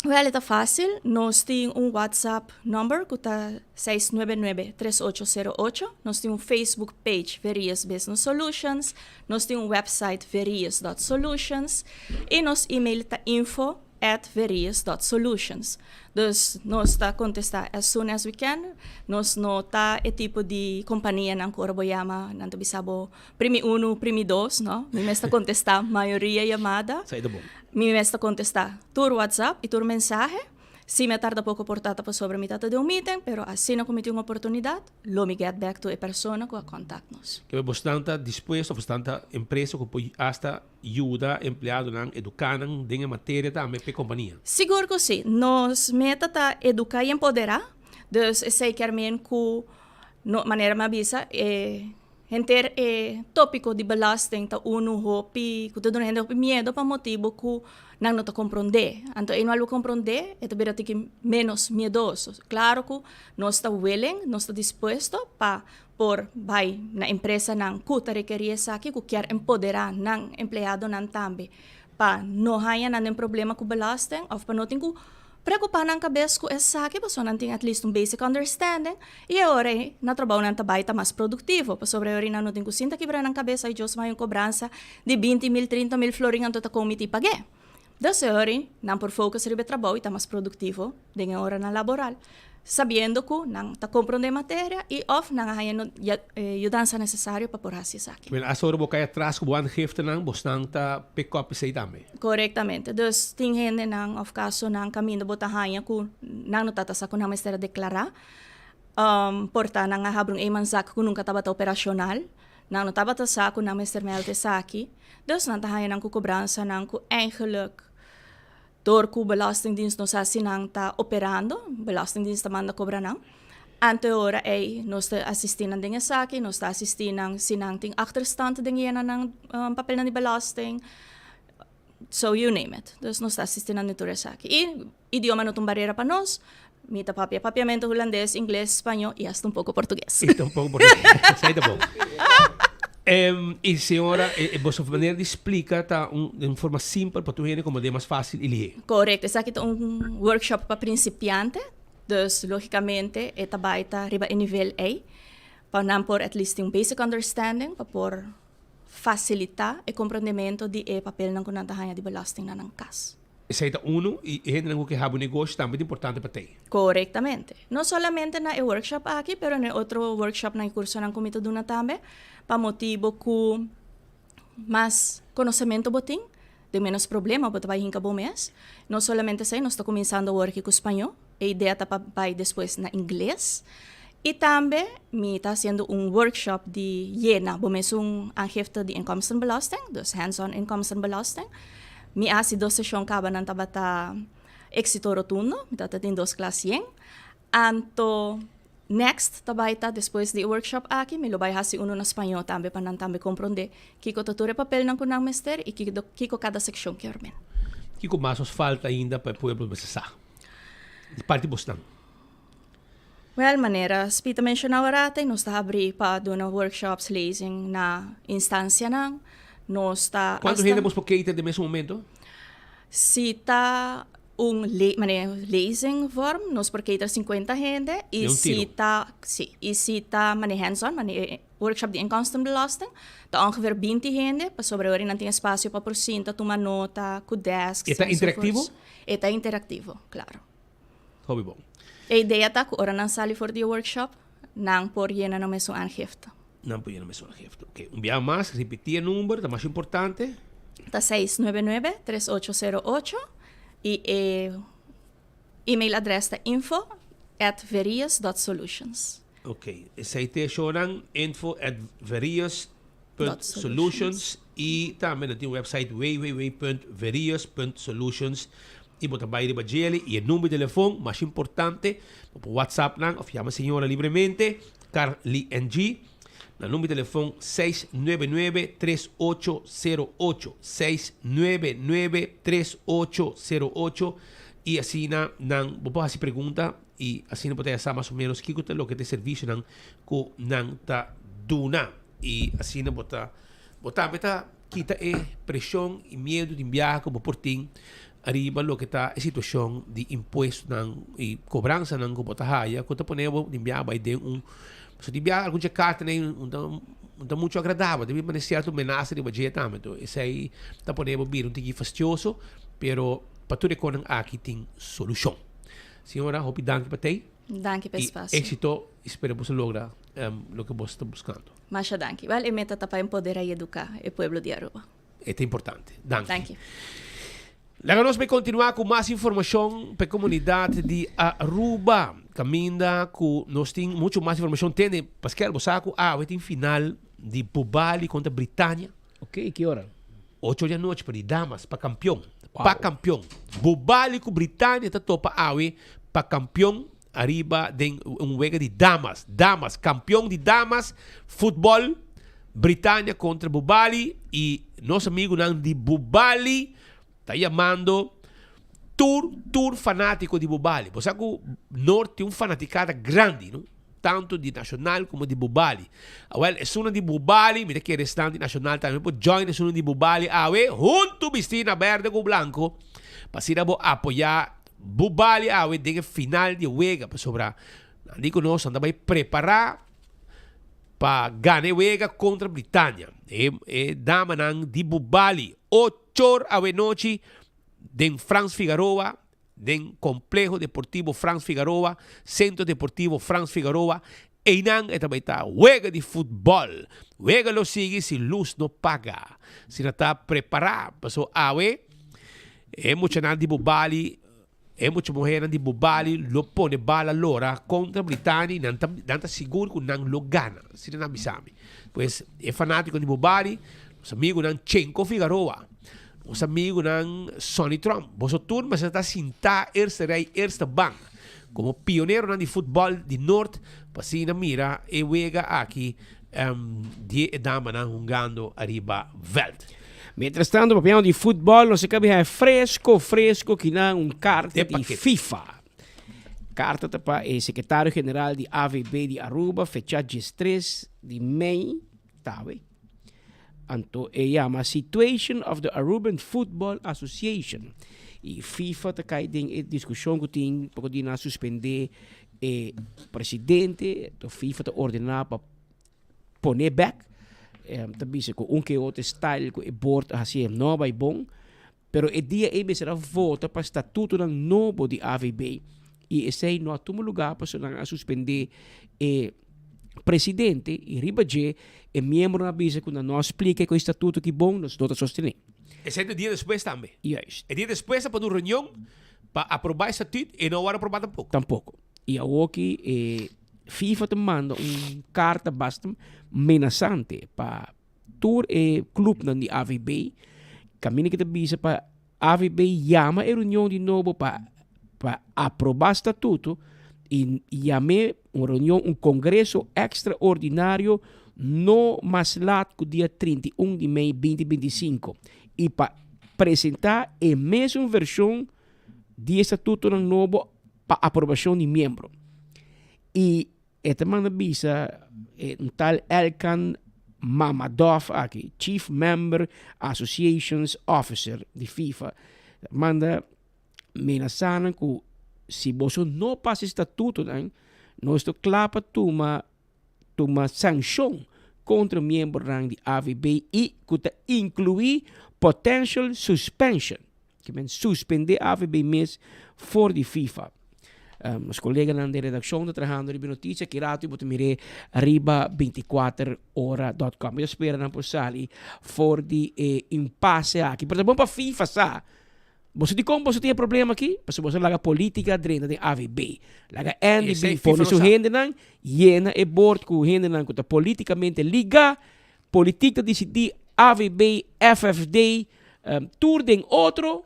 Speaker 1: Wel, e ta facil. Nos tin un WhatsApp number cu ta 699 3808. Nos tin un Facebook page Verius Business Solutions. Nos tin un website verius dot solutions y nos email ta info at verius dot solutions. Dus nos ta contesta as soon as we can. Nos no ta e tipo di companianan cu ora bo yama nan ta bisa bo primi uno, primi dos, no. Mi mes ta contesta mayoria yamada.
Speaker 18: Sa e ta bon.
Speaker 1: Mi mes ta contesta tur WhatsApp y tur mensahe. Si mi a tarda poco por ta ta pasobra mi ta ta den un meeting, pero asina cu mi tin un oportunidad, lo mi get back to e persona cu a contact nos.
Speaker 18: Kebe bosnan ta dispuesto of bosnan ta empresa cu por hasta yuda empleadonan educa nan den e materia tambe p'e compania?
Speaker 1: Sigur cu si. Nos meta ta educa y empodera, dus esey kier meen cu no, manera mi a bisa, e henter e topico di belasting ta unu hopi cu ta duna hende hopi miedo pa motibo cu nan no ta comprende. Anto e no algo comprende e ta bira tiki menos miedoso. Claro cu nos ta willing, nos ta dispuesto pa por bay na empresanan cu ta rekeri esaki, cu kier empodera nan empleadonan tambe pa no haya nan den problema cu belasting of pa no tin cu Preocupa nan cabes cu esaki pasobra nan tin at least un basic understanding y e ora ey na trabao nan ta bay ta mas productivo pasobra e ora ey nan no tin cu sinta kibra nan cabes ay Dios may un cobransa di binti mil trinta mil florin anto ta con mi tin pague. Dus e ora ey nan por focus riba e trabao y ta mas productivo den e oranan laboral sabiendo cu nan ta comprende e materia y of nan a haya e yudansa necesario pa por haci esaki.
Speaker 18: Bueno, hasta ora bo cay atras cu bo aangiftenan, bosnan ta pick up esey tambe.
Speaker 1: Corectamente. Dus tin hendenan of casonan caminda bo ta haña cu nan no ta sa cu nan mester a declara. Por ta nan a habri un eenmanszaak cu nunca tabata operacional. Nan no tabata sa cu nan mester meld esaki. Dus nan ta haña nan cu cobransanan cu eigenlijk Dor ku Belastingdienst no sa si nan ta operando, Belastingdienst ta manda kobra nan. Anto e ora ei nos ta asistí nan den esaki, nos ta asistí nan si nan tin achterstand den yena nan papelnan di belasting, so you name it. Dus nos ta asistí nan den tur esaki. I idioma no ta un barera pa nos, mi ta papia papiamento, hulandes, ingles, spañó i hasta un poko portugues.
Speaker 18: I ta un poko portugues, esei ta bon. I señora, boso manera di splika ta un den forma simpel pa tur hende komprendé mas fásil i lihé.
Speaker 1: Korekto, esaki ta un workshop pa prinsipiante, dus lógikamente e ta bai ta riba e nivel ei, pa nan por at least tin un basic understanding pa por fasilitá e komprendementu di e papelnan ku nan ta haña di belasting na nan kas.
Speaker 18: Esei ta unu i e hendenan ku ke habi un negoshi tambe ta importante pa tei.
Speaker 1: Korektamente. No solamente na e workshop aki, pero na e otro workshopnan i kursonan ku mi ta duna tambe, pa motibu ku mas konosementu bo tin, den ménos problema bo ta bai hinka bo mes. No solamente esei, nos ta kuminsando awor aki ku spañó, e idea ta pa bai despues na ingles. I tambe mi ta hasiendo un workshop di yena bo mes un aangifte di inkomstenbelasting, dus hands-on inkomstenbelasting. Mi a hasi dos seshon kaba nan tabata éxito rotundo, mi tabata tin dos klas yen. Anto next ta bai ta despues di e workshop aki mi lo bai hasi unu na spañó tambe pa nan tambe komprondé kiko ta tur e papelnan ku nan mester i kiko kada sekshon kier men.
Speaker 18: Kiko mas nos falta ainda pa e pueblo mester sa di parti bosnan?
Speaker 1: Wèl, manera Speed a menshoná awor nos ta habrí pa duna workshops, lezing na instansianan. Nos ta
Speaker 18: Kuantu
Speaker 1: hasta.
Speaker 18: hende bos por cater den mesun momento?
Speaker 1: Si ta un le manera lezingvorm, nos por cater sinkuenta hende i
Speaker 18: Den un
Speaker 1: si
Speaker 18: tiro.
Speaker 1: ta, sí, i si ta manera hands-on, manera workshop di inkomstenbelasting, ta ongeveer binti hende, pasobra e ora nan tin espasio pa por sinta, tuma nota, ku desks
Speaker 18: E ta
Speaker 1: enzovoorts.
Speaker 18: interaktivo?
Speaker 1: E ta interaktivo, klaro.
Speaker 18: Hopi bon.
Speaker 1: E idea ta ku ora nan sali for di e workshop, nan por yena nan mesun aangifte.
Speaker 18: Nan por yena mesun aangifte. Oké, un bia mas, ripití e number, ta masha importante.
Speaker 1: Ta 699-3808 i e E-mail adres ta info at verius dot solutions.
Speaker 18: Ok, esei ta e shownan, info at verius punt solutions y tambe nan tin un website www punt verius punt solutions y bo ta bay riba djele y e number di telefon mas importante bo por whatsapp nan of yama señora libremente Carly NG na number di telefon 699 3808 699 3808 y asina nan bo por haci pregunta y asina bo ta ya sa mas o menos kico ta loke ta e servicionan cu nan ta duna y asina bo ta bo tambe ta kita e presion y miedo di biaha cu bo por tin ariba loke ta e situacion di impuestonan y cobransanan cu bo ta haya cu ta pone bo di biaha bay den un pasobra di biaha algun dje cartanan no ta no ta mucho agradabel ta bin pone cierto menasa riba dje tambe enton esey ta pone bo bira un tiki fastioso pero pa tur e conan aki tin solucion. Señora hopi danki pa tey.
Speaker 1: Danki pa e
Speaker 18: Y
Speaker 1: espacio.
Speaker 18: éxito y spera boso logra loke boso ta buscando.
Speaker 1: Masha danki. Wel, e meta ta pa empodera y educa e pueblo di Aruba.
Speaker 18: E ta importante. Danki.
Speaker 1: Danki.
Speaker 18: Laga nos bay continua cu mas informacion pa e comunidad di Aruba. Caminda cu nos tin mucho mas informacion. Tende, Pascal, bo sa cu awe tin final di Bubali contra Britania.
Speaker 21: Ok, ki ora?
Speaker 18: Ocho di anochi pa di damas, pa campeon. Pa campeon. Bubali cu Britania ta topa awe pa campeon ariba den un wega di damas. Damas, campeon di damas, futbol, Britania contra Bubali y nos amigunan di Bubali ta yamando tur, tur fanatico di Bubali. Bo sa cu Noord tin un fanaticada grandi, no? Tanto di Nacional como di Bubali. Awel, esunnan di Bubali, mi ta kere esnan di Nacional tambe por join esunnan di Bubali awe, hunto bisti na berde cu blanco, pa asina bo apoya Bubali awe den e final di e wega, pasobra nan di cu nos nan ta bay prepara pa gana e wega contra Britania. E, e damanan di Bubali, ochor awe nochi den Frans Figaroa, den Compleho Deportivo Frans Figaroa, Centro Deportivo Frans Figaroa, einan e ta bay ta wega di futbol. Wega lo sigui si luz no paga. Si nan ta prepara, paso awe e muchanan di Bubali, e mucha muhernan di Bubali lo pone bala lora contra Britania y nan ta nan ta sigur cu nan lo gana. Asina nan bisa mi. Pues e fanatico di Bubali, nos amigunan Chenko Figaroa, Nos amigunan Sonny Trump, boso tur mester ta sintá eerste rij, eerste bank, komo pioneronan di futbòl di Noord pa asina mira e wega aki di e damanan hungando ariba vèlt.
Speaker 21: Mientras tanto, papiando di futbòl, nos a kabi haña fresco, fresco kinan un karta di FIFA. Karta ta pa e sekretario general di AVB di Aruba, fechá diestres di mei, tawe. Anto e yama Situation of the Aruban Football Association. Y FIFA ta kai den e discusion cu tin paco di nan a suspende e presidente. Anto FIFA ta ordena pa pone bek. Ta bisa cu un ke otro style cu e board a haci no a bay bon. Pero e dia ei mester a vota pa statutonan nobo di AVB y esey no a tuma lugar pasobra nan a suspende e presidente y riba dje e miembronan a bisa cu nan no a splica cu e statuto ki bon nos no ta sostene.
Speaker 18: Esey ta e dia despues tambe.
Speaker 21: Juist.
Speaker 18: E dia despues a pone un reunion pa aproba e statut y no a worde aproba tampoco.
Speaker 21: Tampoco. Y awoki e FIFA ta manda un carta basta menasante pa Tur e clubnan di AVB, caminda ki ta bisa pa AVB yama e reunion di nobo pa pa aproba statuto y yam'é un reunion, un congreso extraordinario no mas laat cu dia 31 di mei 2025 y pa presenta e mesun version di e statutonan nobo pa aprobacion di miembro. Y E ta manda bisa e un tal Elkan Mammadov aki, Chief Member Associations Officer di FIFA, manda menasá nan ku si boso no pasa e statutonan, nos ta kla pa tuma tuma sanshon kontra miembronan di AVB i ku ta inkluí potential suspension. Ke men suspendé AVB mes for di FIFA. Nos koleganan den redakshon ta trahando riba e notisia. Ki ratu bo ta mir'é riba 24ora dot com. Mi ta spera nan por sali for di e impase aki. Pero ta bon pa FIFA sa. Boso di kon boso tin e problema aki? Pasobra boso laga politica drenta den AVB. Laga Andy
Speaker 18: Esei
Speaker 21: bin
Speaker 18: FIFA
Speaker 21: pone
Speaker 18: no
Speaker 21: su
Speaker 18: sa.
Speaker 21: hendenan, yena e board ku hendenan ku ta politicamente liga. Politik ta disidí AVB, FFD, tur den otro.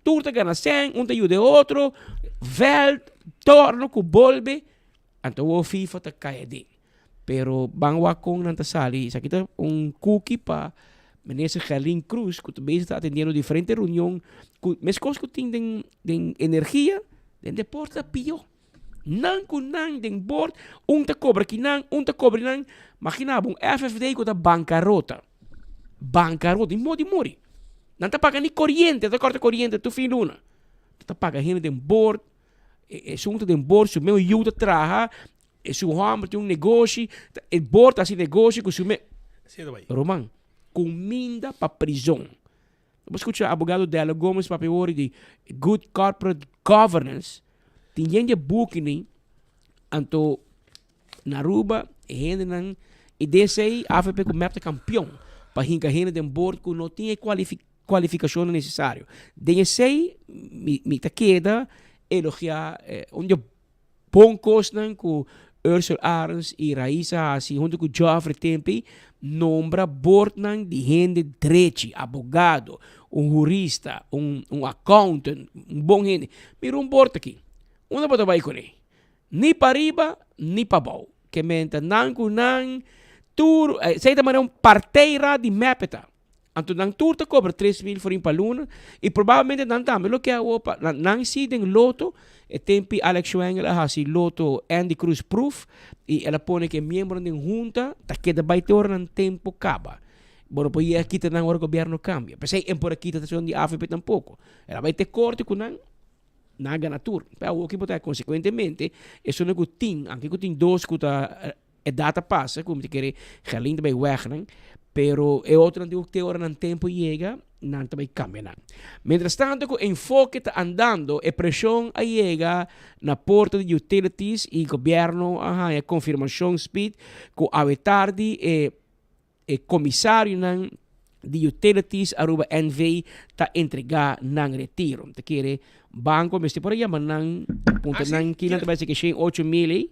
Speaker 21: Tur ta gana sèn, un ta yuda e otro. Vèlt, torno ku bolbe. Anto awor FIFA ta kai aden. Pero ban wak kon nan ta sali. Esaki ta un kuki pa Minister Gerlin Croes ku ta bezig ta atendiendo diferente reunion ku meskos ku tin den den energia, den deporte ta pió. Nan ku nan den bord, un ta kobra kinan, un ta kobra kinan. Magina bo un FFD ku ta bankarota. Bankarota, di modi muri. Nan ta paga ni koriente, nan ta kòrta koriente tur fin luna. Nan ta paga hende den bord, esun ta den bord su mes yu ta traha. E su homber tin un negoshi, e bor ta hasi negoshi ku su me. Ruman, kuminda pa prizon. Bo skucha abogado Dello Gomez papia wori di good corporate governance, tin yen di e bukinan, anto na Aruba e hendenan, i den esei avp ku mep ta kampion pa hinka hende den bord ku no tin e kualifikashonnan nesesario. Den esei mi ta keda elogia un di e Bon kosnan ku Ursel Arends i Raisa hasi huntu ku Geoffrey Tempi nombra bordnan di hende drechi, abogado, un hurista, un un accountant, un bon hende. Mira un bord aki. Unda bo ta bai kuné? Ni pariba ni pabou. Ke menta nan ku nan tur, esei ta manera un partera di mep e ta. Anto nan tur ta cobra 3000 florin pa luna y probablemente nan tambe lo ke awo pa nan si den loto e tempi Alex Schwengle a haci loto Andy Cruz proof y el a pone ke miembronan den hunta ta keda bay te ora nan tempo caba. Bo no por yega kita nan ora gobierno cambia. P'esey en por a kita tacion di avp tampoco. El a bay te corte cu nan, nan a gana tur. Pe awo ki bo ta consecuentemente esunnan cu tin, anke cu tin dos cu ta E data pasa ku mi ta kere Gerlin ta bai wegnan, pero e otronan tin ku te ora nan tempu yega, nan ta bai kambia nan. Mientras tanto ku Enfoke ta andando, e preshon a yega na porta di utilities i gobièrnu a haña konfirmashon speed ku awe tardi e E komisarionan di Utilities Aruba NV ta entregá nan retiro. Mi ta kere banko mester por a yama nan, puntra nan kinan ta bai seki shen ocho mil ei,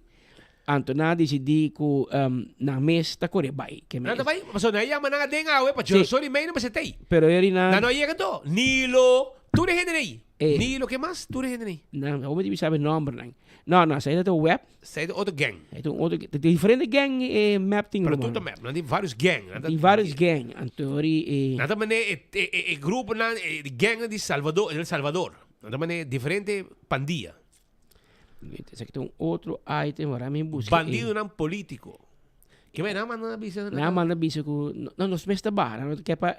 Speaker 21: anto nan a disidí ku nan mes ta kore bai.
Speaker 18: Nan ta bai? Pasobra nan a yama nan aden awe pa djosor i mei nan mester ta ei.
Speaker 21: Pero eri nan.
Speaker 18: Nan no a yega anto. Nilo, tur e hende ei. Nilo, ke mas? Tur e hende ei.
Speaker 21: Nan, awor mi ta bisa bo e nòmbernan. No, no, esei ta web.
Speaker 18: Esei ta otro gang.
Speaker 21: Esei ta un otro gang. Tin diferente gang e mep tin
Speaker 18: Pero tur ta mep. Nan tin varios gang.
Speaker 21: Nan tin varios gang. Anto ori e.
Speaker 18: Nan ta mane e e e gruponan e gangnan di Salvador, El Salvador. Nan ta mane diferente pandia.
Speaker 21: Esaki ta un otro item wara mi buska.
Speaker 18: Bandidonan politico. Ke bay nan manda bisa.
Speaker 21: Nan manda bisa ku no nos mes ta baha. Nan no ta ke pa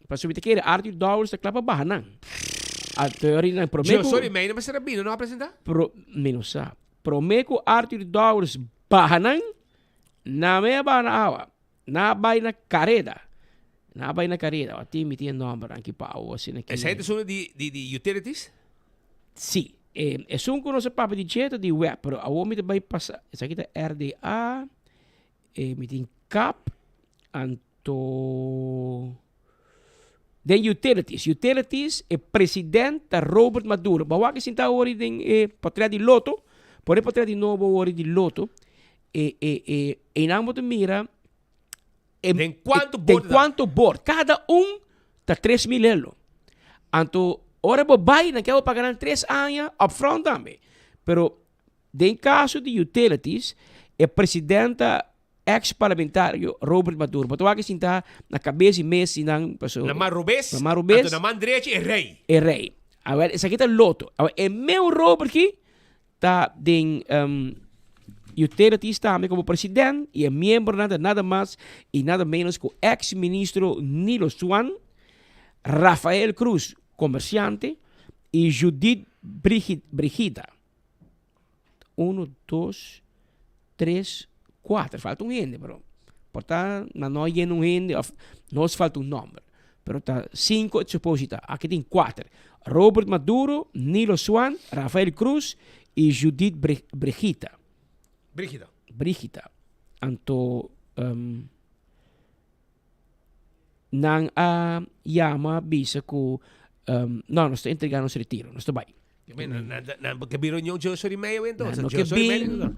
Speaker 21: Pasobra mi ta kere Arthur Dowers ta kla pa baha nan. Anto ori nan prome
Speaker 18: Yo
Speaker 21: ku
Speaker 18: sorry, mij no mester a bini, no a presenta?
Speaker 21: Pro, mi no sa. Prome ku Arthur Dowers baha nan, nan me a baha na awa. Nan a bai na kareda. Nan a bai na kareda. Ati mi tin e nombernan aki pa awo asina ki.
Speaker 18: Esei ta esun di di di utilities?
Speaker 21: Si. E esun ku nos a papia di dje ta di web, pero awo mi ta bai pasa, esaki ta RDA, e mi tin kap, anto. To den utilities. Utilities e president ta Robert Maduro. Bo a wak e sinta awor den e potret di loto. Por e potret di nobo awor di loto. E e e einan bo ta mira e
Speaker 18: Den cuanto bord
Speaker 21: den cuanto bord. Cada un ta 3000 elo. Anto ora bo bai nan ke bo paga nan tres aña upfront tambe. Pero Den caso di utilities, e president ta ex parlamentario Robert Maduro. Bo ta wak e sinta na cabes di mes di nan paso.
Speaker 18: Na man robes,
Speaker 21: Na man robes.
Speaker 18: anto na man drechi e rey.
Speaker 21: E rey. Awel esaki ta loto. Awel e meu Robert ki ta den utilities tambe como president y e miembronan ta nada mas y nada menos cu ex ministro Nilo Swan, Rafael Cruz, comerciante, y Judith Brigida. Uno, dos, tres, kuater. Falta un hende, pero por ta na no yena un hende of nos falta un nomber. Pero ta cinco suppose ta. Aki tin kuater. Robert Maduro, Nilo Swan, Rafael Cruz y Judith Brigita.
Speaker 18: Brigita.
Speaker 21: Brigita. Anto, um. Nan a yama bisa ku no, nos ta entrega nos retiro, nos ta bai.
Speaker 18: Nan ke bin reunion djes ora y media entonces?
Speaker 21: Nan no ke bin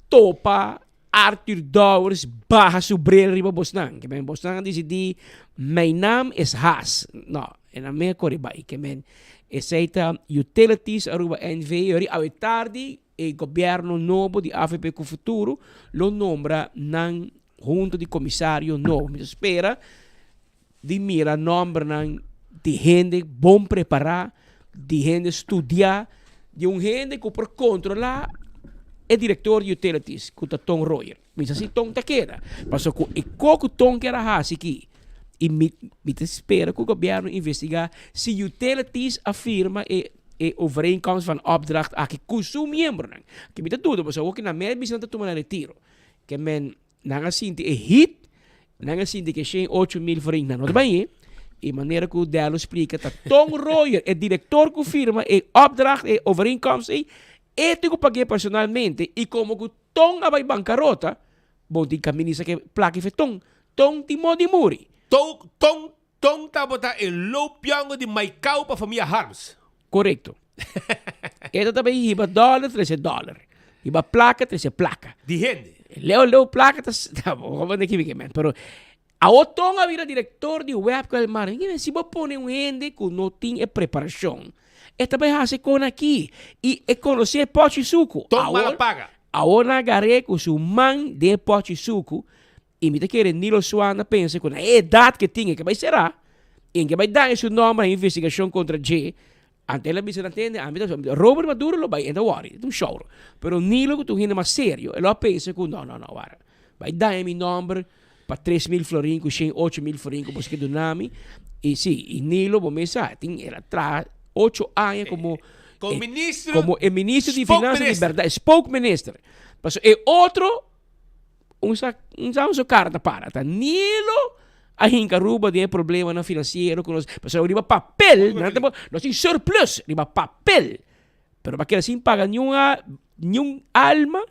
Speaker 21: topa Arthur Dowers baha su bril riba bosnan. Ke men bosnan a disidí mijn naam is Haas. No, e nan me a kore bai. Ke men esei ta Utilities Aruba NV. Yori awe tardi e gobierno nobo di avp ku Futuro lo nombra nan hunta di komisario nobo. Mi ta spera di mira nombernan di hende bon prepará, di hende studiá, di un hende ku por kontrolá e direktor di utilities ku ta Ton Royer. Mi sa si Ton ta keda, pasobra ku e ko ku Ton kier a hasi aki i mi mi ta spera ku gobièrnu investigá si utilities a firma e e overeenkomst van opdracht aki ku su miembronan. Ke mi ta duda pasobra awor ki nan mes bisa nan ta tuma nan retiro. Ke men Nan a sinti e hit, nan a sinti ke shen 8000 florin nan no ta bañ'é. E manera ku Dello splika ta Ton Royer, e direktor ku firma e opdracht, e overeenkomst ei, e tin ku pag'é personalmente i komo ku Ton a bai bankarota, bon tin kaminisa ke plaka i fe Ton. Ton tin modi muri.
Speaker 18: Ton, Ton, Ton tabata e loopjongen di Maicao pa famia Harms.
Speaker 21: Korekto. E ta tabata hiba dòler trese dòler. Hiba plaka trese plaka.
Speaker 18: Di hende.
Speaker 21: Leu leu plaka ta bo no kibi men pero awo Ton a bira direktor di web ku Elmar si bo pone un hende ku no tin e preparashon e ta bai hasi kon aki i e konosé e pòchi suku.
Speaker 18: Ton mala paga.
Speaker 21: Awor nan a gar'é ku su man den e pòchi suku I mi ta kere Nilo Swan a pensa ku na e edat ke tin e ke bai será i e ke bai daña su nòmber na investigashon kontra dje. Ante el a bisa nan tende ami ta Robert Maduro lo bai e ta wòri e ta un shòuro. Pero Nilo ku ta un hende mas serio e lo a pensa ku no no no wara bai daña mi nòmber pa 3000 florin ku shen 8000 florin ku boso ke duna mi. I si i Nilo bo mes sa tin el a traha ocho aña komo
Speaker 18: Komo ministro
Speaker 21: komo e ministro di finansa di bèrdat spokesminister. Pasobra e otro Un sa un sa un su cara ta para. Ta Nilo a hinca Aruba den e problemanan financiero cu nos, pasobra riba papel nan ta nos tin surplus riba papel, pero pa keda sin paga niun a niun alma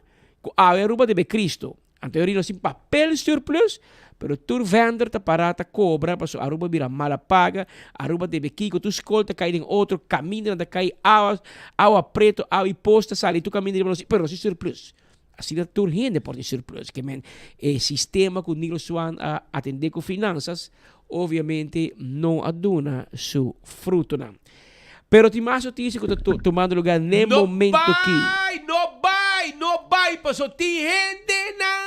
Speaker 21: cu awe Aruba debe Cristo. Anto e nos tin papel surplus, pero tur vender ta para ta cobra pasobra Aruba bira mala paga, Aruba debe kico, tur scol ta cay den otro, camindanan ta cay, awa awa preto, awa y pos ta sali tur caminda riba nos, pero nos tin surplus. Asina tur hende por tin surplus. Ke men e sistema ku Nilo Swan a atendé ku finansas obviamente no a duna su frutonan. Pero tin mas notisia ku ta tumando lugá n'e
Speaker 18: No
Speaker 21: momento ki.
Speaker 18: bai, no bai, no bai paso tin hendenan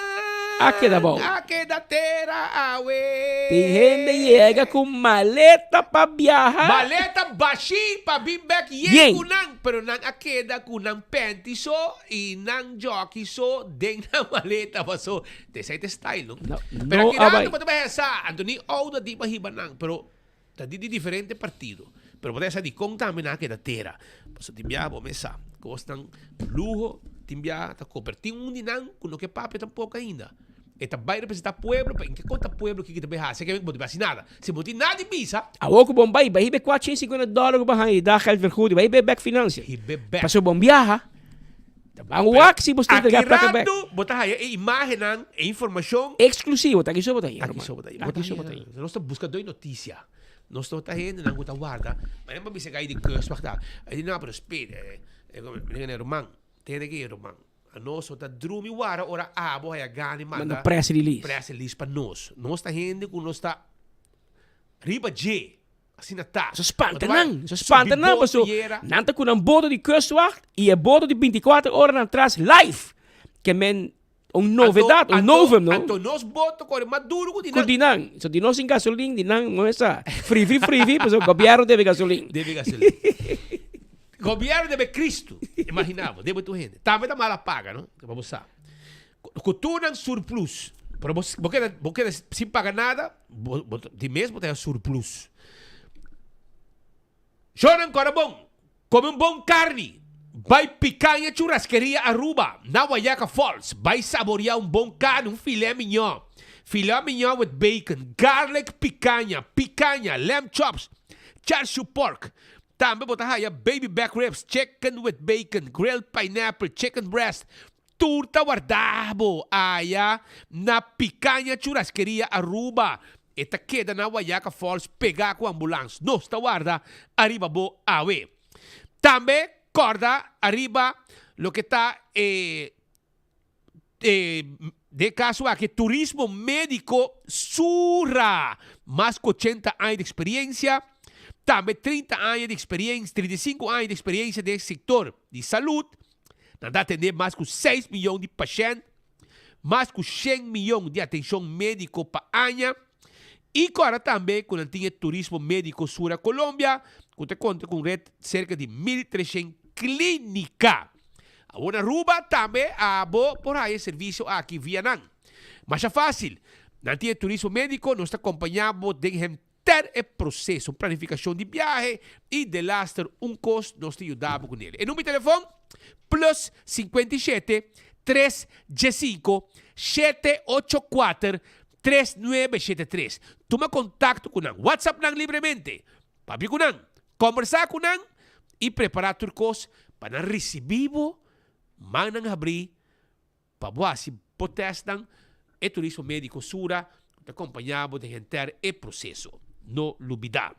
Speaker 21: A keda bou.
Speaker 18: a keda tera awe.
Speaker 21: Tin hende yega ku maleta pa biaha.
Speaker 18: Maleta bashí pa bin bek yen
Speaker 21: Yen.
Speaker 18: ku nan, pero nan a keda ku nan pènti so. I nan jockey so den nan maleta paso esei ta e style no.
Speaker 21: No,
Speaker 18: Pero
Speaker 21: no
Speaker 18: aki
Speaker 21: a
Speaker 18: nan
Speaker 21: bai.
Speaker 18: bo ta bai hesa anto ni ouder di pa hiba nan pero ta di di diferente partido pero bo ta hesa dikon tambe nan a keda tera paso tin biaha bo mes sa kosnan luho tin biaha ta koper tin un di nan ku no ke papia tampoko ainda e ta bai representa pueblo pa inke konta pueblo kiko ta bai hasi ke bo ta bai hasi nada si bo tin nada di bisa.
Speaker 21: Awor ku bon bai bai hiba e 450 dòler ku bo haña di daggeldvergoeding bai hiba e bèk finansia
Speaker 18: Hiba e bèk.
Speaker 21: Pasobra bon biaha ta ban wak si bo sta entrega
Speaker 18: Aki
Speaker 21: plaka bèk.
Speaker 18: rato bo ta haña e imagennan e informashon.
Speaker 21: Eksklusivo ta aki so bo ta haña
Speaker 18: Aki so bo ta haña.
Speaker 21: Aki so bo ta haña.
Speaker 18: Nos ta buska doi notisia nos no ta hendenan ku ta warda ma nan bisa kai di kustwacht ta e di no pero spera ruman tene ki ruman. Nos no ta drumi wara ora abo haya gana di manda
Speaker 21: Manda press release.
Speaker 18: press release pa nos. Nos ta hende ku nos ta riba dje. Asina ta.
Speaker 21: So spanta
Speaker 18: Bo ta
Speaker 21: nan, so spanta
Speaker 18: subi
Speaker 21: nan
Speaker 18: boto
Speaker 21: paso
Speaker 18: yera.
Speaker 21: nan ta ku nan boto di kustwacht i e boto di 24 ora nan tras live. Ke men un novedad, un
Speaker 18: Anto,
Speaker 21: novum no.
Speaker 18: anto nos boto kore mas duro ku di
Speaker 21: Ku
Speaker 18: nan.
Speaker 21: di nan. So di nos sin gasolin, di nan no esa. Frivi frivi paso gobierno debe gasolin.
Speaker 18: Debe gasolin. Gobierno debe Cristo. Imagina bo, debe tur hende. Tambe ta mala paga, no? Pa bo sa. Cu tur nan surplus. Pero bo, bo keda, bo keda sin paga nada, bo, bo, di mes bo ta haya surplus. Shonan kora bon, come un bon carni. Bai Picaña Churrasqueria Aruba, na Wayaca Falls. Bai saborea un bon carni, un filet mignon. Filet mignon with bacon, garlic picaña, picaña, lamb chops, char siu pork. Tambe bo ta haya baby back ribs, chicken with bacon, grilled pineapple, chicken breast. Tur ta warda bo aya na Picaña Churrasqueria Aruba. E ta keda na Wayaca Falls pegá ku ambulans. Nos ta warda ariba bo awe. Tambe kòrda ariba loke ta e e den e kaso aki turismo médiko Sura. Mas ku ochenta aña di eksperiensia, tambe 30 aña di eksperiensia, 35 aña di eksperiensia den e sektor di salud. Nan ta atendé mas ku seis miyon di pashènt. mas ku shen miyon di atenshon médiko pa aña i kòrda tambe ku nan tin e turismo médiko Sura Colombia ku ta konta ku un ret serka di 1300 klínika. Awor na Aruba tambe abo por haña e servisio aki via nan. Masha fásil, nan tin e turismo médiko, nos ta kompañá bo den henter e proseso, planifikashon di biahe i delaster un kos nos ta yuda bo kuné. E number di telefòn, plus 57 3 15 7 8 4 3 9 7 3. Tuma kontakto ku nan, WhatsApp nan libremente, papia ku nan, kòmbersá ku nan i prepará tur kos pa nan risibí bo, mannan habrí Pa bo hasi bo testnan, e turismo médiko Sura ta kompañá bo den henter e proseso. No lubidá.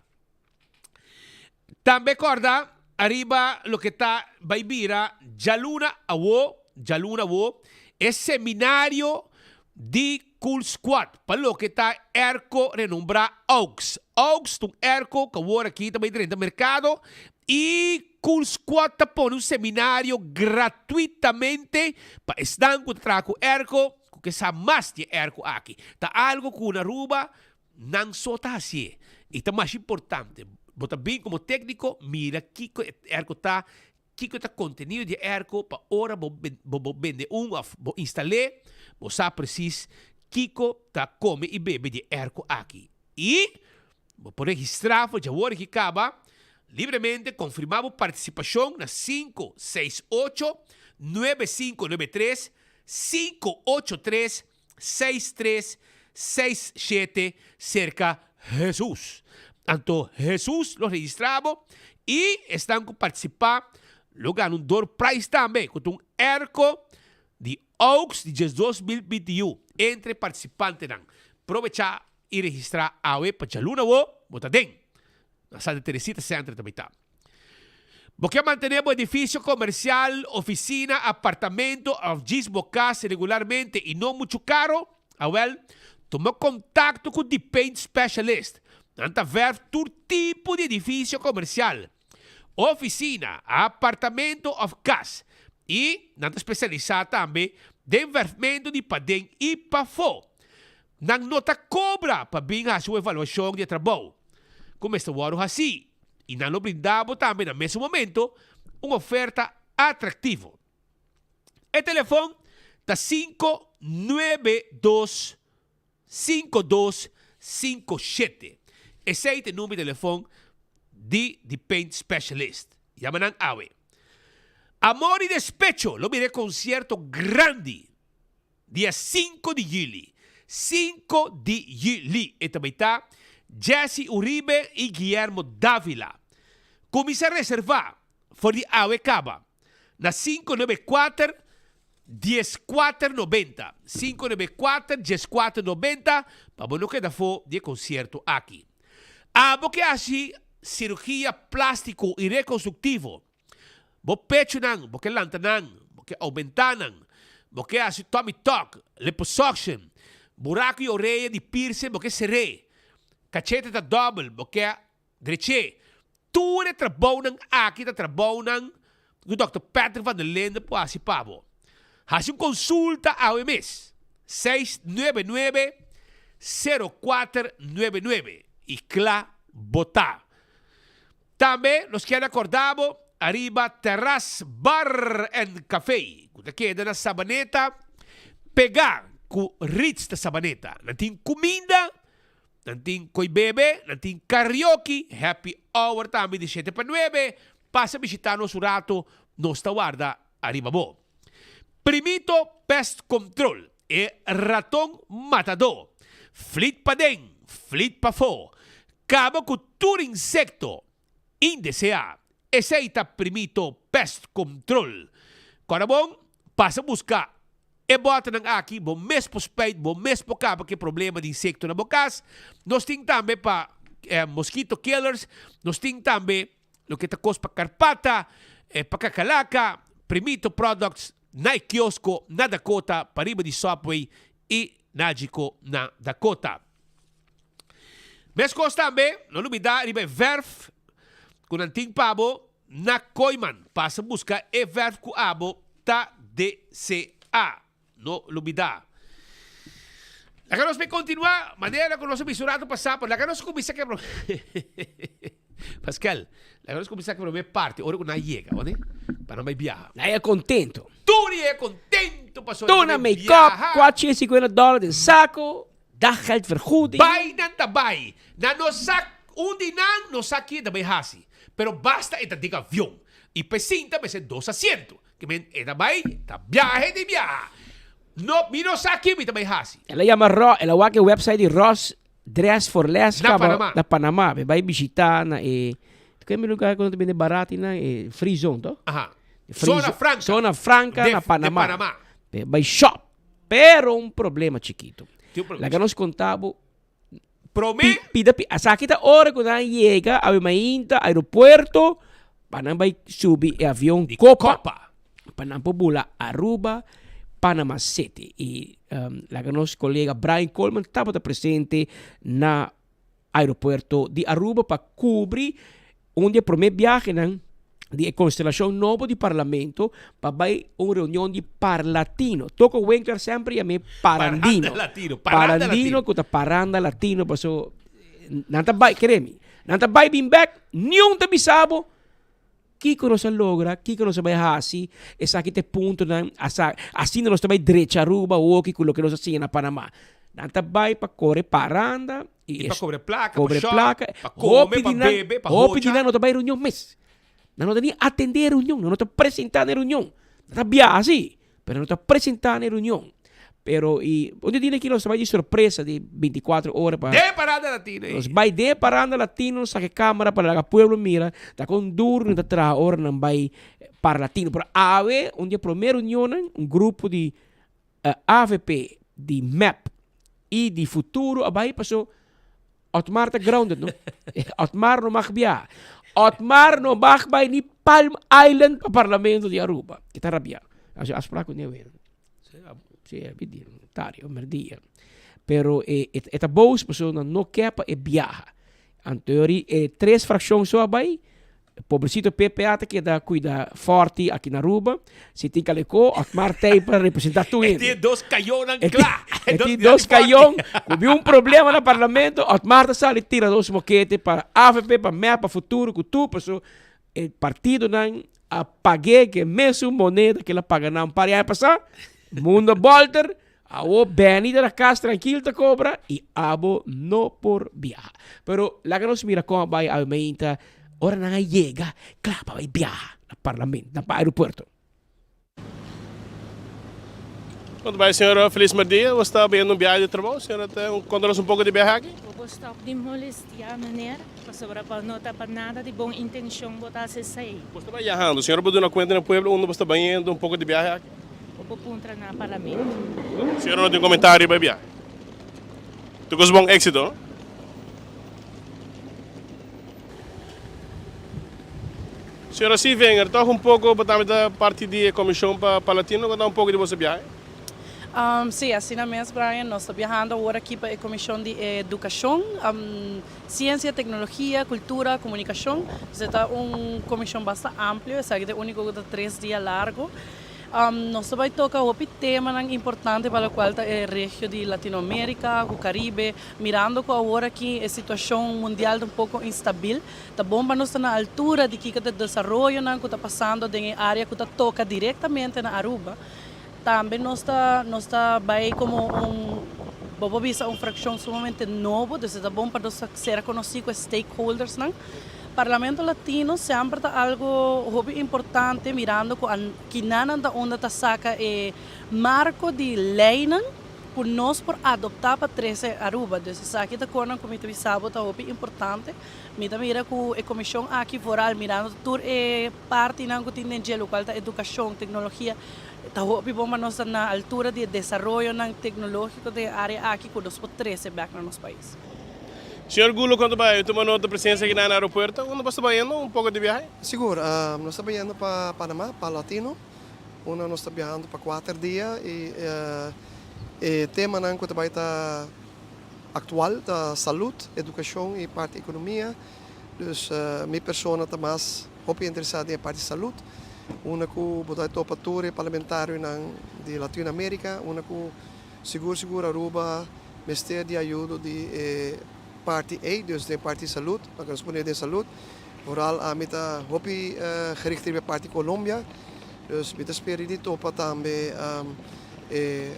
Speaker 18: Tambe kòrda ariba loke ta bai bira djaluna awo, djaluna awo, e seminario di Cool Squad pa loke ta airco renombrá Aux. Aux ta un airco ku awor aki ta bai drenta merkado i Cool Squad ta pone un seminario gratuitamente pa esnan ku ta traha ku airco ku ke sa mas di e airco aki. Ta algo ku na Aruba nan so ta hasié i ta masha importante. Bo ta bin komo tékniko mira kiko e airco ta, kiko ta kontenido di e airco pa ora bo bo bende un òf bo instal'é bo sa presis kiko ta kome i bebe di e airco aki. I bo por registrá for djawor aki kaba libremente konfirmá bo partisipashon na sinku seis ocho nuebe sinku nuebe tres sinku ocho tres seis tres seis shete serka Hesus. Anto Hesus lo registrá bo i esnan ku partisipá lo gana un door prize tambe ku ta un airco di Aux di diesdos mil BTU entre partisipantenan. Probechá i registrá awe pa djaluna awo bo ta den na Santa Teresita Center ta mitá. Bo ke mantené bo edifisio komersial, ofisina, apartamento òf djis bo kas regularmente i no muchu karo? Awèl, tuma kontakto ku The Paint Specialist. Nan ta vèrf tur tipo di edifisio komersial, ofisina, apartamento òf kas. I nan ta spesialisá tambe den vèrfmentu di paden i pafó. Nan no ta kobra pa bin hasi un evaluashon di e trabou ku mester wòrdu hasí i nan lo brinda bo tambe na mesun momento un oferta atraktivo. E telefon ta 592 5257. Esei ta e number di telefon di The Paint Specialist. Yama nan awe. Amor y Despecho lo bira e konsierto grandi Dia sinku di juli, sinku di juli, e ta bai ta Jesse Uribe i Guillermo Davila. Kuminsá reservá for di awe kaba na 594 14 90, 594 14 90, pa bo no keda afó di e konsierto aki. Abo ke hasi sirugia plástiko i rekonstruktivo, Bo pechunan, bo ke lanta nan, bo ke oumentá nan, bo ke hasi tummy tuck, liposuction, buraku i orea di piercing bo ke ser'é, kachete ta dòbel, bo ke drech'é. Tur e trabounan aki ta trabounan ku Dòkter Patrick van der Linden por hasi pa bo. Hasi un konsulta awe mes, 699 0499 i kla bo ta. Tambe nos kier acorda bo ariba Terras Bar and Café cu ta keda na Sabaneta pega cu Ritz ta Sabaneta. Nan tin cuminda, nan tin coy bebe, nan tin karaoke, happy hour tambe di shete pa nuebe. Pasa bishita nos un rato, nos ta warda ariba bo. Primito Pest Control, e raton matadó. Flit paden, flit pafó. Kaba ku tur insekto indeseá. Esei ta Primito Pest Control. Kòrda bon, pasa buska. E bòternan aki bo mes por spuit, bo mes por kaba ku e problema di insekto na bo kas. Nos tin tambe pa mosquito killers, nos tin tambe loke ta kos pa karpata, pa kakalaka, Primito Products na e kiosko na Dakota pariba di Subway i Nagico na Dakota. Meskos tambe, no lubida riba e verf ku nan tin pa bo na Kooiman. Pasa buska e verf ku abo ta deseá. No lubida. Laga nos bay kontinuá manera ku nos a bisa un ratu pasá, pero laga nos kuminsá ku e promé Pascal, laga nos kuminsá ku e promé parti ora ku nan a yega, oné? Pa nan bay biaha.
Speaker 21: Nan e kontento.
Speaker 18: Tur e kontento pasobra
Speaker 21: Tur
Speaker 18: nan
Speaker 21: nan
Speaker 18: bay
Speaker 21: make-up,
Speaker 18: biaha.
Speaker 21: kuachi e sikuenta dòler den sako. Daggeldvergoeding.
Speaker 18: Bai nan ta bai. Nan no sa un di nan no sa kie ta bai hasi. Pero basta e ta den avion. I p'e sinta mester dos asiento. Ke men e ta bai ta biahe di biaha. No mi no sa kie mi ta bai hasi.
Speaker 21: El a yama Ro, el a wak e website di Ross Dress for Less
Speaker 18: Na
Speaker 21: kaba
Speaker 18: Panama.
Speaker 21: na Panama. Be bai bishita na e, ke mi lugar ku nan ta bende barati nan, e free zone toh?
Speaker 18: Aha.
Speaker 21: Free
Speaker 18: Zona
Speaker 21: zo-
Speaker 18: Franca.
Speaker 21: Zona Franca
Speaker 18: De
Speaker 21: na
Speaker 18: de
Speaker 21: Panama.
Speaker 18: Panama.
Speaker 21: Be bai shop. Pero un problema chikito.
Speaker 18: Tin un problema
Speaker 21: Laga nos conta bo.
Speaker 18: Prome.
Speaker 21: Pi, pida, pi, asaki ta ora cu nan yega awe mainta aeropuerto pa nan bay subi e avion
Speaker 18: Di
Speaker 21: Copa.
Speaker 18: Copa.
Speaker 21: Pa nan por bula Aruba, Panama City. Y laga nos colega Brian Coleman tabata presente na aeropuerto di Aruba pa cubri un di e prome biahenan di e constelacion nobo di Parlamento pa bay un reunion di Parlatino. Toko Winkler semper yam'e Parandino.
Speaker 18: Paranda Latino, Paranda
Speaker 21: Parandino
Speaker 18: Latino.
Speaker 21: cu ta Paranda Latino paso nan ta bay, kere mi, nan ta bay bin bek, niun ta bisa bo kiko nos a logra, kiko nos a bay haci, esaki ta e puntonan, asa, asina nos ta bay drecha Aruba awoki cu loke nos a siña na Panama. Nan ta bay pa core paranda
Speaker 18: I pa kobre plaka, pa
Speaker 21: kobre
Speaker 18: shop,
Speaker 21: plaka.
Speaker 18: pa kome,
Speaker 21: Hopi
Speaker 18: pa
Speaker 21: di nan,
Speaker 18: bebe, pa
Speaker 21: hopi di
Speaker 18: hocha.
Speaker 21: nan no ta bai reunion mes. Nan no ta ni atendé reunion, nan no ta presentá na e reunion. Nan ta biaha sí, pero nan no ta presentá na e reunion. Pero i un di dia aki nos ta bai di sorpresa di binticuatro ora pa
Speaker 18: Den Paranda Latino ei.
Speaker 21: Nos bai den Paranda Latino, nos saka e camera pa laga pueblo mira ta kon duro nan ta traha ora nan bai Parlatino. Pero awe un di e prome reunionnan un grupo di avp, di mep y di Futuro a bay paso Otmar ta grounded no. Otmar no mag bia. Otmar no mag bay ni Palm Island pa Parlamento di Aruba. Ki ta rabia. Así afspraak cu ne weer. Sí, a bidi, tario, merdia. Pero e, e, e ta boos paso nan no ke pa e biaha. Anto e tres fraccion so a bay. Pobrecito PPA ta keda cuida Forti aki na Aruba. Si tin Caleco, Otmar t'ey pa representa tur
Speaker 18: E
Speaker 21: hende.
Speaker 18: tin dos cayonan
Speaker 21: E
Speaker 18: cla.
Speaker 21: tin, e tin dos cayon. Cu bin un problema na parlamento, Otmar ta sali tira dos mokete pa avp, pa mep, pa Futuro, cu tur. Paso e partidonan a pag'é cu e mesun moneda cu el a paga nan un par di aña pasa. Mundo a bolter. Awo Benny ta na cas trankil ta cobra y abo no por biaha. Pero laga nos mira con a bay awe meinta ora nan a yega cla pa bay biaha na parlamento, na aeropuerto.
Speaker 19: Con ta bay señora Feliz Merdia, bo sta bayendo un biahe di trabou, señora ta conta nos un poco di biahe aki?
Speaker 2: Bo por stop di molestia meneer, pasobra bo no ta pa nada di bon intencion bo ta haci esey.
Speaker 19: Bo sta bayahando, señora bo duna cuenta na pueblo unda bo sta bayendo un poco di biahe aki?
Speaker 2: Bo por puntra na parlamento.
Speaker 19: Señor no tin comentario riba e biahe. Tur cos bon exito. Señora Sievinger, toch un poco bo tambe ta parti di e comision pa Palatino, conta un poco di boso biahe.
Speaker 22: Sí, asina mes Brian, nos ta biahando awor aki pa e comision di educacion, ciencia, tecnologia, cultura, comunicacion. Pues e ta un comision basta amplio, esaki ta e unico cu ta tres dia largo. Nos ta bai toca hopi temanan importante pa locual ta e regio di Latinoamerica cu Caribe, mirando cu awor aki e situacion mundial ta un poco instabil, ta bon pa nos ta na altura di kico ta e desaroyonan cu ta pasando den e area cu ta toca directamente na Aruba. Tambe nos ta nos ta bai como un, bo por bisa un fraccion sumamente nobo, dus e ta bon pa nos ta sera conoci cu e stakeholdersnan. Parlamento Latino semper ta algo hopi importante mirando cu kinanan ta unda ta saca e marco di leynan. ku nos por adoptá pa trese Aruba. Dus esaki ta konan ku mi ta bisa bo ta hopi importante. Mi ta mira ku e komishon aki vooral mirando tur e partinan ku tin den dje lokual ta edukashon, teknologia, ta hopi bon pa nos ta na altura di e desaroyonan teknologiko den e área aki ku nos por trese bèk na nos pais.
Speaker 19: Señor Gulo, kon ta bai? Tuma nota presencia aki na aeropuerto. Unda bo sta bayendo? Un poco di biahe?
Speaker 3: Sigur, nos ta bayendo pa Panama, pa Latino. Unda nos ta biahando pa kuater dia y e temanan cu ta bay ta actual ta salud, educacion y parti economia. Dus mi persona ta mas hopi interesa den e parti salud. Unda cu bo ta topa tur e parlamentarionan di Latino America, unda cu sigur sigur Aruba mester di ayudo di e parti ey, dus den parti salud, laga nos pone den salud. Vooral ami ta hopi gericht riba e parti Colombia, dus mi ta spera di topa tambe e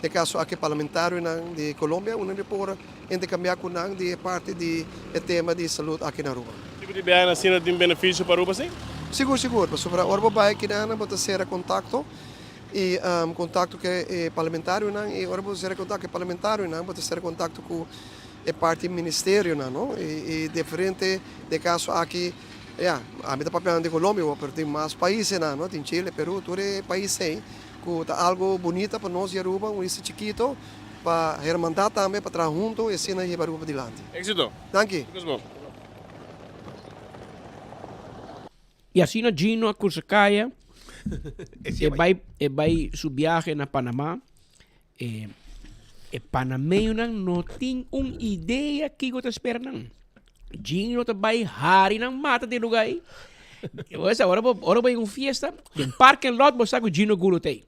Speaker 3: den caso aki parlamentarionan di Colombia, unda mi por intercambia cu nan di e parti di e tema di salud aki na Aruba.
Speaker 19: Tipo di biahenan asina tin beneficio pa Aruba si?
Speaker 3: Sigur sigur, pasobra ora bo bai akinan bo ta cera contacto y contacto cu e parlamentarionan y ora bo cera contacto cu e parlamentarionan bo ta cera contacto cu e parti ministerionan no y diferente den caso aki ya ami ta papiando di Colombia awor pero tin mas paisnan no tin Chile Peru tur e pais ey cu ta algo bunita pa nos di Aruba un isla chikito pa hermandad tambe pa traha hunto y asina hiba Aruba padilanti.
Speaker 19: Exito.
Speaker 3: Danki.
Speaker 21: Y asina Gino a cruza caya e bay e bay su biahe na Panama e e panameñonan no tin un idea kico ta spera nan. Gino ta bay hari nan mata den lugar ey. Bo sa ora bo ora bo bay un fiesta den parking lot bo sa cu Gino Gulo ta ey.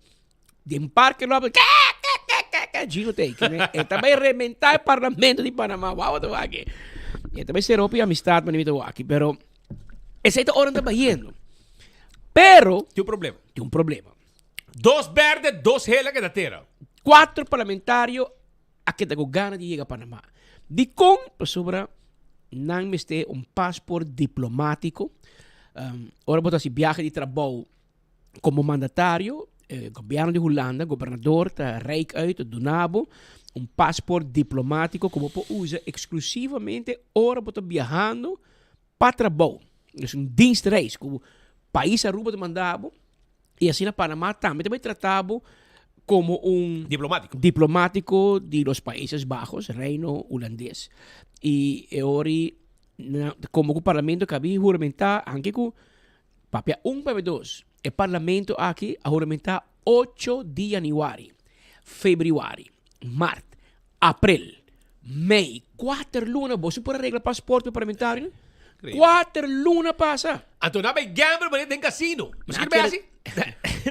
Speaker 21: Den parking lot ke ke ke ke ke Gino ta ey. E ta bay rementa e parlamento di Panama. Wou ta wak e. E ta bay cera hopi amistad manera mi ta wak pero Esei ta ora nan ta bayendo. Pero.
Speaker 18: Tin un problema.
Speaker 21: Tin un problema.
Speaker 18: Dos berde, dos hel a keda tera.
Speaker 21: Cuatro parlamentario a keda cu gana di yega Panama. Dicon? Pasobra nan mester un paspoort diplomatico. Ora bo ta haci biahe di trabou como mandatario, gobierno di Hulanda, gobernador ta reik uit, ta duna bo un paspoort diplomatico cu bo por usa exclusivamente ora bo ta biahando pa trabou. Es un dienstreis cu pais Aruba ta manda bo y asina Panama tambe ta bay trata bo como un
Speaker 18: Diplomatico.
Speaker 21: diplomatico di los Países Bajos, Reino Hulandes. Y e ori na como cu parlamento cabi huramenta anke cu Papia un papia dos. E parlamento aki a huramentá ocho di yanüari, febrüari, mart, aprel, mei, kuater luna. Boso por a regla pasport pa e parlamentarionan? Kuater luna pasa!
Speaker 18: Anto nan a bai gamble manera den casino. Bo sa kiko bai hasi?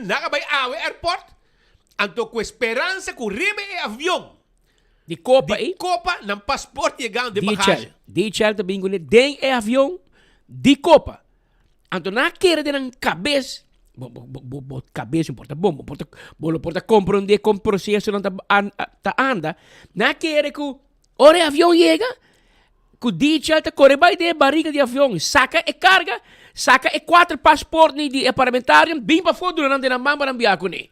Speaker 18: Nan a bai awe airport, anto ku e speransa ku riba e avion
Speaker 21: Di kopa
Speaker 18: di kopa nan pasport yegando den bagashi.
Speaker 21: DHL, DHL ta bin kuné den e avion di kopa. Anto nan a kere den nan kabes, bo, bo, bo, bo, bo kabes no por ta bon, bo por ta, bo lo por ta komprondé kon prosesonan ta an, ta anda. Nan a kere ku ora e avion yega, ku DHL ta kore bai den e bariga di avion, saka e karga, saka e kuater pasportnan di e parlamentario, bin pafó duna nan den nan man pa nan biaha kuné.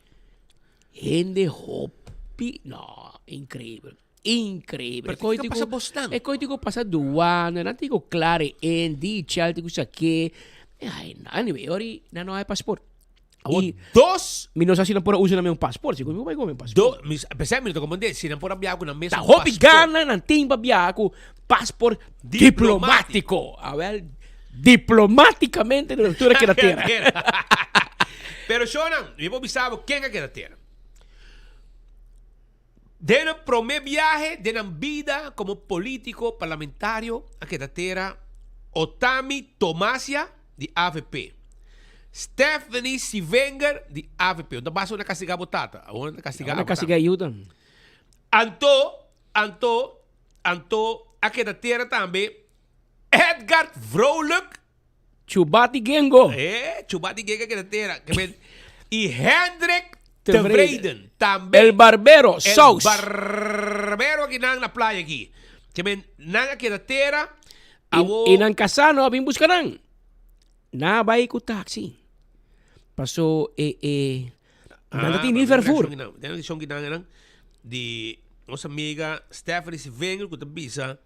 Speaker 21: Hende hopi, no, increibel. Increibel.
Speaker 18: Pero kiko pasa bosnan?
Speaker 21: E koi tico pasa douane, nan tico klare in, di chel tico sa ke. Ay, anyway, ori nan no hay paspoort.
Speaker 18: Awor, dos.
Speaker 21: Mi no sa si nan por a usa nan mes paspoort, si mi bai ku mi paspoort.
Speaker 18: Do, mi, pensé mi no ta comprende, si nan por a biaha ku nan mes
Speaker 21: Ta hopi gana nan tin pa biaha ku paspoort diplomático. Awel, diplomáticamente nan tur a keda tera.
Speaker 18: Pero shownan, mi por bisa bo ken a keda tera. Den nan prome biahe den nan bida komo politiko parlamentario a keda tera Otami Tomasia di avp, Stephanie Sivenger di avp. No ta basta una kastiga bo tata, awor nan ta kastiga
Speaker 21: abo tambe.
Speaker 18: Anto, anto, anto a keda tera tambe Edgard Vrolijk.
Speaker 21: Chubati Gengo.
Speaker 18: Eh, Chubati Gengo keda tera. Ke men, y Hendrik Tevreden tambe.
Speaker 21: El Barbero, Saus.
Speaker 18: El Barbero aki nan na playa aki. Ke men, nan a keda tera. Awo.
Speaker 21: Y nan kasá no a bin buska nan. Nan a bai ku taxi. Paso e e. Nan ta tin ni vervoer.
Speaker 18: Den edicion kinan di nos amiga Stephanie Sivenger ku ta bisa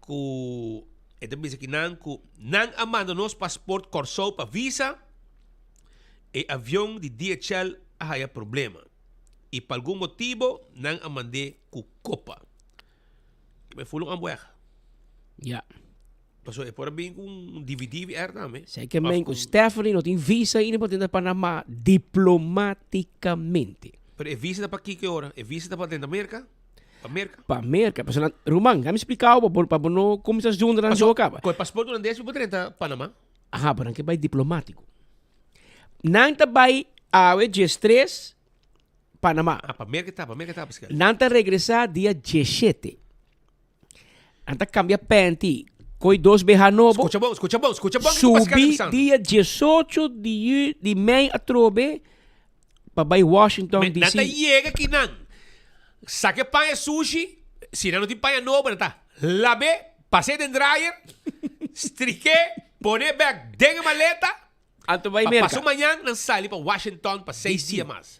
Speaker 18: ku e ta bisa kinan ku nan a manda nos paspoort Kòrsou pa visa e avion di DHL a haya problema i pa algun motibo nan a mand'é ku kopa. Ke ful un ambueg.
Speaker 21: Ja.
Speaker 18: Paso e por a bin ku un DVD VR tambe.
Speaker 21: Sei ke men ku Stephanie no tin visa ainda pa drenta Panama diplomaticamente.
Speaker 18: Pero e visa ta pa kiko e ora? E visa ta pa drenta Merka? Pa Merka?
Speaker 21: Pa Merka. Pasobra nan, ruman, mi splikao bo pa bo no kuminsá zundra nan zo kaba.
Speaker 18: Ku e paspoort hulandes bo por drenta Panama?
Speaker 21: Aha, pero nan ke bai diplomatico. Nan ta bai awe diestres Panama.
Speaker 18: Ah, pa Merka ta, pa Merka ta, Pascal.
Speaker 21: Nan ta regresá dia diesshete. Nan ta cambia panty. Coy dos beha nobo.
Speaker 18: Scucha bon, scucha bon, scucha bon kiko Pascal ta
Speaker 21: Subi
Speaker 18: bisando.
Speaker 21: dia 18 di ju di mei atrobe pa bai Washington
Speaker 18: Men, nan
Speaker 21: DC.
Speaker 18: ta yega kinan. Saka e paña sushi, si nan no tin paña nobo nan ta lab'é, pas'é den dryer, strik'é, pon'é bek den e maleta.
Speaker 21: Anto bai
Speaker 18: Pa
Speaker 21: Merka.
Speaker 18: paso mañan nan sali pa Washington pa seis
Speaker 21: DC.
Speaker 18: dia mas.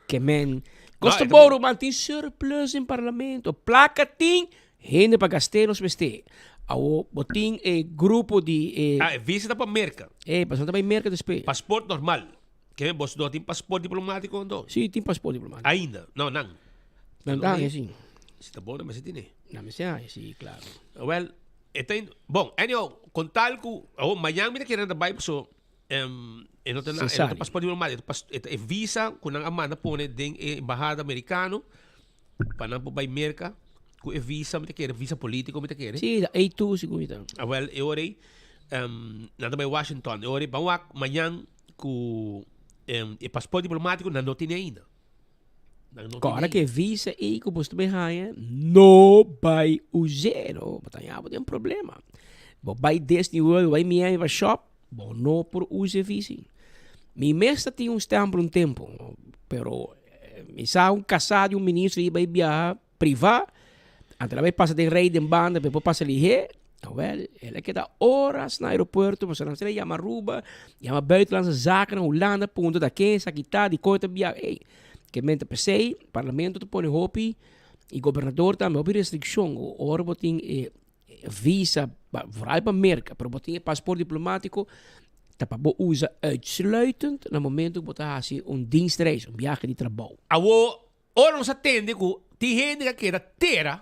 Speaker 21: Ke men.
Speaker 18: No,
Speaker 21: Kosta
Speaker 18: e ta
Speaker 21: bou ruman tin surplus den parlamento. Plaka tin, hende pa gast'é nos mester. Awo bo tin e grupo di e.
Speaker 18: Ah, e visa ta pa Merka.
Speaker 21: E, pasobra ta bai Merka despues.
Speaker 18: Paspoort normal. Ke men bos no tin paspoort diplomatico anto?
Speaker 21: Si, tin paspoort diplomatico.
Speaker 18: Ainda? No, nan.
Speaker 21: Nan ta haña, si.
Speaker 18: Si ta bon, nan mester tene.
Speaker 21: Nan mester haña, si, claro.
Speaker 18: Wel, e ta in, bon, anyhow, con tal cu, awo mañan mi ta kere nan ta bai paso E no ta na, e no ta paspoort diplomático, e ta pas, e ta e visa ku nan a manda pone den e embahada americano pa nan por bai Merca ku e visa mi ta kere, visa politico mi ta kere.
Speaker 21: Sí, ta A2 segun mi ta.
Speaker 18: Awel e ora ei nan ta bai Washington, e ora ei ban wak mañan ku e paspoort diplomático nan no tene ainda. Nan no tene
Speaker 21: Kòrda
Speaker 18: ainda.
Speaker 21: ku e visa ei ku bo ta bai haña no bai us'é no, bo ta haña bo den problema. Bo bai Disney World, bo bai Miami pa shop, Bo no por usa e visi. Mi mes ta tin un stempel un tempo, pero mi sa un kasá di un ministro i bai biaha privá, anto el a bai pasa den rei den banda pa e por pasa lihé, awel, el a keda oras na aeropuerto pasobra nan a yama Aruba, yama buitenlandse zaken na Hulanda puntra ta ken esaki ta, dikon e ta biaha, ey, ke men ta p'esei parlamento ta pone hopi i gobernador tambe hopi restrikshon ora bo tin e visa, vooral pa Merka, pero bo tin e paspoort diplomatico, ta pa bo usa uitsluitend na momento ku bo ta hasi un dienstreis, un biahe di trabou.
Speaker 18: Awor, ora nos a tende ku tin hende ku a keda tera,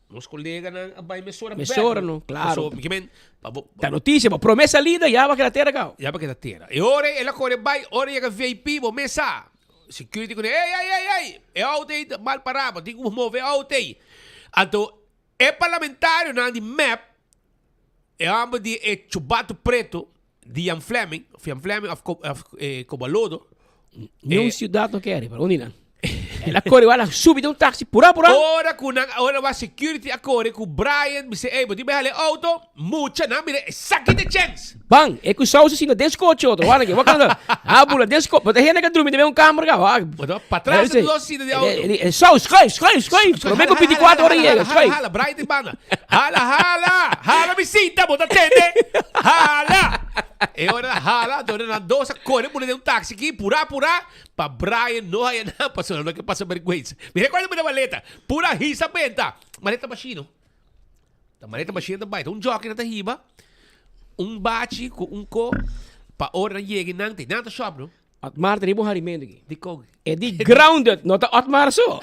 Speaker 18: nos koleganan a bai mesora bek.
Speaker 21: Mesora no, klaro.
Speaker 18: Pasobra, mi pa bo.
Speaker 21: Ta notisia, bo prome salida ya bo a keda tera kau.
Speaker 18: Ya bo a keda tera. E ora el a kore bai, ora yega VIP, bo mes sa. Security ku ne, ey, ey, ey, ey, e auto ei ta mal pará, bo tin ku move e auto ei. Anto, E parlamentarionan di mep, e homber di e chubato preto di Jan Flemming, of Jan Flemming of, of eh, Cobalodo.
Speaker 21: Ni un ciudad no kere, pero uni nan. El a kore igual a subi den un taxi, pura pura.
Speaker 18: Ora ku nan, ora wa security a kore ku Brian, bisa, ey, bo tin bai hala e auto? Mucha nan mira esaki ta chens.
Speaker 21: Ban, e ku sauce sino den skochi otro, wak aki, wak anda. A bula den skochi, bo ta hende ka drumi den un kamber ka, wak.
Speaker 18: Bo ta patras den dos sita di auto.
Speaker 21: E saus, schuif, schuif, schuif, prome ku 24 ora yega, schuif.
Speaker 18: Hala, hala, Brian tin banda. Hala, hala, hala mi sinta, bo ta tende. Hala. E ora hala, anto ora nan dos a kore bula den un taxi aki, pura, pura, pa Brian no haya nan, pasobra nan no ke pasa bergwensa. Mi recuerdo mi na maleta, pura hisa benta, maleta mashino. Ta manera ta mashina ta bai. Ta un jockey nan ta hiba un bachi ku un ko pa ora nan yega nan te nan ta shop no.
Speaker 21: Otmar ta riba un harimento aki.
Speaker 18: Dikon?
Speaker 21: E di grounded, no ta Otmar so.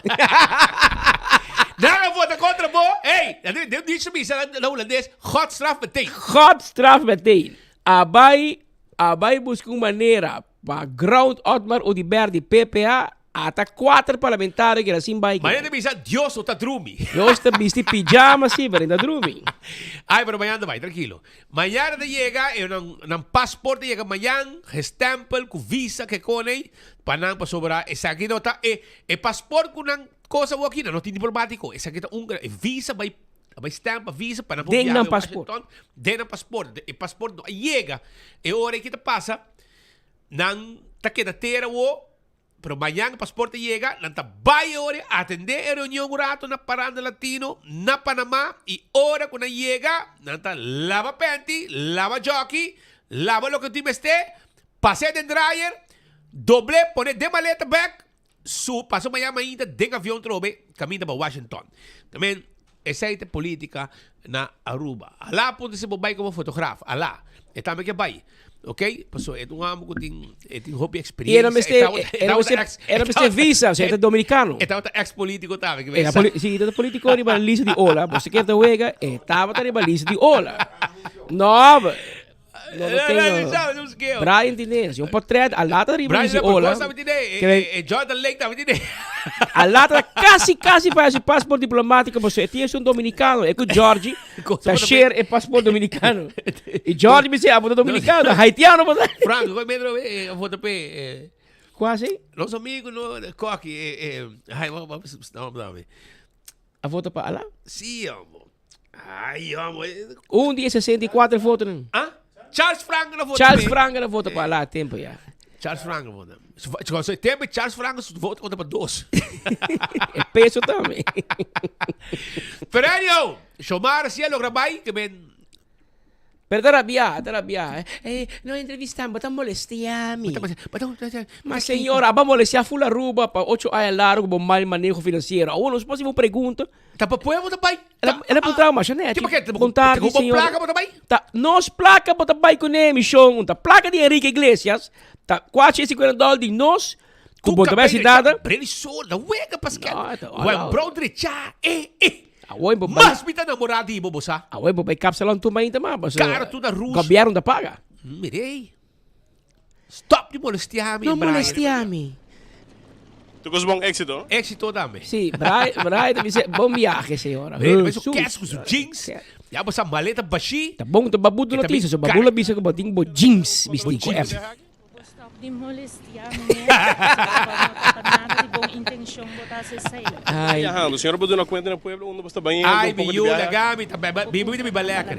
Speaker 18: Nan a vota kontra bo, ey, den dicho bisa na hulandes, God straf meteen.
Speaker 21: God straf meteen. A bai, a bai buska un manera pa ground Otmar Oduber di PPA Ata cuater parlamentario keda sin bai.
Speaker 18: Mañana ta bisa Dios no ta drumi.
Speaker 21: Dios ta bisti pijama si, pero e ta drumi.
Speaker 18: Ay, pero mañana ta bai, trankilo. Mañana ta yega, e nan, nan paspoort ta yega mañan, gestempel cu visa ke con ey, pa nan pasobra esaki no ta e, e paspoort cu nan cosa awor aki, nan no tin diplomatico. Esaki ta un, e visa bai, a bai stamp a visa pa nan por
Speaker 21: Den
Speaker 18: biaha
Speaker 21: nan
Speaker 18: bai
Speaker 21: paspoort.
Speaker 18: Washington. Den nan paspoort. E paspoort no a yega. E ora ey ki ta pasa, nan ta keda tera awor. Pero mañan paspoort ta yega, nan ta bai e ora e atende e reunion un rato na Paranda Latino na Panama y ora cu nan yega nan ta laba panty, laba jockey, laba loke tin mester, pas'e den dryer, Doble pone den maleta bek, su paso mañana mainta den avion trobe caminda pa Washington. Tamen esey ta politica na Aruba. Alá punta si bo bay como fotograaf, alá. E tambe ke bay. Ok, paso e ta un amo cu tin e tin hopi
Speaker 21: Y e
Speaker 18: experiencia.
Speaker 21: no mester, e no mester, e no mester visa, osea, e ta dominicano.
Speaker 18: E tabata ex politico tambe, ke
Speaker 21: Era poli si, e tabata politico riba lista di ola, bo si kier ta wega, e tabata riba lista di ola. No, No, no tengo. Brian tiene, si un portret, a lata riba
Speaker 18: Brian
Speaker 21: dice
Speaker 18: la
Speaker 21: hola.
Speaker 18: cosa tiene,
Speaker 21: Que ven-
Speaker 18: Jonathan Lake también tiene.
Speaker 21: A lata casi, casi para su passport diplomático, pues este es un dominicano. Es que Georgie, ta share el passport dominicano. Y Georgie me dice, ah, pues dominicano, haitiano. Pues.
Speaker 18: Frank, gooi Pedro, foto pe.
Speaker 21: Quasi?
Speaker 18: Los amigos, no, Cocky, ay, vamos, vamos, vamos, vamos.
Speaker 21: A voto pa ala?
Speaker 18: Sí, amo. Ay, amo.
Speaker 21: Un dia 64 voto.
Speaker 18: Ah? Charles Frank na voto.
Speaker 21: Charles Frank na voto pa ala tempo ya.
Speaker 18: Charles Frank na voto. So, tempo Charles Frank su voto conta pa dos.
Speaker 21: E peso tambe.
Speaker 18: Pero anyhow, Shomar si a logra bai, que men
Speaker 21: Pero ta rabia, ta rabia. Eh, no entrevistan, bo ta molestia mi. Ma señora, aba molestia full Aruba pa ocho aña largo bo mal maneho financiero. Awor nos por haci bo pregunta.
Speaker 18: Ta pa pueblo ta bay?
Speaker 21: El a puntra masha nechi. Bon tardi,
Speaker 18: Bo
Speaker 21: señora.
Speaker 18: placa bo ta bay?
Speaker 21: Ta nos placa bo ta bay cune, mi shon. Un ta placa di Enrique Iglesias, ta cuachi e cincuenta dollar di nos, cu bo ta bay haci nada.
Speaker 18: Breli sol, ta wega Pascal.
Speaker 21: No, ta
Speaker 18: Wan brown drecha, eh, eh.
Speaker 21: Awor bo bai.
Speaker 18: Mas mi ta namorá di bo, bo sa.
Speaker 21: Awor bo bai kapsalon tur mainta mas, pasobra.
Speaker 18: Karo tur na rus.
Speaker 21: Gobièrnu ta paga.
Speaker 18: Mirei. Stop di molestiá mi,
Speaker 21: No
Speaker 18: Brian.
Speaker 21: molestiá mi.
Speaker 19: Tur kos bon éxito.
Speaker 18: Éxito tambe.
Speaker 21: Sí, Brian, Brian ta bisa bon viaje, señora.
Speaker 18: Brian ta su
Speaker 21: Jesús.
Speaker 18: kes ku su jeans. Ya bo sa maleta bashí.
Speaker 21: Ta bon, ta babu tu noticia. So babu la bisa ku bo tin bo jeans bisti ku F.
Speaker 2: Bo stop di molestia mi mes pasobra bo no ta pa nada di bon intencion bo ta haci esey.
Speaker 21: Ay.
Speaker 19: Viajando, señor bo duna cuenta na pueblo unda bo sta bañando
Speaker 18: Ay,
Speaker 19: un
Speaker 18: mi
Speaker 19: poco di
Speaker 18: yu,
Speaker 19: viaje.
Speaker 18: laga mi ta ba- mi mi ta biba lekker.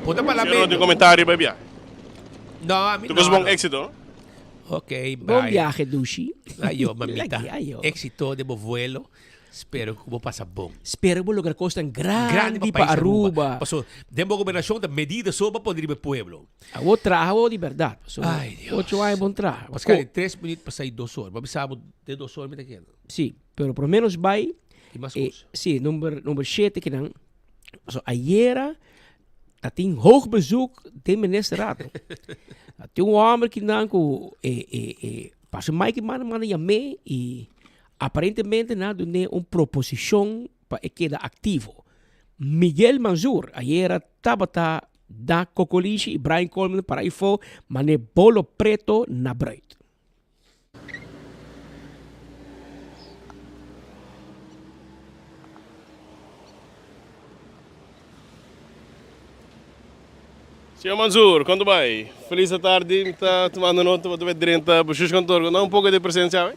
Speaker 18: Bo ta
Speaker 19: Señor no tin
Speaker 18: parlamento.
Speaker 19: comentario pa e biahe.
Speaker 18: No, a mi
Speaker 19: Tur
Speaker 18: no.
Speaker 19: cos bon
Speaker 18: no.
Speaker 19: exito.
Speaker 18: Ok,
Speaker 21: Bon
Speaker 18: bye.
Speaker 21: viaje, Dushi.
Speaker 18: Ayo, mamita.
Speaker 21: Lagi, ayo.
Speaker 18: Éxito de bo vuelo. Spero ku bo pasa bon.
Speaker 21: Spero bo logra kosnan
Speaker 18: Grandi
Speaker 21: grandi
Speaker 18: pa
Speaker 21: pa
Speaker 18: pais Aruba.
Speaker 21: Aruba.
Speaker 18: Paso den bo gobernacion ta medida so pa pone riba e pueblo.
Speaker 21: Awor traha awor di berdad. Paso
Speaker 18: Ay, Dios.
Speaker 21: ocho aña bon traha.
Speaker 18: Pascal, e tres minuut pa sai dos or. Bo bisa bo den dos or mi ta keda.
Speaker 21: Si, pero por lo menos bai.
Speaker 18: Tin mas
Speaker 21: eh,
Speaker 18: kos.
Speaker 21: si, number, number shete kinan. Paso ayera ta tin hoog bezoek den ministerraad. Ta tin un homber kinan ku eh, eh, eh, paso Mike manda manda yam'é y Aparentemente nan a dun'é un proposishon pa e keda aktivo. Miguel Manzur ayera tabata na Kokolishi i Brian Coleman para ifo man'é bolo preto na bruid.
Speaker 19: Señor Manzur, kon ta bai? Felis atardi, mi ta tumando nota pa ta bai drenta Bestuurskantoor. Kon ta un poko di presencia awe?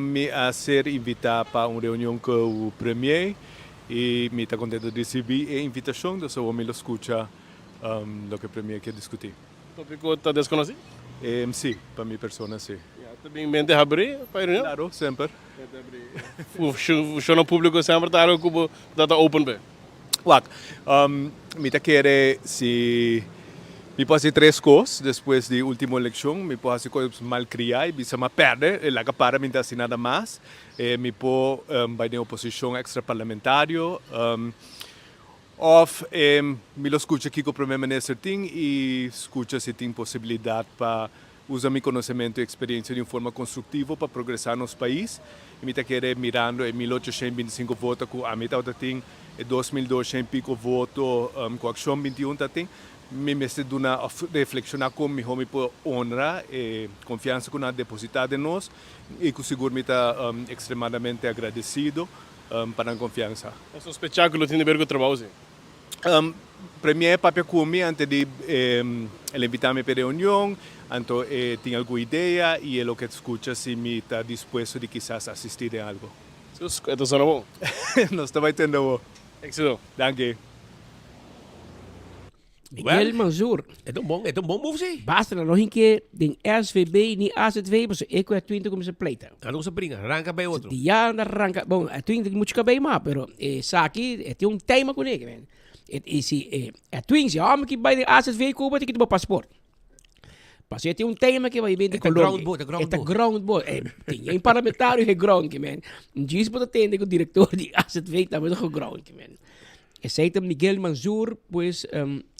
Speaker 12: Mi a ser invitá pa un reunion ku Premier i mi ta kontento di risibí e invitashon, dus awor mi lo skucha loke Premier ke diskutí.
Speaker 19: Tópiko ta deskonosí?
Speaker 12: Sí, pa mi persona sí.
Speaker 19: Ya, ta bin mente habrí pa e reunion?
Speaker 12: Klaro, semper.
Speaker 19: Mente habrí. Funshonnan públiko semper ta algu ku bo ta ta open p'e?
Speaker 12: Wak, mi ta kere si mi por hasi tres kos despues di ultimo elekshon. Mi por hasi kos malkriá i bisa m'a pèrdè, e laga para mi no ta hasi nada mas. Mi por bai den oposishon ekstraparlamentario òf mi lo skucha kiko Prome Minister tin i skucha si tin posibilidat pa Usa mi konosementu i eksperensia di un forma konstruktivo pa progresá nos pais. I mi ta kere mirando e 1825 voto ku ami tabata tin, e 2200 i piko voto ku Akshon 21 ta tin, mi mester duna òf reflekshoná kon mihó mi por honra e konfiansa ku nan a depositá den nos i ku sigur mi ta ekstremadamente agradesido pa nan konfiansa.
Speaker 19: Ta sospechá ku lo tin di ber ku trabou si?
Speaker 12: Premier papia ku mi antes di el invitá mi pa e reunion, anto e tin algun idea i e lo ke skucha si mi ta dispuesto di kisas asistí den algo.
Speaker 19: Sus, e ta sona bon.
Speaker 12: Nos ta bai tende awor.
Speaker 19: Éxito.
Speaker 12: Danki.
Speaker 21: Miguel Manzur.
Speaker 18: E ta un bon, e ta un bon move si.
Speaker 21: Basta nan no hinke den SVB ni AZV pasobra e ku e twintig kuminsa pleita.
Speaker 18: Nan no kuminsa bringa, ranka bay otro.
Speaker 21: Di ya nan ranka, bon e twintig tin muchu kabei mas pero esaki e tin un tema kuné ke men. E si e twin si e hòmber ki bai den AZV Cuba tin ki tuma pasport. Paso e tin un tema ke bai bin di
Speaker 18: E ta
Speaker 21: Colombia.
Speaker 18: ground bo, e ta ground
Speaker 21: E ta
Speaker 18: bo.
Speaker 21: ground bo. E tin een parlamentario geground ke men. Djis bo ta tende ku direktor di AZV tambe ta geground ke men. Esei ta Miguel Manzur, pues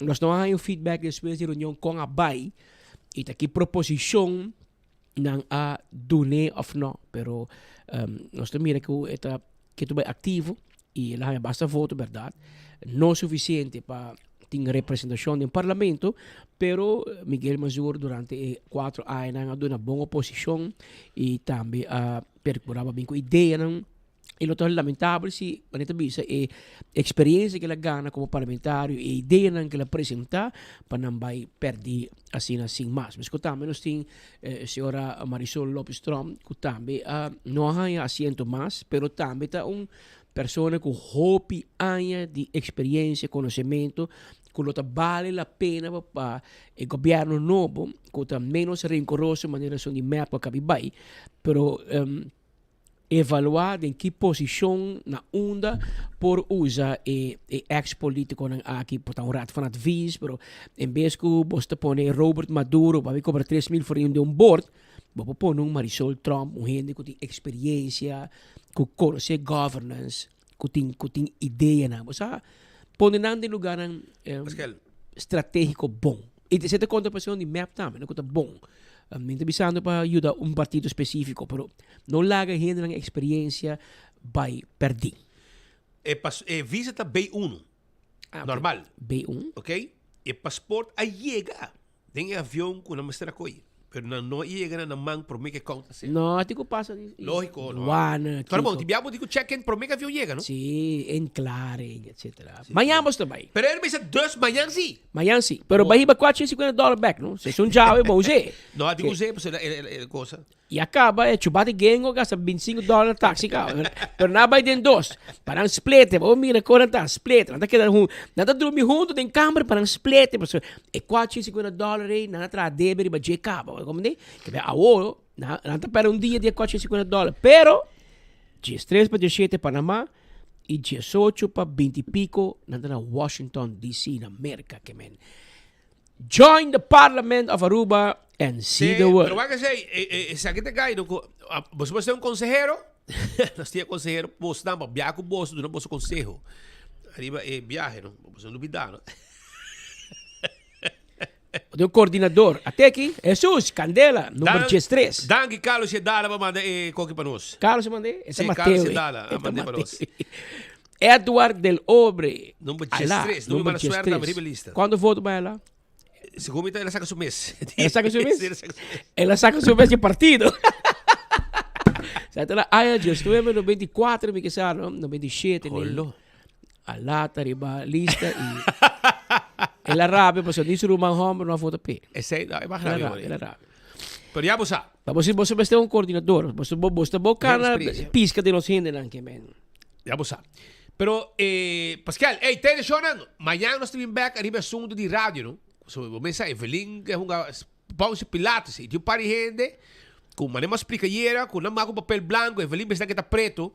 Speaker 21: nos no a haña un feedback despues di reunion kon a bai i ta ki proposishon nan a dun'é òf no. Pero nos ta mira ku e ta ke tur bai aktivo i el a haña basta voto bèrdat. No sufisiente pa tin representashon den parlamento, pero Miguel Manzur durante e kuatro añanan a duna bon oposishon i tambe a perkurá pa bin ku ideanan. E lo ta lamentabel si, manera ta bisa, e experiencia ke el a gana como parlamentario, e ideanan ke el a presenta, pa nan bai perdi asina sin mas. Mesco tambe nos tin señora Marisol Lopez Tromp, cu tambe a no a haña asiento mas, pero tambe ta un persona cu hopi aña di experiencia, conocemento, cu lo ta bale la pena pa e gobierno nobo, cu ta menos rencoroso manera esun di mep cu a cabi bai, pero Evaluá den ki posishon na unda por usa e e ex politiconan aki, por ta un raad van advies, pero en bes ku bos ta pone Robert Maduro pa bin kobra 3000 florin den un bord, bo por pone un Marisol Tromp, un hende ku tin experiencia, ku konosé governance, ku tin ku tin ideanan. Bo sa pone nan den lugarnan strategico bon. I esei ta konta pa esun di mep tambe, no ku ta bon. Mi ta bisando pa yuda un partido spesífiko, pero no laga hendenan eksperiencia bai pèrdí.
Speaker 18: E pas e visa ta B1.
Speaker 21: Ah,
Speaker 18: Normal.
Speaker 21: B1.
Speaker 18: Ok? E pasport a yega den e avion ku nan mester a kohe. Pero nan no a yega na nan man promé ku e kount a sera.
Speaker 21: No, tin ku pasa di
Speaker 18: Lógiko, no.
Speaker 21: Douane,
Speaker 18: Pero bon,
Speaker 21: kiko.
Speaker 18: tin bia bo tin ku check in promé ku avion yega, no?
Speaker 21: Sí, inklaring, etcétera. Mañan bo ta bai.
Speaker 18: Pero e bisa dus mañan sí.
Speaker 21: Mañan sí. Pero bai hiba 450 dòler bèk, no? Si esun djawe, bo us'é.
Speaker 18: No, a tin ku us'é, pasobra e cosa.
Speaker 21: I a kaba e chubati gengo gasta 25 dòler na taxi kaba. Pero nan a bai den dos. Pa nan splete. Bo mira kon nan ta splete. Nan ta keda hun, nan ta drumi huntu den kamber pa nan splete. Pasobra e 450 dòler ei nan a traha debe riba dje kaba. Bo komprende? Kebe awo nan nan ta pèrdè un dia di e 450 dòler. Pero diestres pa diesshete Panama i diesocho pa binti piko nan ta na Washington DC na Merka. Kemen Join the Parliament of Aruba and see the world.
Speaker 18: Pero wak esei, esaki ta gai no ku boso por ser un konsehero, nos tin e konsehero bos nan pa biaha ku boso duna boso konseho ariba e biahe no, boso no lubida no.
Speaker 21: Bo tin un koordinador, ate aki, Jesus Candela, number 13.
Speaker 18: Danki Carlos Yedala pa manda e koki pa nos.
Speaker 21: Carlos a manda e?
Speaker 18: Si, Carlos Yedala a manda e pa nos.
Speaker 21: Edward del Obre.
Speaker 18: Number
Speaker 21: Alá,
Speaker 18: 13, number mala suerte,
Speaker 21: 13.
Speaker 18: riba lista.
Speaker 21: Cuánto voto bay alá?
Speaker 18: Segun mi ta, el a saca su mes.
Speaker 21: El a saca su mes?
Speaker 18: Sí, el a saca su mes.
Speaker 21: El a saca su mes di partido. Sa ta la aña 19, 94, mi ke sa, no? 97, nee.
Speaker 18: Holo.
Speaker 21: Alá ta riba lista y el a rabia pasobra ni su ruman homber no a vota p'e.
Speaker 18: Esey, no, e mag
Speaker 21: El a
Speaker 18: rabia,
Speaker 21: rabia, el a rabia.
Speaker 18: Pero ya bo sa.
Speaker 21: Pa bo si bo mester un coordinador, bo bo bo ta bo cana pisca den los hendenan ke men.
Speaker 18: Ya bo sa. Pero eh Pascal, ey tene shownan, mañana nos ta bin bek ariba e asunto di radio no. So bo mesa Evelyn ke hunga Poncio Pilatos y tin un par di hende cu manera mi a splica ayera cu nan maka un papel blanco, Evelyn bisa nan ke ta preto,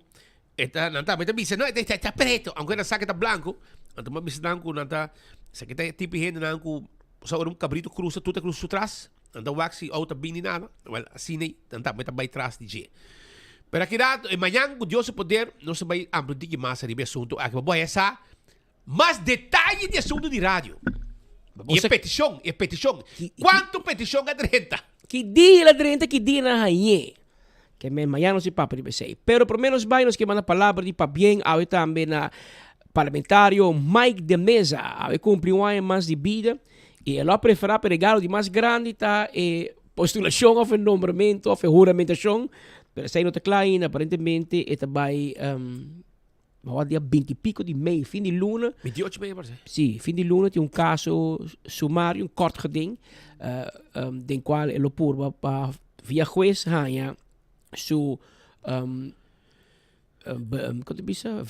Speaker 18: e ta nan tambe ta bisa no e ta preto aunke nan sa ke ta blanco, anto mi a bisa nan cu nan ta esaki ta e tipo di hendenan cu sa ora un cabrito cruza tur ta cruza su tras. Nan ta wak si outo ta bini nada. Wel, asina ei nan tambe ta bai tras di dje. Pero aki rato, e mañan ku Dios su poder, nos ta bai amplia un tiki mas ariba e asuntu aki. Pa bo haya sa mas detaye di asuntu di radio. I e petishon, e petishon. Kuantu petishon a drenta?
Speaker 21: Ki dia el a drenta, ki dia nan a hañ'é. Ke men mañan nos tin papia riba esei. Pero promé nos bai, nos ke manda palabra di pabien awe tambe na Parlamentario Mike de Meza. Awe kumpli un aña mas di bida i e lo a preferá pa e regalo di mas grandi ta e postulashon òf e nombramentu òf e huramentashon, pero esei no ta kla ainda. Aparentemente e ta bai awor dia binti piko di mei, fin di luna.
Speaker 18: 28 mei parse.
Speaker 21: Sí, fin di luna tin un kaso sumario, un kort geding, den kual e lo purba pa via hues haña su Kon ta bisa?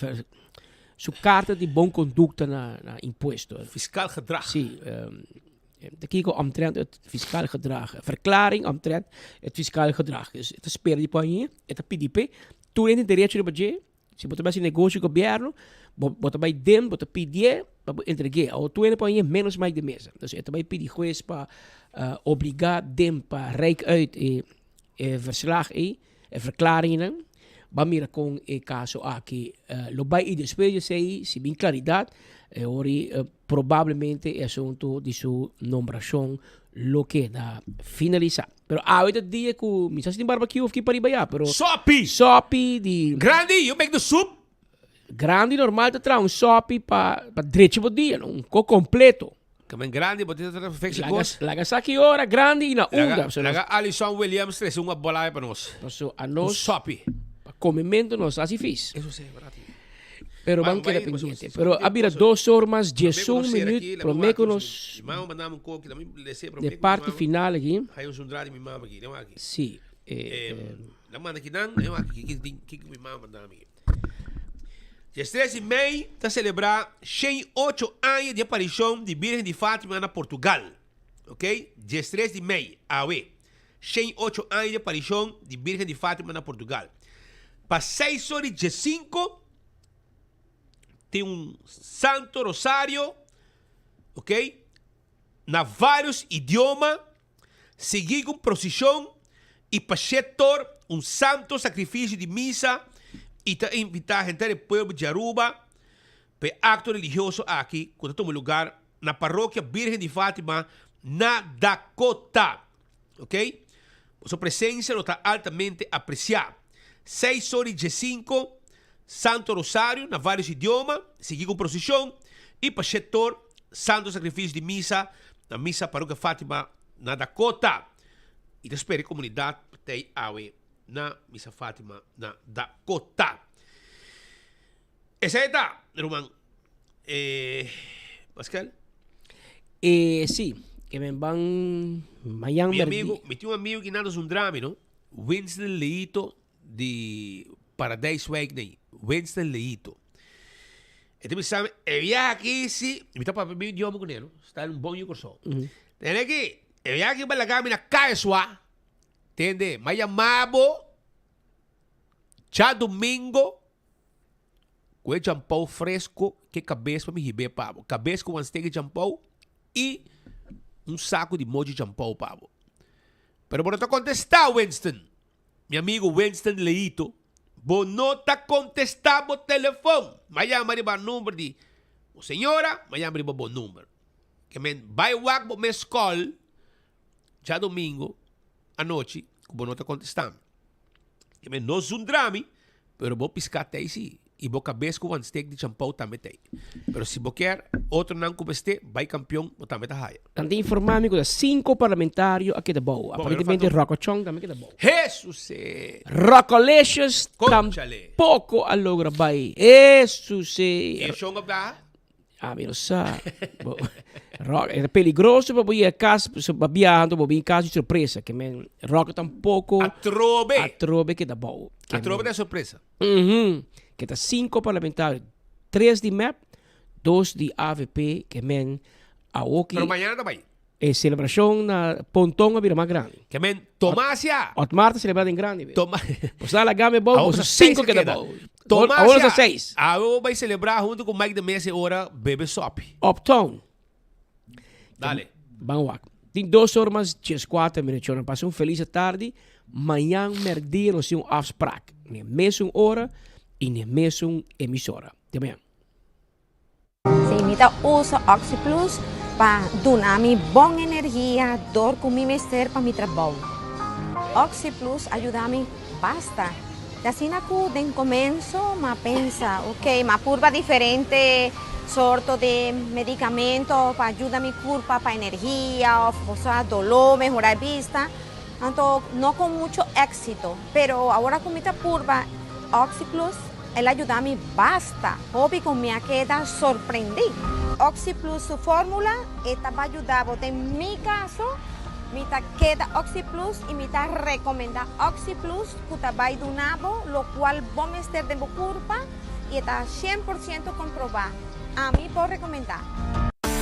Speaker 21: Su karta di bon kondukta na na impuesto.
Speaker 18: Fiskaal gedrag.
Speaker 21: Si, ta kiko omtrent het fiskaal gedrag. Verklaring omtrent het fiskaal gedrag. Dus e ta spera di por hañ'é, e ta pidi p'e. Tur hende tin derecho riba dje. Si bo ta bai hasi negoshi ku gobièrnu, bo bo ta bai den, bo ta pidié pa bo entreg'é. Awor tur hende por hañ'é ménos Mike de Meza. Entonces e ta bai pidi hues pa obligá den pa reik uit e e verslag ei, e verklaringnan. Ban mira kon e kaso aki lo bai i despues di esei si bin klaridat e ora ei probablemente e asuntu di su nombrashon lo keda finalisá. Pero awe ta dia ku mi sa si tin barbecue of ki pariba ya, pero
Speaker 18: Sopi!
Speaker 21: Sopi di
Speaker 18: Grandi, you make the soup?
Speaker 21: Grandi normal ta traha un sopi pa pa drecha bo dia, no? Un ko kompleto.
Speaker 18: Kamen grandi bo tin ta fix e kos.
Speaker 21: Laga sa ki ora grandi i na unda.
Speaker 18: Laga laga Alison Williams trese un abolai pa nos.
Speaker 21: Paso a nos.
Speaker 18: Un sopi.
Speaker 21: Pa komementu nos hasi fis.
Speaker 18: Eso si e brati.
Speaker 21: Pero ban keda pendiente. Pero a bira dos or mas diesun minuut prome ku nos. De parti final aki. Si.
Speaker 18: Diestres di mei ta selebrá 108 aña di aparishon di Birgen di Fátima na Portugal. Ok, 13 di mei, awe. 108 aña di aparishon di Birgen di Fátima na Portugal. Pa seis or di diesinko tin un Santo Rosario, ok, na vários idioma, sigui ku un prosishon i pa shetor un Santo Sakrifisio di Misa i ta invitá henter e pueblo di Aruba pa e akto religioso aki ku ta tuma lugar na Parokia Birgen di Fátima na Dakota. Ok? Boso presencia lo ta altamente aprecia. Seis or y diescinco, Santo Rosario na varios idioma, sigui cu procesión y pa shetor Santo Sacrificio di Misa na Misa Parroquia Fatima na Dakota. Y ta spera e comunidad pa tey awe na Misa Fatima na Dakota. Esey ta, ruman. Eh, Pascal?
Speaker 21: Eh, sí. Que men ban mañan
Speaker 18: Mi amigo, mi tin un amigo que nada zundrami, no? Winston Leito di Paradijswijk, nee. Winston Leito. E te bisa, e viaje aquí, sí. Mi ta papia mi idioma con él, no? Está en un bon yucorso. Mm -hmm. Tene aquí, e viaje aquí balaga mi na KSWA. Tende, ma llamabo djadomingo Ku e djampou fresko ke kabes pa mi hib'é pa bo. Kabes ku wan steak di djampou i un saku di mochi djampou pa bo. Pero bo no ta kontestá, Winston. Mi amigu Winston Leito, bo no ta kontestá bo telefon. Mi a yama riba number di bo señora, mi a yama riba bo number. Ke men bai wak bo mes kòl djadomingo anochi ku bo no ta kontestá mi. Ke men no zundra mi, pero bo piská tei si, i bo kabes ku wan stek di champou tambe tei. Pero si bo kier otronan ku mester bai kampion, bo tambe ta haya.
Speaker 21: Nan ta informa mi ku ta sinku parlamentario a keda bou. Aparentemente Rocco Chong tambe keda bou.
Speaker 18: Hesus e!
Speaker 21: Roccolicious tampoko a logra bai. Hesus e!
Speaker 18: E Chong a biaha?
Speaker 21: Ami no sa. Bo, Rock, e ta peligroso pa bo yega kas, so pa biaha anto bo bin kas di sorpresa. Ke men Rock tampoco.
Speaker 18: Atrobe.
Speaker 21: Atrobe keda bou. Ke
Speaker 18: Atrobe
Speaker 21: men
Speaker 18: ta sorpresa.
Speaker 21: Mhm. Ke ta cinco parlamentario, tres di mep, dos di avp, ke men awoki.
Speaker 18: Pero mañana ta bai.
Speaker 21: E celebracion na Ponton a bira mas grandi.
Speaker 18: Ke men Tomasia.
Speaker 21: Otmar ta celebra den grandi. Be.
Speaker 18: Toma.
Speaker 21: Bo sa laga me bou,
Speaker 18: Awor
Speaker 21: bo
Speaker 18: sa
Speaker 21: sa
Speaker 18: seis
Speaker 21: cinco
Speaker 18: a
Speaker 21: keda
Speaker 18: keda.
Speaker 21: bou. Awor
Speaker 18: Tomasia.
Speaker 21: sa seis.
Speaker 18: Awe bo bai celebra hunto cu Mike de Meza e ora bebe sopi.
Speaker 21: Uptown.
Speaker 18: Dale.
Speaker 21: Ban wak. Tin dos or mas 14 minuut. Chornan pasa un feliz tardi. Mañan merdia nos tin un afspraak. Ne mesun ora y ne mesun emisora. Te mañan.
Speaker 4: Sí, mi ta usa OxyPlus pa duna mi bon energia dor ku mi mester pa mi trabou. OxyPlus a yuda mi basta. Te asina ku den komenso m'a pensa, ok, m'a purba diferente sorto di medikamento pa yuda mi kurpa pa energia òf osea doló, mehorá e bista, anto no ku mucho éksito. Pero awor ku mi ta purba OxyPlus, El a yuda mi basta hopi ku mi a keda sorprendí. OxyPlus su fórmula e ta ba yuda bo. Den mi kaso mi ta keda OxyPlus i mi ta rekomendá OxyPlus ku ta bai duna bo lokual bo mester den bo kurpa i e ta 100% komprobá. Ami por rekomendá.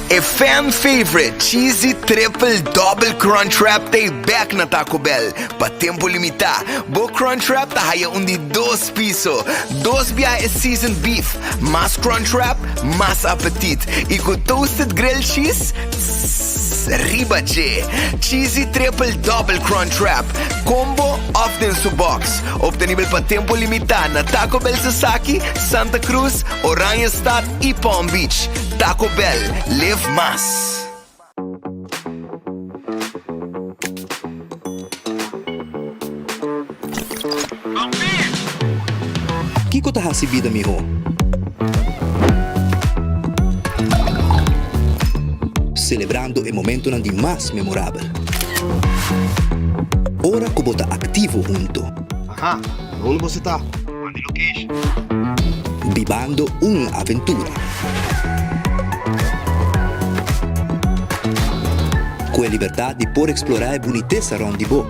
Speaker 7: E fan favorite Cheesy Triple Double Crunch Wrap ta back na Taco Bell. Pa tempo limita, bo Crunch Wrap ta haya un di dos piso. Dos bia e seasoned beef, mas Crunch Wrap, mas apetit. Y cu toasted grilled cheese, tss, riba dje. Cheesy Triple Double Crunch Wrap, combo of den su box. Obtenibel pa tempo limita na Taco Bell Sasaki, Santa Cruz, Oranjestad y Palm Beach. Taco Bell, live mas.
Speaker 13: Kiko ta hasi bida mihó? Selebrando e momentonan di mas memorabel. Ora ku bo ta aktivo hunto.
Speaker 5: Aha, unda boso ta? Manda e location.
Speaker 13: Bibando un aventura. Ku e libertat di por eksplorá e bunitesa rònt di bo.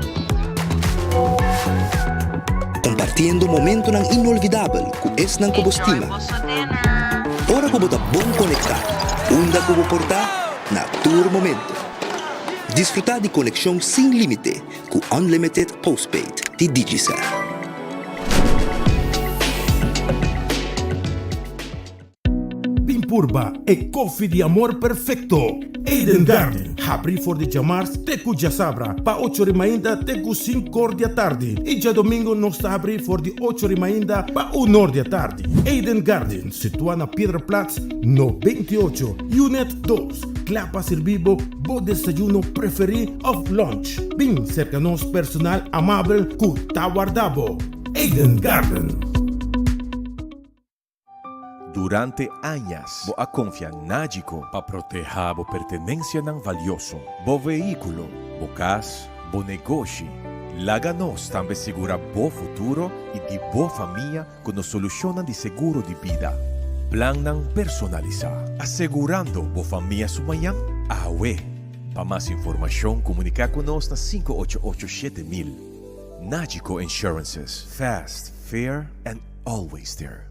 Speaker 13: Kompartiendo momentonan inolvidabel ku esnan ku bo stima. Ora ku bo ta bon konektá, unda ku bo por ta, na tur momento. Disfrutá di konekshon sin límite ku Unlimited Postpaid di Digicel.
Speaker 17: Bin purba e koffie di amor perfecto! Eden Garden, habri for di djamars te ku djasabra pa ocho ri mainta te ku sinkor di atardi i djadomingo nos ta habri for di ocho ri mainta pa unor di atardi. Eden Garden, situa na Piedra Plat no 28, Unit dos, kla pa sirbi bo bo desayuno preferi of lunch. Bin serka nos personal amabel ku ta warda bo. Eden Garden.
Speaker 8: Durante añas bo a konfia Nagico pa protehá bo pertenensianan valioso, bo vehíkulo, bo kas, bo negoshi. Laga nos tambe sigurá bo futuro i di bo famia ku nos solushonnan di seguro di bida. Plannan personalisá, asegurando bo famia su mañan awe. Pa mas informashon komuniká ku nos na 588 7000. Nagico Insurances, fast, fair and always there.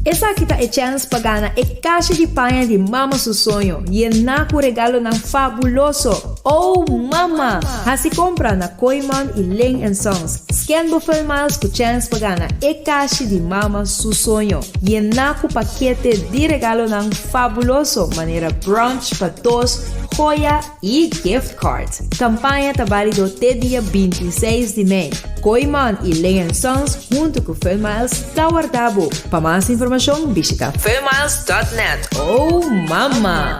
Speaker 23: Esaki ta e chèns pa gana e kashi di paña di Mama su soño, yená ku regalonan fabuloso! Oh Mama! Hasi kompra na Kooyman i Ling and Sons. Scan bo Funmiles ku chèns pa gana e kashi di Mama su soño, yená ku pakete di regalonan fabuloso manera brunch pa dos, joya i gift cards. Kampaña ta bálido te dia 26 di mei. Kooyman i Ling and Sons huntu ku Funmiles ta warda bo. Pa mas informashon bishita funmiles dot net. Oh mama!